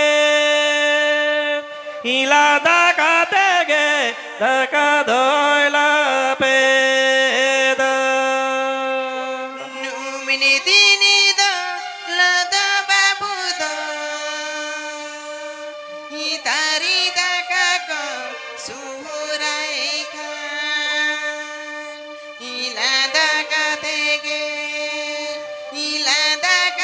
ᱤᱞᱟ ᱫᱟᱠᱟ ᱛᱮᱜᱮ ᱫᱟᱠᱟ ᱫᱚᱭ ᱞᱟᱯᱮᱫᱟ᱾ ᱩᱢᱤᱱ ᱫᱤᱱᱤ ᱫᱚ ᱞᱟᱫᱟ ᱵᱟᱹᱵᱩ ᱫᱚ ᱤᱛᱟᱨᱤ ᱫᱟᱠᱟ ᱠᱚ ᱥᱩᱨᱟᱭ ᱠᱷᱟᱱ, ᱤᱞᱟ ᱫᱟᱠᱟ ᱛᱮᱜᱮ, ᱤᱞᱟ ᱫᱟᱠᱟ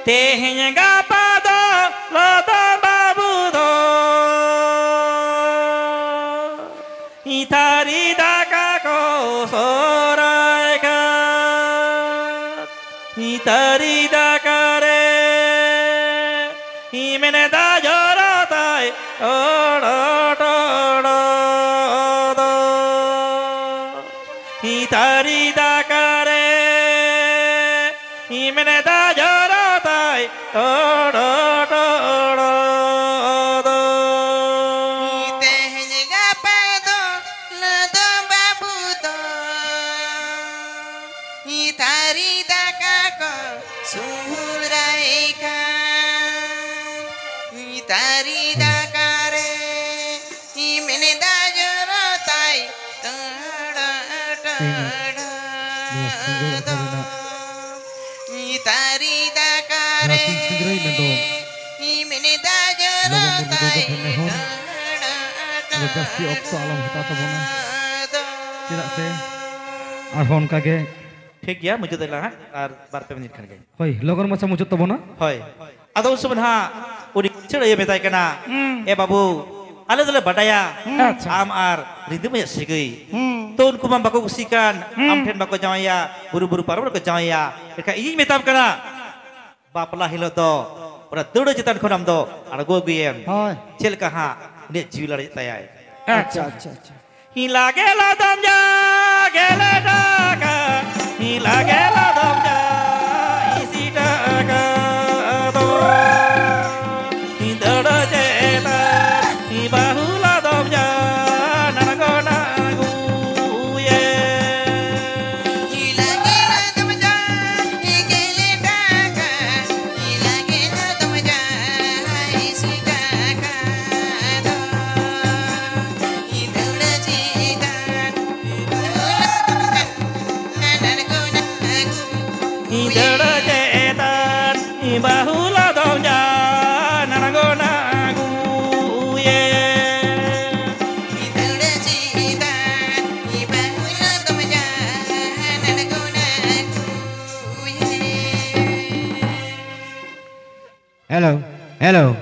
ᱛᱮᱦᱮᱧ ᱜᱟᱯᱟ ᱫᱚ ᱞᱚᱫᱚᱢ ᱵᱟᱹᱵᱩ ᱫᱚ ᱛᱷᱟᱹᱨᱤ ᱫᱟᱠᱟ ᱠᱚ ᱥᱚᱨᱟᱭ ᱠᱷᱟᱱ, ᱛᱷᱟᱹᱨᱤ ᱫᱟᱠᱟ ᱨᱮ ᱢᱮᱱᱮᱫᱟ ᱡᱚᱨᱚ ᱛᱟᱭ ᱴᱚᱲᱚ ᱴᱚᱲᱚ ᱫᱚ᱾ ᱛᱷᱟᱹᱨᱤ ᱫᱟᱠᱟ ᱨᱮ ᱢᱮᱱᱮᱫᱟ ᱡᱚᱨᱚ ᱛᱟᱭ ᱴᱚᱲᱚ ᱴᱚᱲᱚ ᱫᱚ᱾ ᱛᱮᱦᱮᱧ ᱜᱟᱯᱟ ᱫᱚ ᱞᱚᱫᱚᱢ ᱵᱟᱹᱵᱩ ᱫᱚ ᱛᱷᱟᱹᱨᱤ ᱫᱟᱠᱟ ᱠᱚ ᱥᱩᱨᱟᱭ ᱠᱷᱟᱱ, ᱛᱷᱟᱹᱨᱤ ᱫᱟᱠᱟ ᱨᱮ ᱢᱮᱱᱮᱫᱟ ᱡᱚᱨᱚ ᱛᱟᱭ ᱴᱚᱲᱚ ᱛᱮᱦᱮᱧ ᱴᱚᱲᱚ ᱱᱚᱣᱟ ᱥᱤᱸᱜᱟᱹᱲ ᱫᱚ᱾ ᱚᱠᱛᱚ ᱨᱮᱱᱟᱜ ᱛᱷᱟᱹᱨᱤ ᱫᱟᱠᱟ ᱨᱮ ᱡᱟᱦᱟᱸ ᱛᱤᱱ ᱥᱤᱸᱜᱽᱨᱟᱹᱭ ᱢᱮᱱᱫᱚ, ᱢᱮᱱᱮᱫᱟ ᱡᱚᱨᱚ ᱞᱚᱵᱚ ᱵᱩᱨᱩ ᱜᱚᱜᱚ ᱛᱟᱭ ᱴᱷᱮᱱ ᱱᱮᱦᱚᱨ, ᱴᱚᱲᱚ ᱟᱫᱚ ᱡᱟᱹᱥᱛᱤ ᱚᱠᱛᱚ ᱟᱞᱚᱢ ᱦᱟᱛᱟᱣ ᱛᱟᱵᱚᱱᱟ᱾ ᱪᱮᱫᱟᱜ ᱥᱮ ᱟᱨᱦᱚᱸ ᱚᱱᱠᱟ ᱜᱮ ᱴᱷᱤᱠ ᱜᱮᱭᱟ, ᱢᱩᱪᱟᱹᱫ ᱟᱞᱟᱝ ᱦᱟᱸᱜ ᱟᱨ ᱵᱟᱨ ᱯᱮ ᱢᱤᱱᱤᱴ ᱠᱷᱟᱱ ᱜᱮ᱾ ᱦᱳᱭ, ᱞᱚᱜᱚᱱ ᱢᱟᱪᱷᱟ ᱢᱩᱪᱟᱹᱫ ᱛᱟᱵᱚᱱᱟ᱾ ᱦᱳᱭ, ᱟᱫᱚ ᱩᱱ ᱥᱚᱢᱚᱭ ᱦᱟᱸᱜ ᱩᱱᱤ ᱪᱷᱟᱹᱲ ᱟᱭᱳ ᱢᱮᱛᱟᱭ ᱠᱟᱱᱟ, ᱦᱩᱸ᱾ "ᱮ ᱵᱟᱹᱵᱩ, ᱟᱞᱮ ᱫᱚᱞᱮ ᱵᱟᱰᱟᱭᱟ ᱦᱩᱸ᱾ ᱟᱪᱪᱷᱟ᱾ ᱟᱢ ᱟᱨ ᱨᱤᱫᱤ ᱢᱟᱹᱭᱟᱜ ᱥᱟᱹᱜᱟᱹᱭ᱾ ᱦᱩᱸ᱾ ᱛᱚ ᱩᱱᱠᱩ ᱢᱟ ᱵᱟᱠᱚ ᱠᱩᱥᱤ ᱠᱟᱱ, ᱦᱩᱸ᱾ ᱟᱢ ᱴᱷᱮᱱ ᱵᱟᱠᱚ ᱡᱟᱶᱟᱭᱟ, ᱵᱩᱨᱩ ᱵᱩᱨᱩ ᱯᱟᱨᱚᱢ ᱨᱮᱠᱚ ᱡᱟᱶᱟᱭᱟ᱾ ᱮᱱᱠᱷᱟᱱ ᱤᱧᱤᱧ ᱢᱮᱛᱟᱢ ᱠᱟᱱᱟ, ᱵᱟᱯᱞᱟ ᱦᱤᱞᱳᱜ ᱫᱚ ᱚᱱᱟ ᱫᱟᱹᱣᱲᱟᱹ ᱪᱮᱛᱟᱱ ᱠᱷᱚᱱ ᱟᱢ ᱫᱚ ᱟᱬᱜᱚ ᱟᱹᱜᱩᱭᱮᱢ᱾ ᱦᱳᱭ᱾ ᱪᱮᱫ ᱞᱮᱠᱟ ᱦᱟᱸᱜ ᱩᱱᱤᱭᱟᱜ ᱡᱤᱣᱤ ᱞᱟᱲᱮᱡ ᱛᱟᱭᱟᱭ?" ᱟᱪᱪᱷᱟ, ᱟᱪᱪᱷᱟ, ᱟᱪᱪᱷᱟ᱾ ᱦᱤᱞᱟ ᱜᱮᱞᱟ ᱫᱚᱢ ᱡᱟ ᱜᱮᱞᱮ ᱰᱟᱠᱟ, ᱦᱤᱞᱟ ᱜᱮᱞᱟ ᱫᱚᱢ ᱡᱟ ᱤᱥᱤ ᱰᱟᱠᱟ ᱫᱚ᱾ ᱫᱟᱹᱲ ᱪᱮᱛᱟᱱ ᱵᱟᱹᱦᱩ ᱞᱟᱫᱚᱢ ᱡᱟ ᱱᱟᱲᱜᱚ ᱱᱟᱲᱜᱩᱭᱮ᱾ ᱦᱤᱞᱟ ᱜᱮᱞᱟ ᱫᱚᱢ ᱡᱟ ᱜᱮᱞᱮ ᱰᱟᱠᱟ, ᱦᱤᱞᱟ ᱜᱮᱞᱟ ᱫᱚᱢ ᱡᱟ ᱤᱥᱤ ᱰᱟᱠᱟ ᱫᱚ᱾ ᱫᱟᱹᱲ ᱪᱮᱛᱟᱱ ᱫᱟᱹᱲ ᱪᱮᱛᱟᱱ ᱵᱟᱹᱦᱩ ᱞᱟᱫᱚᱢ ᱡᱟ ᱱᱟᱲᱜᱚᱱᱟ ᱜᱩᱭᱮ᱾ ᱫᱟᱹᱲ ᱪᱮᱛᱟᱱ ᱵᱟᱹᱦᱩ ᱞᱟᱫᱚᱢ ᱡᱟ ᱱᱟᱲᱜᱚᱱᱟ ᱜᱩᱭᱮ᱾ Hello, hello.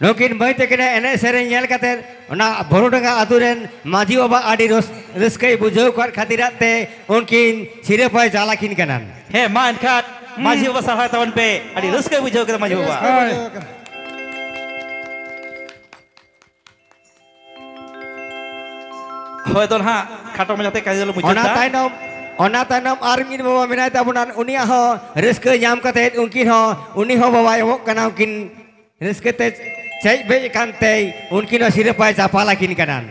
ᱱᱩᱠᱤᱱ ᱢᱟᱹᱭ ᱛᱟᱹᱠᱤᱱᱟᱜ ᱮᱱᱮᱡ ᱥᱮᱨᱮᱧ ᱧᱮᱞ ᱠᱟᱛᱮ ᱚᱱᱟ ᱵᱷᱚᱨᱩᱰᱟᱸᱜᱟ ᱟᱛᱳ ᱨᱮᱱ ᱢᱟᱹᱡᱷᱤ ᱵᱟᱵᱟ ᱟᱹᱰᱤ ᱨᱟᱹᱥ-, ᱨᱟᱹᱥᱠᱟᱹᱭ ᱵᱩᱡᱷᱟᱹᱣ ᱠᱟᱫ ᱠᱷᱟᱹᱛᱤᱨᱟᱜ ᱛᱮ ᱩᱱᱠᱤᱱ ᱥᱤᱨᱯᱟᱹᱭ ᱪᱟᱞ ᱟᱹᱠᱤᱱ ᱠᱟᱱᱟ᱾ ᱦᱮᱸ, ᱢᱟ ᱮᱱᱠᱷᱟᱱ ᱢᱟᱹᱡᱷᱤ ᱵᱟᱵᱟ ᱥᱟᱨᱦᱟᱣ ᱛᱟᱵᱚᱱ ᱯᱮ, ᱟᱹᱰᱤ ᱨᱟᱹᱥᱠᱟᱹᱭ ᱵᱩᱡᱷᱟᱹᱣ ᱠᱮᱫᱟ ᱢᱟᱹᱡᱷᱤ ᱵᱟᱵᱟ᱾ ᱦᱳᱭ᱾ ᱦᱳᱭ, ᱫᱚ ᱱᱟᱦᱟᱜ ᱠᱷᱟᱴᱚ ᱢᱟᱪᱷᱟᱛᱮ ᱠᱟᱹᱢᱤ ᱫᱚᱞᱮ ᱢᱩᱪᱟᱹᱫ ᱚᱱᱟ ᱫᱟ᱾ ᱛᱟᱭᱱᱚᱢ, ᱚᱱᱟ ᱛᱟᱭᱱᱚᱢ ᱟᱨ ᱢᱤᱫ ᱵᱟᱵᱟ ᱢᱮᱱᱟᱭ ᱛᱟᱵᱚᱱᱟ, ᱩᱱᱤᱭᱟᱜ ᱦᱚᱸ ᱨᱟᱹᱥᱠᱟᱹ ᱧᱟᱢ ᱠᱟᱛᱮ ᱩᱱᱠᱤᱱ ᱦᱚᱸ, ᱩᱱᱤ ᱦᱚᱸ ᱵᱟᱵᱟᱭ ᱮᱢᱚᱜ ᱠᱟᱱᱟ, ᱩᱱᱠᱤᱱ ᱨᱟᱹᱥᱠᱟᱹ ᱛᱮ ᱪᱮᱡ ᱵᱮᱡ ᱟᱠᱟᱱ ᱛᱮᱭ ᱩᱱᱠᱤᱱ ᱦᱚᱸ ᱥᱤᱨᱯᱟᱭ ᱪᱟᱯᱟᱞ ᱟᱹᱠᱤᱱ ᱠᱟᱱᱟ᱾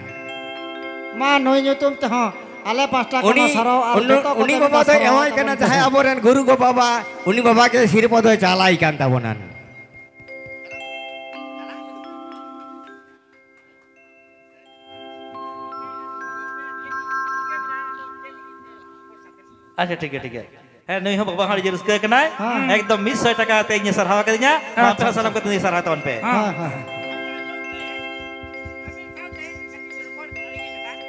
ᱢᱟ ᱱᱩᱭ ᱧᱩᱛᱩᱢ ᱛᱮᱦᱚᱸ ᱟᱞᱮ ᱯᱟᱦᱴᱟ ᱠᱷᱚᱱ ᱩᱱᱤ, ᱦᱚᱸ ᱥᱟᱨᱦᱟᱣ ᱟᱨ ᱩᱱᱩ-, ᱡᱚᱛᱚ ᱠᱚᱛᱮ ᱩᱱᱤ ᱜᱮᱯᱮ ᱵᱟᱵᱟ ᱫᱚᱭ ᱥᱟᱨᱦᱟᱣ ᱮᱢᱟᱭ ᱛᱟᱵᱚᱱ ᱠᱟᱱᱟ, ᱯᱮ᱾ ᱡᱟᱦᱟᱸᱭ ᱟᱵᱚᱨᱮᱱ ᱜᱩᱨᱩ ᱜᱚ ᱵᱟᱵᱟ, ᱩᱱᱤ ᱵᱟᱵᱟ ᱜᱮ ᱥᱤᱨᱯᱟᱹ ᱫᱚᱭ ᱪᱟᱞᱟᱭ ᱠᱟᱱ ᱛᱟᱵᱚᱱᱟ᱾ ᱟᱪᱪᱷᱟ, ᱴᱷᱤᱠ ᱜᱮᱭᱟ, ᱴᱷᱤᱠ ᱜᱮᱭᱟ᱾ ᱦᱮᱸ, ᱱᱩᱭ ᱦᱚᱸ ᱵᱟᱵᱟ ᱦᱚᱸ ᱟᱹᱰᱤ ᱨᱟᱹᱥᱠᱟᱹ ᱠᱟᱱᱟᱭ᱾ ᱦᱮᱸ᱾ ᱮᱠᱫᱚᱢ ᱢᱤᱫ ᱥᱟᱭ ᱴᱟᱠᱟ ᱟᱛᱮ ᱤᱧᱮ ᱥᱟᱨᱦᱟᱣ ᱠᱟᱫᱤᱧᱟ᱾ ᱦᱮᱸ, ᱢᱟ ᱟᱯᱮ ᱟᱪᱪᱷᱟ, ᱦᱚᱸ ᱥᱟᱱᱟᱢ ᱟᱪᱪᱷᱟ᱾ ᱠᱚᱛᱮ ᱱᱩᱭ ᱥᱟᱨᱦᱟᱣ ᱛᱟᱵᱚᱱ ᱯᱮ᱾ ᱦᱮᱸ, ᱦᱮᱸ, ᱦᱮᱸ᱾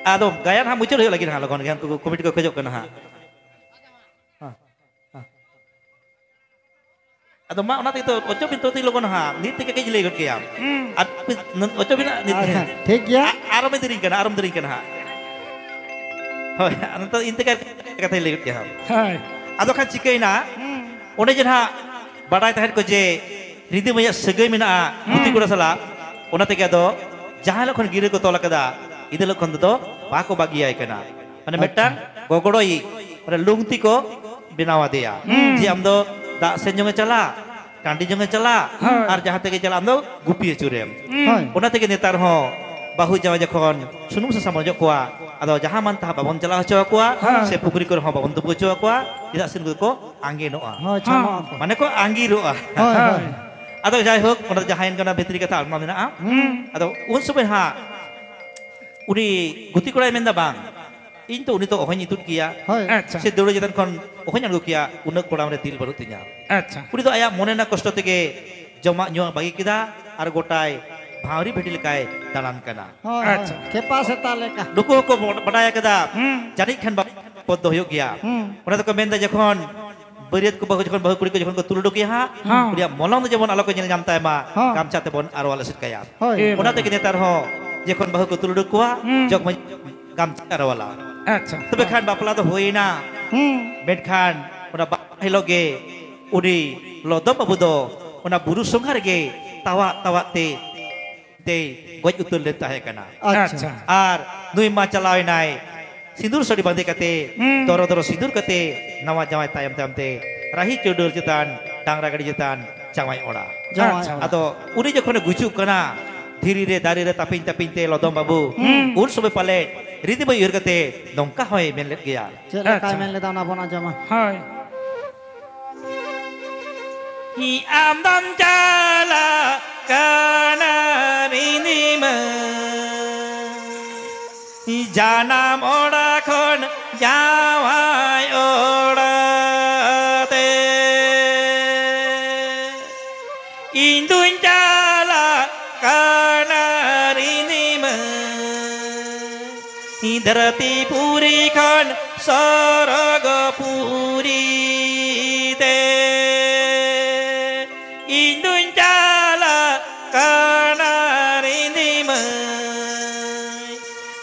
ᱟᱫᱚ ᱜᱟᱭᱟᱱ ᱦᱟᱸᱜ ᱢᱩᱪᱟᱹᱫ ᱦᱩᱭᱩᱜ ᱞᱟᱹᱜᱤᱫ ᱦᱟᱸᱜ ᱞᱚᱜᱚᱱ ᱜᱮ, ᱩᱱᱠᱩ ᱠᱚ ᱠᱚᱢᱤᱴᱤ ᱠᱚ ᱠᱷᱚᱡᱚᱜ ᱠᱟᱱᱟ ᱦᱟᱸᱜ᱾ ᱦᱮᱸ, ᱦᱮᱸ᱾ ᱟᱫᱚ ᱢᱟ, ᱚᱱᱟ ᱛᱮᱜᱮ ᱛᱚ, ᱚᱪᱚᱜ ᱵᱤᱱ ᱛᱚ, ᱛᱤ ᱞᱚᱜᱚᱱ ᱦᱟᱸᱜ, ᱱᱤᱛ ᱛᱮᱜᱮ ᱠᱟᱹᱡ ᱞᱟᱹᱭ ᱜᱚᱫ ᱠᱮᱭᱟᱢ᱾ ᱦᱩᱸ᱾ ᱟᱨ ᱯᱤ-, ᱱᱚ-, ᱚᱪᱚᱜ ᱵᱤᱱ ᱦᱟᱸᱜ, ᱱᱤᱛ ᱟᱪᱪᱷᱟ, ᱜᱮ᱾ ᱴᱷᱤᱠ ᱜᱮᱭᱟ᱾ ᱟ-, ᱟᱨᱚ ᱵᱤᱱ ᱫᱮᱨᱤᱧ ᱠᱟᱱᱟ, ᱟᱨᱚᱢ ᱫᱮᱨᱤᱧ ᱠᱟᱱᱟ ᱦᱟᱸᱜ᱾ ᱦᱳᱭ, ᱟᱫᱚ ᱱᱤᱛᱚᱜ ᱤᱧ ᱛᱮᱜᱮ ᱠᱟᱛᱷᱟᱧ ᱞᱟᱹᱭ ᱜᱚᱫ ᱠᱮᱭᱟ ᱦᱟᱸᱜ᱾ ᱦᱳᱭ᱾ ᱟᱫᱚ ᱠᱷᱟᱱ ᱪᱤᱠᱟᱹᱭᱮᱱᱟ, ᱦᱩᱸ᱾ ᱚᱸᱰᱮ ᱡᱮ ᱱᱟᱦᱟᱜ ᱵᱟᱰᱟᱭ ᱛᱟᱦᱮᱸᱫ ᱠᱚ ᱡᱮ ᱨᱤᱫᱤ ᱢᱟᱹᱭᱟᱜ ᱥᱟᱹᱜᱟᱹᱭ ᱢᱮᱱᱟᱜᱼᱟ ᱦᱩᱸ᱾ ᱜᱩᱛᱤ ᱠᱚᱲᱟ ᱥᱟᱞᱟᱜ, ᱚᱱᱟ ᱛᱮᱜᱮ ᱟᱫᱚ ᱡᱟᱦᱟᱸ ᱦᱤᱞᱳᱜ ᱠᱷᱚᱱ ᱜᱤᱨᱟᱹ ᱠᱚ ᱛᱚᱞ ᱟᱠᱟᱫᱟ, ᱤᱱᱟᱹ ᱦᱤᱞᱳᱜ ᱠᱷᱚᱱ ᱛᱮᱫᱚ ᱵᱟᱠᱚ ᱵᱟᱹᱜᱤᱭᱟᱭ ᱠᱟᱱᱟ᱾ ᱢᱟᱱᱮ ᱟᱪᱪᱷᱟ᱾ ᱢᱤᱫᱴᱟᱝ ᱜᱚᱜᱚᱲᱚᱭᱤᱡ, ᱢᱟᱱᱮ ᱞᱩᱝᱛᱤ ᱠᱚ ᱵᱮᱱᱟᱣ ᱟᱫᱮᱭᱟ᱾ ᱦᱩᱸ᱾ ᱡᱮ ᱟᱢ ᱫᱚ ᱫᱟᱜ ᱥᱮᱱ ᱡᱚᱝ ᱮ ᱪᱟᱞᱟᱜ, ᱴᱟᱺᱰᱤ ᱡᱚᱝ ᱮ ᱪᱟᱞᱟᱜ, ᱦᱳᱭ᱾ ᱟᱨ ᱡᱟᱦᱟᱸ ᱛᱮᱜᱮ ᱪᱟᱞᱟᱜ, ᱟᱢ ᱫᱚ ᱜᱩᱯᱤ ᱟᱹᱪᱩᱨᱮᱢ᱾ ᱦᱩᱸ᱾ ᱦᱳᱭ᱾ ᱚᱱᱟ ᱛᱮᱜᱮ ᱱᱮᱛᱟᱨ ᱦᱚᱸ ᱵᱟᱹᱦᱩ ᱡᱟᱶᱟᱭ ᱡᱚᱠᱷᱚᱱ ᱥᱩᱱᱩᱢ ᱥᱟᱥᱟᱝ ᱵᱚᱱ ᱚᱡᱚᱜ ᱠᱚᱣᱟ, ᱟᱫᱚ ᱡᱟᱦᱟᱸ ᱢᱟᱱ ᱛᱟᱦᱟᱸ ᱵᱟᱵᱚᱱ ᱪᱟᱞᱟᱣ ᱦᱚᱪᱚ ᱟᱠᱚᱣᱟ, ᱦᱳᱭ᱾ ᱥᱮ ᱯᱩᱠᱷᱨᱤ ᱠᱚᱨᱮ ᱦᱚᱸ ᱵᱟᱵᱚᱱ ᱛᱩᱯᱩ ᱦᱚᱪᱚ ᱟᱠᱚᱣᱟ, ᱪᱮᱫᱟᱜ ᱥᱮ ᱩᱱᱠᱩ ᱫᱚᱠᱚ ᱟᱸᱜᱮᱱᱚᱜᱼᱟ᱾ ᱦᱳᱭ, ᱪᱷᱟᱢᱚᱜ ᱟᱠᱚ᱾ ᱢᱟᱱᱮ ᱠᱚ ᱟᱸᱜᱤᱨᱚᱜᱼᱟ᱾ ᱦᱳᱭ, ᱦᱳᱭ᱾ ᱟᱫᱚ ᱡᱟᱭᱦᱳᱠ, ᱚᱱᱟ ᱫᱚ ᱡᱟᱦᱟᱸᱭᱮᱱ ᱠᱟᱱᱟ, ᱵᱷᱤᱛᱨᱤ ᱠᱟᱛᱷᱟ ᱟᱞᱢᱟ ᱢᱮᱱᱟᱜᱼᱟ᱾ ᱦᱩᱸ᱾ ᱟᱫᱚ ᱩᱱ ᱥᱚᱢᱚᱭ ᱦᱟᱸᱜ ᱩᱱᱤ ᱜᱩᱛᱤ ᱠᱚᱲᱟᱭ ᱢᱮᱱᱫᱟ, "ᱵᱟᱝ, ᱤᱧ ᱛᱚ ᱩᱱᱤ ᱛᱚ ᱚᱦᱚᱧ ᱤᱛᱩᱫ ᱠᱮᱭᱟ᱾ ᱦᱳᱭ᱾ ᱟᱪᱪᱷᱟ᱾ ᱥᱮ ᱫᱟᱹᱣᱲᱟᱹ ᱪᱮᱛᱟᱱ ᱠᱷᱚᱱ ᱚᱦᱚᱧ ᱟᱬᱜᱚ ᱠᱮᱭᱟ, ᱩᱱᱟᱹᱜ ᱠᱚᱲᱟᱢ ᱨᱮ ᱫᱤᱞ ᱵᱟᱹᱱᱩᱜ ᱛᱤᱧᱟ᱾" ᱟᱪᱪᱷᱟ᱾ ᱩᱱᱤ ᱫᱚ ᱟᱭᱟᱜ ᱢᱚᱱᱮ ᱨᱮᱱᱟᱜ ᱠᱚᱥᱴᱚ ᱛᱮᱜᱮ ᱡᱚᱢᱟᱜ ᱧᱩᱣᱟᱜ ᱵᱟᱹᱜᱤ ᱠᱮᱫᱟ ᱟᱨ ᱜᱚᱴᱟᱭ ᱵᱷᱟᱶᱨᱤ ᱵᱷᱤᱰᱤ ᱞᱮᱠᱟᱭ ᱫᱟᱬᱟᱱ ᱠᱟᱱᱟ᱾ ᱦᱳᱭ, ᱦᱳᱭ᱾ ᱟᱪᱪᱷᱟ᱾ ᱠᱷᱮᱯᱟ ᱥᱮᱛᱟ ᱞᱮᱠᱟ᱾ ᱱᱩᱠᱩ ᱦᱚᱸᱠᱚ ᱵᱚ-, ᱵᱟᱰᱟᱭ ᱟᱠᱟᱫᱟ, ᱦᱩᱸ᱾ ᱡᱟᱹᱱᱤᱡ ᱠᱷᱟᱱ ᱵᱟᱯᱞᱟ ᱯᱚᱫ ᱫᱚ ᱦᱩᱭᱩᱜ ᱜᱮᱭᱟ᱾ ᱦᱩᱸ᱾ ᱚᱱᱟ ᱫᱚᱠᱚ ᱢᱮᱱᱫᱟ, ᱡᱚᱠᱷᱚᱱ ᱵᱟᱹᱨᱭᱟᱹᱛ ᱠᱚ ᱵᱟᱹᱦᱩ ᱡᱚᱠᱷᱚᱱ ᱵᱟᱹᱦᱩ ᱠᱩᱲᱤ ᱠᱚ ᱡᱚᱠᱷᱚᱱ ᱠᱚ ᱛᱩᱞ ᱩᱰᱩᱠᱮᱭᱟ ᱦᱟᱸᱜ, ᱦᱮᱸ᱾ ᱩᱱᱤᱭᱟᱜ ᱢᱚᱞᱚᱝ ᱫᱚ ᱡᱮᱢᱚᱱ ᱟᱞᱚ ᱠᱚ ᱧᱮᱞ ᱧᱟᱢ ᱛᱟᱭ ᱢᱟ, ᱦᱮᱸ᱾ ᱜᱟᱢᱪᱷᱟ ᱛᱮᱵᱚᱱ ᱟᱨᱣᱟᱞ ᱮᱥᱮᱫ ᱠᱟᱭᱟ᱾ ᱦᱳᱭ᱾ ᱮᱠᱫᱚᱢ᱾ ᱚᱱᱟ ᱛᱮᱜᱮ ᱱᱮᱛᱟᱨ ᱦᱚᱸ ᱡᱚᱠᱷᱚᱱ ᱵᱟᱹᱦᱩ ᱠᱚ ᱛᱩᱞ ᱩᱰᱩᱠ ᱠᱚᱣᱟ, ᱦᱩᱸ᱾ ᱡᱚᱜᱽ ᱢᱟᱹᱡᱷᱤ ᱜᱟᱢᱪᱷᱟ ᱟᱨᱣᱟᱞᱟ᱾ ᱟᱪᱪᱷᱟ᱾ ᱛᱚᱵᱮ ᱠᱷᱟᱱ ᱵᱟᱯᱞᱟ ᱫᱚ ᱦᱩᱭᱮᱱᱟ᱾ ᱦᱩᱸ᱾ ᱢᱮᱱᱠᱷᱟᱱ ᱚᱱᱟ ᱵᱟᱯᱞᱟ ᱦᱤᱞᱳᱜ ᱜᱮ ᱩᱱᱤ ᱞᱚᱫᱚᱢ ᱵᱟᱹᱵᱩ ᱫᱚ ᱚᱱᱟ ᱵᱩᱨᱩ ᱥᱚᱸᱜᱷᱟ ᱨᱮᱜᱮ ᱛᱟᱣᱟᱜ ᱛᱟᱣᱟᱜ ᱛᱮ ᱛᱮᱭ ᱜᱚᱡ ᱩᱛᱟᱹᱨ ᱞᱮᱱ ᱛᱟᱦᱮᱸ ᱠᱟᱱᱟ᱾ ᱟᱪᱪᱷᱟ᱾ ᱟᱪᱪᱷᱟ᱾ ᱟᱨ ᱱᱩᱭ ᱢᱟ ᱪᱟᱞᱟᱣ ᱮᱱᱟᱭ ᱥᱤᱸᱫᱩᱨ ᱥᱟᱹᱲᱤ ᱵᱟᱸᱫᱮ ᱠᱟᱛᱮ, ᱦᱩᱸ᱾ ᱫᱚᱨᱚ ᱫᱚᱨᱚ ᱥᱤᱸᱫᱩᱨ ᱠᱟᱛᱮ, ᱱᱟᱣᱟ ᱡᱟᱶᱟᱭ ᱛᱟᱭᱚᱢ ᱛᱟᱭᱚᱢ ᱛᱮ ᱨᱟᱦᱤ ᱪᱟᱹᱰᱟᱹᱞ ᱪᱮᱛᱟᱱ, ᱰᱟᱝᱨᱟ ᱜᱟᱹᱰᱤ ᱪᱮᱛᱟᱱ ᱡᱟᱶᱟᱭ ᱚᱲᱟᱜ᱾ ᱡᱟᱶᱟᱭ ᱟᱪᱪᱷᱟ᱾ ᱚᱲᱟᱜ᱾ ᱟᱫᱚ ᱩᱱᱤ ᱡᱚᱠᱷᱚᱱᱮ ᱜᱩᱡᱩᱜ ᱠᱟᱱᱟ, ᱫᱷᱤᱨᱤ ᱨᱮ ᱫᱟᱨᱮ ᱨᱮ ᱛᱟᱹᱯᱤᱧ ᱛᱟᱹᱯᱤᱧ ᱛᱮ ᱞᱚᱫᱚᱢ ᱵᱟᱹᱵᱩ, ᱦᱩᱸ᱾ ᱩᱱ ᱥᱚᱢᱚᱭ ᱯᱟᱞᱮ ᱨᱤᱫᱤ ᱢᱟᱹᱭ ᱩᱭᱦᱟᱹᱨ ᱠᱟᱛᱮ ᱱᱚᱝᱠᱟ ᱦᱚᱸᱭ ᱢᱮᱱ ᱞᱮᱫ ᱜᱮᱭᱟ᱾ ᱪᱮᱫ ᱞᱮᱠᱟᱭ ᱟᱪᱪᱷᱟ᱾ ᱢᱮᱱ ᱞᱮᱫᱟ, ᱚᱱᱟ ᱵᱚᱱ ᱟᱸᱡᱚᱢᱟ᱾ ᱦᱳᱭ᱾ ᱟᱢ ᱫᱚᱢ ᱪᱟᱞᱟᱜ ᱠᱟᱱᱟ ᱨᱤᱱᱤᱢᱟᱹ, ᱡᱟᱱᱟᱢ ᱚᱲᱟᱜ ᱠᱷᱚᱱ ᱡᱟᱶᱟᱭ ᱚᱲᱟᱜ ᱛᱮ᱾ ᱤᱧ ᱫᱩᱧ ᱪᱟᱞᱟᱜ ᱠᱟᱱᱟ ᱨᱤᱱᱤᱢᱟᱹ, ᱫᱷᱟᱹᱨᱛᱤ ᱯᱩᱨᱤ ᱠᱷᱚᱱ ᱥᱚᱨᱚᱜᱽ ᱯᱩᱨᱤ ᱛᱮ᱾ ᱤᱧ ᱫᱩᱧ ᱪᱟᱞᱟᱜ ᱠᱟᱱᱟ ᱨᱤᱱᱤᱢᱟᱹ,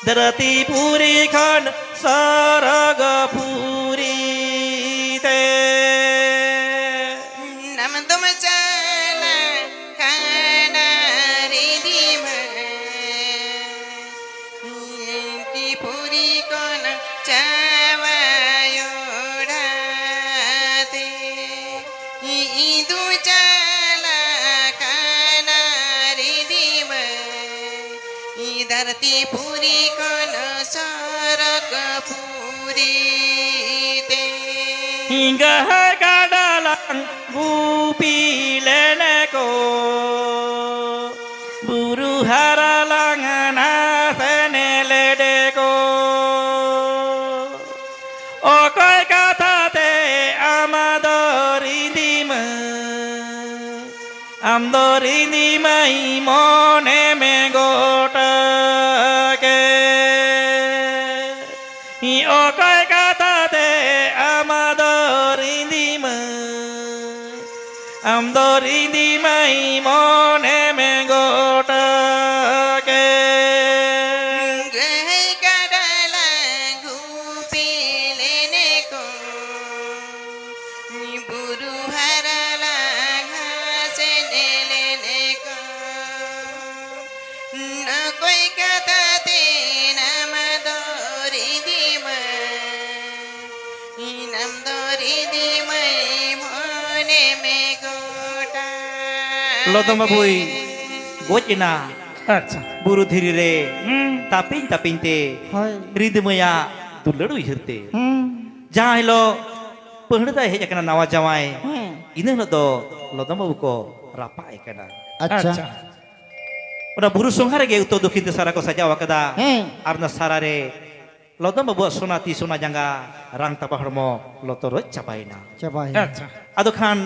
ᱫᱷᱟᱹᱨᱛᱤ ᱯᱩᱨᱤ ᱠᱷᱚᱱ ᱥᱚᱨᱚᱜᱽ ᱯᱩᱨᱤ ᱛᱮ᱾ ᱟᱢ ᱫᱚᱢ ᱪᱟᱞᱟᱜ ᱠᱟᱱᱟ ᱨᱤᱱᱤᱢᱟᱹ, ᱫᱷᱟᱹᱨᱛᱤ ᱯᱩᱨᱤ ᱠᱷᱚᱱ ᱡᱟᱶᱟᱭ ᱚᱲᱟᱜ ᱛᱮ᱾ ᱤᱧ ᱫᱩᱧ ᱪᱟᱞᱟᱜ ᱠᱟᱱᱟ ᱨᱤᱱᱤᱢᱟᱹ, ᱫᱷᱟᱹᱨᱛᱤ ᱯᱩᱨᱤ ᱠᱷᱚᱱ ᱥᱚᱨᱚᱜᱽ ᱯᱩᱨᱤ ᱛᱮ᱾ ᱜᱟᱹᱭ ᱠᱟᱰᱟ ᱞᱟᱝ ᱜᱩᱯᱤ ᱞᱮᱱ ᱠᱚ, ᱵᱩᱨᱩ ᱦᱟᱨᱟ ᱞᱟᱝ ᱱᱟᱥᱮᱱ ᱞᱮᱰᱮ ᱠᱚ᱾ ᱚᱠᱚᱭ ᱠᱟᱛᱷᱟ ᱛᱮ ᱟᱢ ᱫᱚ ᱨᱤᱸᱫᱤ ᱢᱟᱹᱭ, ᱟᱢ ᱫᱚ ᱨᱤᱸᱫᱤ ᱢᱟᱹᱭ ᱢᱚᱱᱮ ᱢᱮ ᱜᱚᱴᱟ ᱜᱮ᱾ ᱚᱠᱚᱭ ᱠᱟᱛᱷᱟ ᱛᱮ ᱟᱢ ᱫᱚ ᱨᱤᱸᱫᱤ ᱟᱢ ᱫᱚ ᱨᱤᱸᱫᱤ ᱢᱟᱹᱭ ᱢᱚᱱᱮᱢ ᱜᱚᱴᱟ ᱠᱮᱫ᱾ ᱜᱟᱹᱭ ᱠᱟᱰᱟ ᱞᱟᱝ ᱜᱩᱯᱤ ᱞᱮᱱᱮ ᱠᱚ, ᱵᱩᱨᱩ ᱦᱟᱨᱟ ᱞᱟᱝ ᱥᱮᱱ ᱞᱮᱱᱮ ᱠᱚ᱾ ᱚᱠᱚᱭ ᱠᱟᱛᱷᱟ ᱛᱮ ᱱᱟᱢ ᱫᱚ ᱨᱤᱸᱫᱤ ᱢᱟᱹᱭ, ᱱᱟᱢ ᱫᱚ ᱨᱤᱸᱫᱤ ᱢᱟᱹᱭ ᱢᱚᱱᱮ ᱢᱮ ᱜᱚᱴᱟ᱾ ᱞᱚᱫᱚᱢ ᱵᱟᱹᱵᱩᱭ ᱜᱚᱡ ᱮᱱᱟ᱾ ᱟᱪᱪᱷᱟ᱾ ᱵᱩᱨᱩ ᱫᱷᱤᱨᱤ ᱨᱮ ᱦᱩᱸ᱾ ᱛᱟᱹᱯᱤᱧ ᱛᱟᱹᱯᱤᱧ ᱛᱮ ᱦᱳᱭ᱾ ᱨᱤᱸᱫᱤ ᱢᱟᱹᱭᱟᱜ ᱫᱩᱞᱟᱹᱲ ᱩᱭᱦᱟᱹᱨ ᱛᱮ᱾ ᱦᱩᱸ᱾ ᱡᱟᱦᱟᱸ ᱦᱤᱞᱳᱜ ᱯᱟᱹᱦᱲᱟᱹ ᱛᱟᱭ ᱦᱮᱡ ᱟᱠᱟᱱᱟ ᱱᱟᱣᱟ ᱡᱟᱶᱟᱭ, ᱦᱩᱸ᱾ ᱤᱱᱟᱹ ᱦᱤᱞᱳᱜ ᱫᱚ ᱞᱚᱫᱚᱢ ᱵᱟᱹᱵᱩ ᱠᱚ ᱨᱟᱯᱟᱜ ᱮ ᱠᱟᱱᱟ᱾ ᱟᱪᱪᱷᱟ᱾ ᱟᱪᱪᱷᱟ᱾ ᱚᱱᱟ ᱵᱩᱨᱩ ᱥᱚᱸᱜᱷᱟ ᱨᱮᱜᱮ ᱩᱛᱛᱚᱨ ᱫᱚᱠᱷᱤᱱ ᱛᱮ ᱥᱟᱨᱟ ᱠᱚ ᱥᱟᱡᱟᱣ ᱟᱠᱟᱫᱟ᱾ ᱦᱮᱸ᱾ ᱟᱨ ᱚᱱᱟ ᱥᱟᱨᱟ ᱨᱮ ᱞᱚᱫᱚᱢ ᱵᱟᱹᱵᱩᱣᱟᱜ ᱥᱚᱱᱟ ᱛᱤ, ᱥᱚᱱᱟ ᱡᱟᱸᱜᱟ, ᱨᱟᱝ ᱛᱟᱯᱟ ᱦᱚᱲᱢᱚ ᱞᱚᱛᱚᱨᱚᱡ ᱪᱟᱵᱟᱭᱮᱱᱟ᱾ ᱪᱟᱵᱟᱭᱮᱱᱟ᱾ ᱟᱪᱪᱷᱟ᱾ ᱟᱫᱚ ᱠᱷᱟᱱ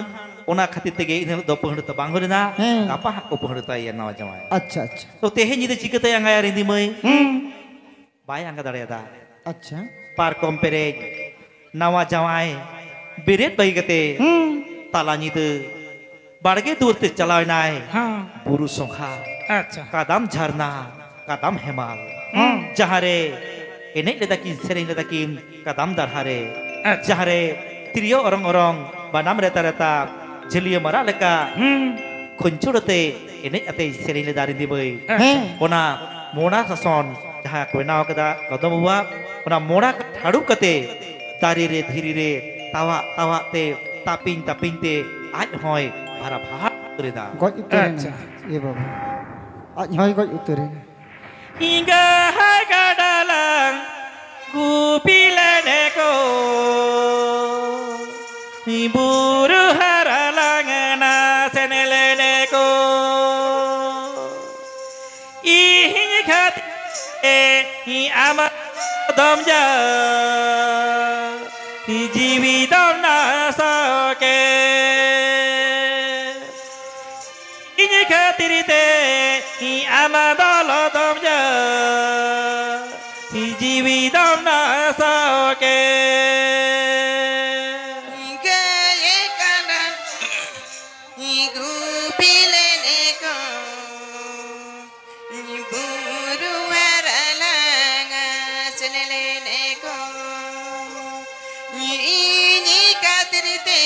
ᱚᱱᱟ ᱠᱷᱟᱹᱛᱤᱨ ᱛᱮᱜᱮ ᱤᱱᱟᱹ ᱦᱤᱞᱳᱜ ᱫᱚ ᱯᱟᱹᱦᱲᱟᱹ ᱫᱚ ᱵᱟᱝ ᱦᱩᱭ ᱞᱮᱱᱟ᱾ ᱦᱮᱸ᱾ ᱜᱟᱯᱟ ᱦᱟᱸᱜ ᱠᱚ ᱯᱟᱹᱦᱲᱟᱹ ᱛᱟᱭᱟ ᱱᱟᱣᱟ ᱡᱟᱶᱟᱭ᱾ ᱟᱪᱪᱷᱟ, ᱟᱪᱪᱷᱟ᱾ ᱛᱚ ᱛᱮᱦᱮᱧ ᱧᱤᱫᱟᱹ ᱪᱤᱠᱟᱹᱛᱮ ᱟᱸᱜᱟᱭᱟ ᱨᱤᱸᱫᱤ ᱢᱟᱹᱭ? ᱦᱩᱸ᱾ ᱵᱟᱭ ᱟᱸᱜᱟ ᱫᱟᱲᱮᱭᱟᱫᱟ᱾ ᱟᱪᱪᱷᱟ᱾ ᱯᱟᱨᱠᱚᱢ ᱯᱮᱨᱮᱡ ᱱᱟᱣᱟ ᱡᱟᱶᱟᱭ ᱵᱮᱨᱮᱫ ᱵᱟᱹᱜᱤ ᱠᱟᱛᱮ ᱦᱩᱸ᱾ ᱛᱟᱞᱟ ᱧᱤᱫᱟᱹ ᱵᱟᱲᱜᱮ ᱫᱩᱣᱟᱹᱨ ᱛᱮ ᱪᱟᱞᱟᱣ ᱮᱱᱟᱭ᱾ ᱦᱮᱸ᱾ ᱵᱩᱨᱩ ᱥᱚᱸᱜᱷᱟ, ᱟᱪᱪᱷᱟ᱾ ᱠᱟᱫᱟᱢ ᱡᱷᱟᱨᱱᱟ, ᱠᱟᱫᱟᱢ ᱦᱮᱢᱟᱞ, ᱦᱮᱸ᱾ ᱡᱟᱦᱟᱸ ᱨᱮ ᱮᱱᱮᱡ ᱞᱮᱫᱟ ᱠᱤᱱ, ᱥᱮᱨᱮᱧ ᱞᱮᱫᱟ ᱠᱤᱱ ᱠᱟᱫᱟᱢ ᱫᱟᱨᱦᱟ ᱨᱮ, ᱟᱪᱪᱷᱟ᱾ ᱡᱟᱦᱟᱸ ᱨᱮ ᱛᱤᱨᱭᱳ ᱚᱨᱚᱝ ᱚᱨᱚᱝ, ᱵᱟᱱᱟᱢ ᱨᱮᱛᱟ ᱨᱮᱛᱟ, ᱡᱷᱟᱹᱞᱤᱭᱟᱹ ᱢᱟᱨᱟᱜ ᱞᱮᱠᱟ ᱦᱩᱸ᱾ ᱠᱷᱩᱧᱪᱩᱲ ᱟᱛᱮ ᱮᱱᱮᱡ ᱟᱛᱮ ᱥᱮᱨᱮᱧ ᱞᱮᱫᱟ ᱨᱤᱸᱫᱤ ᱢᱟᱹᱭ᱾ ᱦᱮᱸ᱾ ᱚᱱᱟ ᱢᱚᱲᱟ ᱥᱟᱥᱚᱱ ᱡᱟᱦᱟᱸ ᱠᱚ ᱵᱮᱱᱟᱣ ᱠᱟᱫᱟ ᱞᱚᱫᱚᱢ ᱵᱟᱵᱩᱣᱟᱜ, ᱚᱱᱟ ᱢᱚᱲᱟ ᱦᱟᱹᱲᱩᱵ ᱠᱟᱛᱮ ᱫᱟᱨᱮ ᱨᱮ ᱫᱷᱤᱨᱤ ᱨᱮ ᱛᱟᱣᱟᱜ ᱛᱟᱣᱟᱜ ᱛᱮ ᱛᱟᱹᱯᱤᱧ ᱛᱟᱹᱯᱤᱧ ᱛᱮ ᱟᱡ ᱦᱚᱸᱭ ᱵᱷᱟᱨᱟ ᱵᱷᱟᱴ ᱩᱛᱟᱹᱨ ᱮᱱᱟ᱾ ᱜᱚᱡ ᱩᱛᱟᱹᱨ ᱮᱱᱟ᱾ ᱟᱪᱪᱷᱟ᱾ ᱮ ᱵᱟᱵᱟ, ᱟᱡ ᱦᱚᱸᱭ ᱜᱚᱡ ᱩᱛᱟᱹᱨ ᱮᱱᱟ᱾ ᱤᱧ ᱜᱟᱹᱭ ᱠᱟᱰᱟ ᱞᱟᱝ ᱜᱩᱯᱤ ᱞᱮᱱᱮ ᱠᱚ, ᱵᱩᱨᱩ ᱦᱟᱨᱟ ᱞᱟᱝ ᱱᱟᱥᱮᱱ ᱞᱮᱱᱮ ᱠᱚ᱾ ᱤᱧ ᱠᱷᱟᱹᱛᱤᱨ ᱛᱮ ᱟᱢ ᱫᱚᱢ ᱡᱟ ᱡᱤᱣᱤ ᱫᱚᱢ ᱱᱟᱥᱟᱣ ᱠᱮᱫ᱾ ᱤᱧ ᱠᱷᱟᱹᱛᱤᱨ ᱛᱮ ᱟᱢ ᱫᱚ ᱞᱚᱫᱚᱢ ᱡᱟ ᱡᱤᱣᱤ ᱫᱚᱢ ᱱᱟᱥᱟᱣ ᱠᱮᱫ᱾ ᱜᱟᱹᱭ ᱠᱟᱰᱟ ᱜᱩᱯᱤ ᱞᱮᱱᱮ ᱠᱚ, ᱵᱩᱨᱩ ᱦᱟᱨᱟ ᱞᱟᱝᱟ ᱥᱮᱱ ᱞᱮᱱᱮ ᱠᱚ᱾ ᱤᱧ ᱠᱷᱟᱹᱛᱤᱨ ᱛᱮ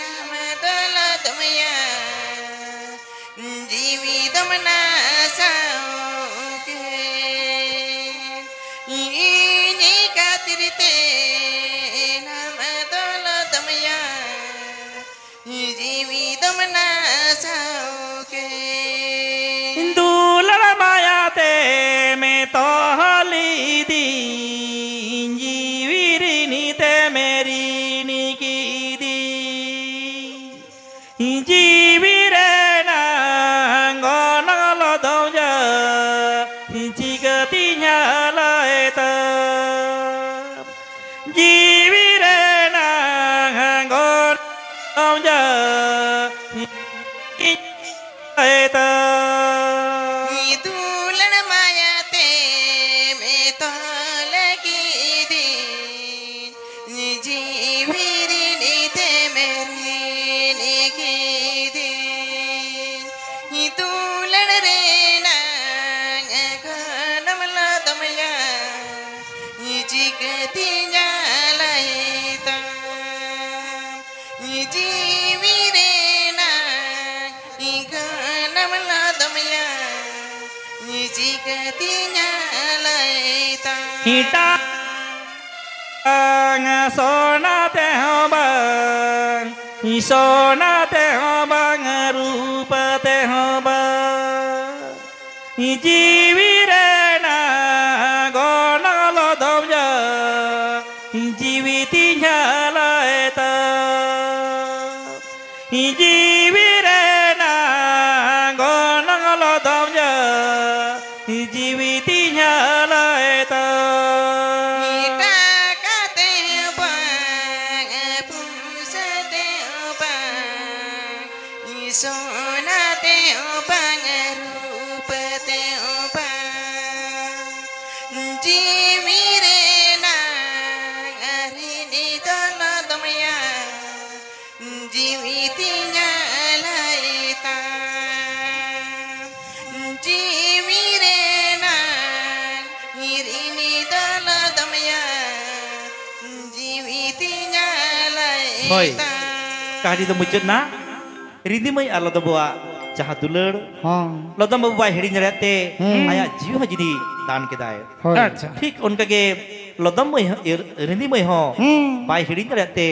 ᱱᱟᱢ ᱫᱚᱞᱚ ᱫᱚᱢᱭᱟ, ᱡᱤᱣᱤ ᱫᱚᱢ ᱱᱟᱥᱟᱣ ᱠᱮᱫ᱾ ᱤᱧ ᱠᱷᱟᱹᱛᱤᱨ ᱛᱮ ᱱᱟᱢ ᱫᱚᱞᱚ ᱫᱚᱢᱭᱟ, ᱡᱤᱣᱤ ᱫᱚᱢ ᱱᱟᱥᱟᱣ ᱠᱮᱫ᱾ ᱫᱩᱞᱟᱹᱲ ᱢᱟᱭᱟ ᱛᱮᱢ ᱛᱚᱞ ᱤᱫᱤᱧ, ᱡᱤᱣᱤ ᱨᱤᱱᱤ ᱛᱮᱢ ᱨᱤᱱᱤ ᱠᱤᱫᱤᱧ᱾ ᱡᱤᱣᱤ ᱨᱮᱱᱟᱝ ᱜᱚᱱᱚᱝ ᱞᱚᱫᱚᱢ ᱡᱟ, ᱪᱤᱠᱟᱹᱛᱤᱧ ᱟᱞᱟᱭ ᱛᱟᱢ? ᱡᱤᱣᱤ ᱨᱮᱱᱟᱝ ᱜᱚᱱᱚᱝ ᱡᱟ, ᱪᱤᱠᱟᱹᱛᱤᱧ ᱟᱞᱟᱭ ᱛᱟᱢ? ᱫᱩᱞᱟᱹᱲ ᱢᱟᱭᱟ ᱛᱮᱢ ᱛᱚᱞ ᱠᱤᱫᱤᱧ, ᱡᱤᱣᱤ ᱨᱤᱱᱤ ᱛᱮᱢ ᱨᱤᱱᱤ ᱠᱤᱫᱤᱧ᱾ ᱫᱩᱞᱟᱹᱲ ᱨᱮᱱᱟᱝ ᱜᱚᱱᱚᱝ ᱞᱚᱫᱚᱢᱭᱟ, ᱪᱤᱠᱟᱹᱛᱤᱧ ᱟᱞᱟᱭ ᱛᱟᱢ? ᱡᱤᱣᱤ ᱨᱮᱱᱟᱝ ᱜᱚᱱᱚᱝ ᱞᱚᱫᱚᱢᱭᱟ, ᱪᱤᱠᱟᱹᱛᱤᱧ ᱟᱞᱟᱭ ᱛᱟᱢ? ᱮᱴᱟᱜ ᱵᱟᱝ, ᱥᱚᱱᱟ ᱛᱮᱦᱚᱸ ᱵᱟᱝ, ᱥᱚᱱᱟ ᱛᱮᱦᱚᱸ ᱵᱟᱝ, ᱨᱩᱯᱟᱹ ᱛᱮᱦᱚᱸ ᱵᱟᱝ, ᱡᱤᱣᱤ ᱨᱮᱱᱟᱜ ᱜᱚᱱᱚᱝ ᱞᱚᱫᱚᱢ ᱡᱟ, ᱡᱤᱣᱤ ᱛᱤᱧ ᱟᱞᱟᱭ ᱛᱟᱢ᱾ ᱡᱤᱣᱤ ᱨᱮᱱᱟᱜ ᱜᱚᱱᱚᱝ ᱞᱚᱫᱚᱢ ᱡᱟ, ᱡᱤᱣᱤ ᱛᱤᱧ ᱟᱞᱟᱭ ᱛᱟᱢ᱾ ᱮᱴᱟᱜ ᱠᱟᱛᱮ ᱵᱟᱝ, ᱯᱩᱭᱥᱟᱹ ᱛᱮ ᱵᱟᱝ, ᱥᱚᱱᱟ ᱛᱮ ᱵᱟᱝ, ᱨᱩᱯᱟᱹ ᱛᱮ ᱵᱟᱝ, ᱡᱤᱣᱤ ᱨᱮᱱᱟᱜ ᱨᱤᱱᱤ ᱫᱚ ᱞᱚᱫᱚᱢᱭᱟ᱾ ᱡᱤᱣᱤ ᱛᱤᱧ ᱟᱞᱟᱭ ᱛᱟᱢ, ᱡᱤᱣᱤ ᱨᱮᱱᱟᱝ ᱨᱤᱱᱤ ᱫᱚ ᱞᱚᱫᱚᱢᱭᱟ, ᱡᱤᱣᱤ ᱛᱤᱧ ᱟᱞᱟᱭ ᱦᱳᱭ᱾ ᱛᱟᱢ᱾ ᱠᱟᱹᱦᱱᱤ ᱫᱚ ᱢᱩᱪᱟᱹᱫ ᱮᱱᱟ᱾ ᱨᱤᱸᱫᱤ ᱢᱟᱹᱭ ᱟᱨ ᱞᱚᱫᱚᱢ ᱵᱟᱹᱵᱩᱣᱟᱜ ᱡᱟᱦᱟᱸ ᱫᱩᱞᱟᱹᱲ, ᱦᱚᱸ᱾ ᱞᱚᱫᱚᱢ ᱵᱟᱹᱵᱩ ᱵᱟᱭ ᱦᱤᱲᱤᱧ ᱫᱟᱲᱮᱭᱟᱜ ᱛᱮ ᱦᱩᱸ᱾ ᱟᱭᱟᱜ ᱡᱤᱣᱤ ᱦᱚᱸ ᱡᱩᱫᱤ ᱫᱟᱱ ᱠᱮᱫᱟᱭ᱾ ᱦᱳᱭ᱾ ᱟᱪᱪᱷᱟ᱾ ᱴᱷᱤᱠ ᱚᱱᱠᱟᱜᱮ ᱞᱚᱫᱚᱢ ᱢᱟᱹᱭ ᱦᱚᱸ, ᱤᱭᱟᱹ, ᱨᱤᱸᱫᱤ ᱢᱟᱹᱭ ᱦᱚᱸ ᱦᱩᱸ᱾ ᱵᱟᱭ ᱦᱤᱲᱤᱧ ᱫᱟᱲᱮᱭᱟᱜ ᱛᱮ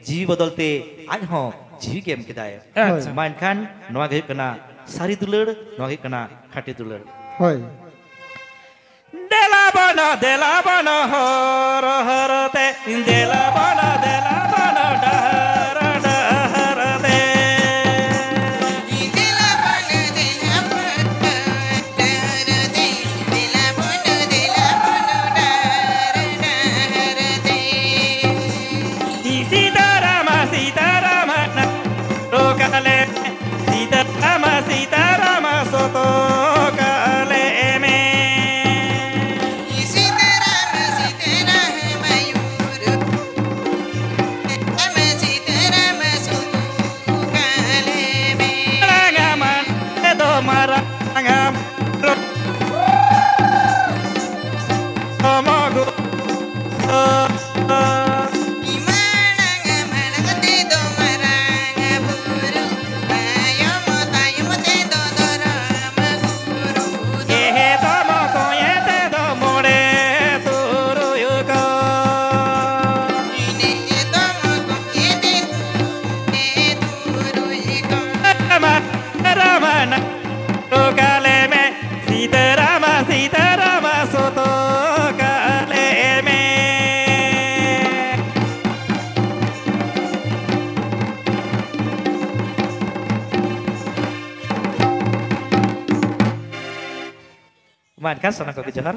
ᱡᱤᱣᱤ ᱵᱚᱫᱚᱞ ᱛᱮ ᱟᱡ ᱦᱚᱸ ᱡᱤᱣᱤ ᱜᱮ ᱮᱢ ᱠᱮᱫᱟᱭ᱾ ᱟᱪᱪᱷᱟ᱾ ᱢᱟ ᱮᱱᱠᱷᱟᱱ ᱱᱚᱣᱟ ᱜᱮ ᱦᱩᱭᱩᱜ ᱠᱟᱱᱟ ᱥᱟᱹᱨᱤ ᱫᱩᱞᱟᱹᱲ, ᱱᱚᱣᱟ ᱜᱮ ᱦᱩᱭᱩᱜ ᱠᱟᱱᱟ ᱠᱷᱟᱹᱴᱤ ᱫᱩᱞᱟᱹᱲ᱾ ᱦᱳᱭ᱾ ᱫᱮᱞᱟ ᱵᱚᱱ, ᱫᱮᱞᱟ ᱵᱚᱱ ᱦᱚᱨ ᱦᱚᱨ ᱛᱮ, ᱫᱮᱞᱟ ᱵᱚᱱ, ᱫᱮᱞᱟ ᱵᱚᱱ ᱰᱟᱦᱟᱨ ᱰᱟᱦᱟᱨ ᱛᱮ᱾ ᱫᱮᱞᱟ ᱵᱚᱱ, ᱫᱮᱞᱟ ᱵᱚᱱ ᱰᱟᱦᱟᱨ ᱛᱮ, ᱫᱮᱞᱟ ᱵᱚᱱ, ᱫᱮᱞᱟ ᱵᱚᱱ ᱰᱟᱦᱟᱨ ᱰᱟᱦᱟᱨ ᱛᱮ᱾ ᱥᱤᱛᱟᱨᱟᱢᱟ, ᱥᱤᱛᱟᱨᱟᱢᱟ ᱱᱟ ᱨᱚᱠᱟᱞᱮ, ᱥᱤᱛᱟᱨᱟᱢᱟ, ᱥᱤᱛᱟᱨᱟᱢᱟ ᱥᱚᱛᱚ ᱠᱟᱞᱮ ᱢᱮ᱾ ᱥᱤᱛᱟᱨᱟᱢᱟ, ᱥᱤᱛᱟᱨᱟᱢᱟ ᱭᱩᱨ, ᱥᱤᱛᱟᱨᱟᱢᱟ ᱥᱚᱛᱚ ᱠᱟᱞᱮ ᱢᱮ᱾ ᱢᱟᱨᱟᱝᱟ ᱢᱟᱱᱮ ᱫᱚ ᱢᱟᱨᱟᱝᱟ ᱢᱟᱨᱟᱝ ᱢᱟᱨᱟᱝ ᱛᱮᱫᱚ ᱢᱟᱨᱟᱝ ᱵᱩᱨᱩ, ᱛᱟᱭᱚᱢ ᱛᱟᱭᱚᱢ ᱛᱮᱫᱚ ᱫᱷᱚᱨᱚᱢ ᱜᱩᱨᱩ᱾ ᱮᱦᱮ ᱫᱚᱢᱚ ᱠᱚᱭᱮ ᱛᱮᱫᱚ ᱢᱚᱬᱮ ᱛᱩᱨᱩᱭ ᱠᱚ᱾ ᱤᱱᱟᱹ ᱫᱚᱢᱚ ᱠᱚᱭᱮ ᱛᱮᱫᱚ ᱢᱚᱬᱮ ᱛᱩᱨᱩᱭ ᱠᱚ᱾ ᱨᱟᱢᱟ, ᱨᱟᱢᱟᱱᱟ᱾ ᱨᱚᱠᱟᱞᱮ ᱢᱮ, ᱥᱤᱛᱟᱨᱟᱢᱟ, ᱥᱤᱛᱟᱨᱟᱢᱟ ᱥᱚᱛᱚ ᱠᱟᱞᱮ ᱢᱮ᱾ ᱢᱟ ᱮᱱᱠᱷᱟᱱ ᱥᱟᱱᱟᱢ ᱠᱚᱜᱮ ᱡᱚᱦᱟᱨ᱾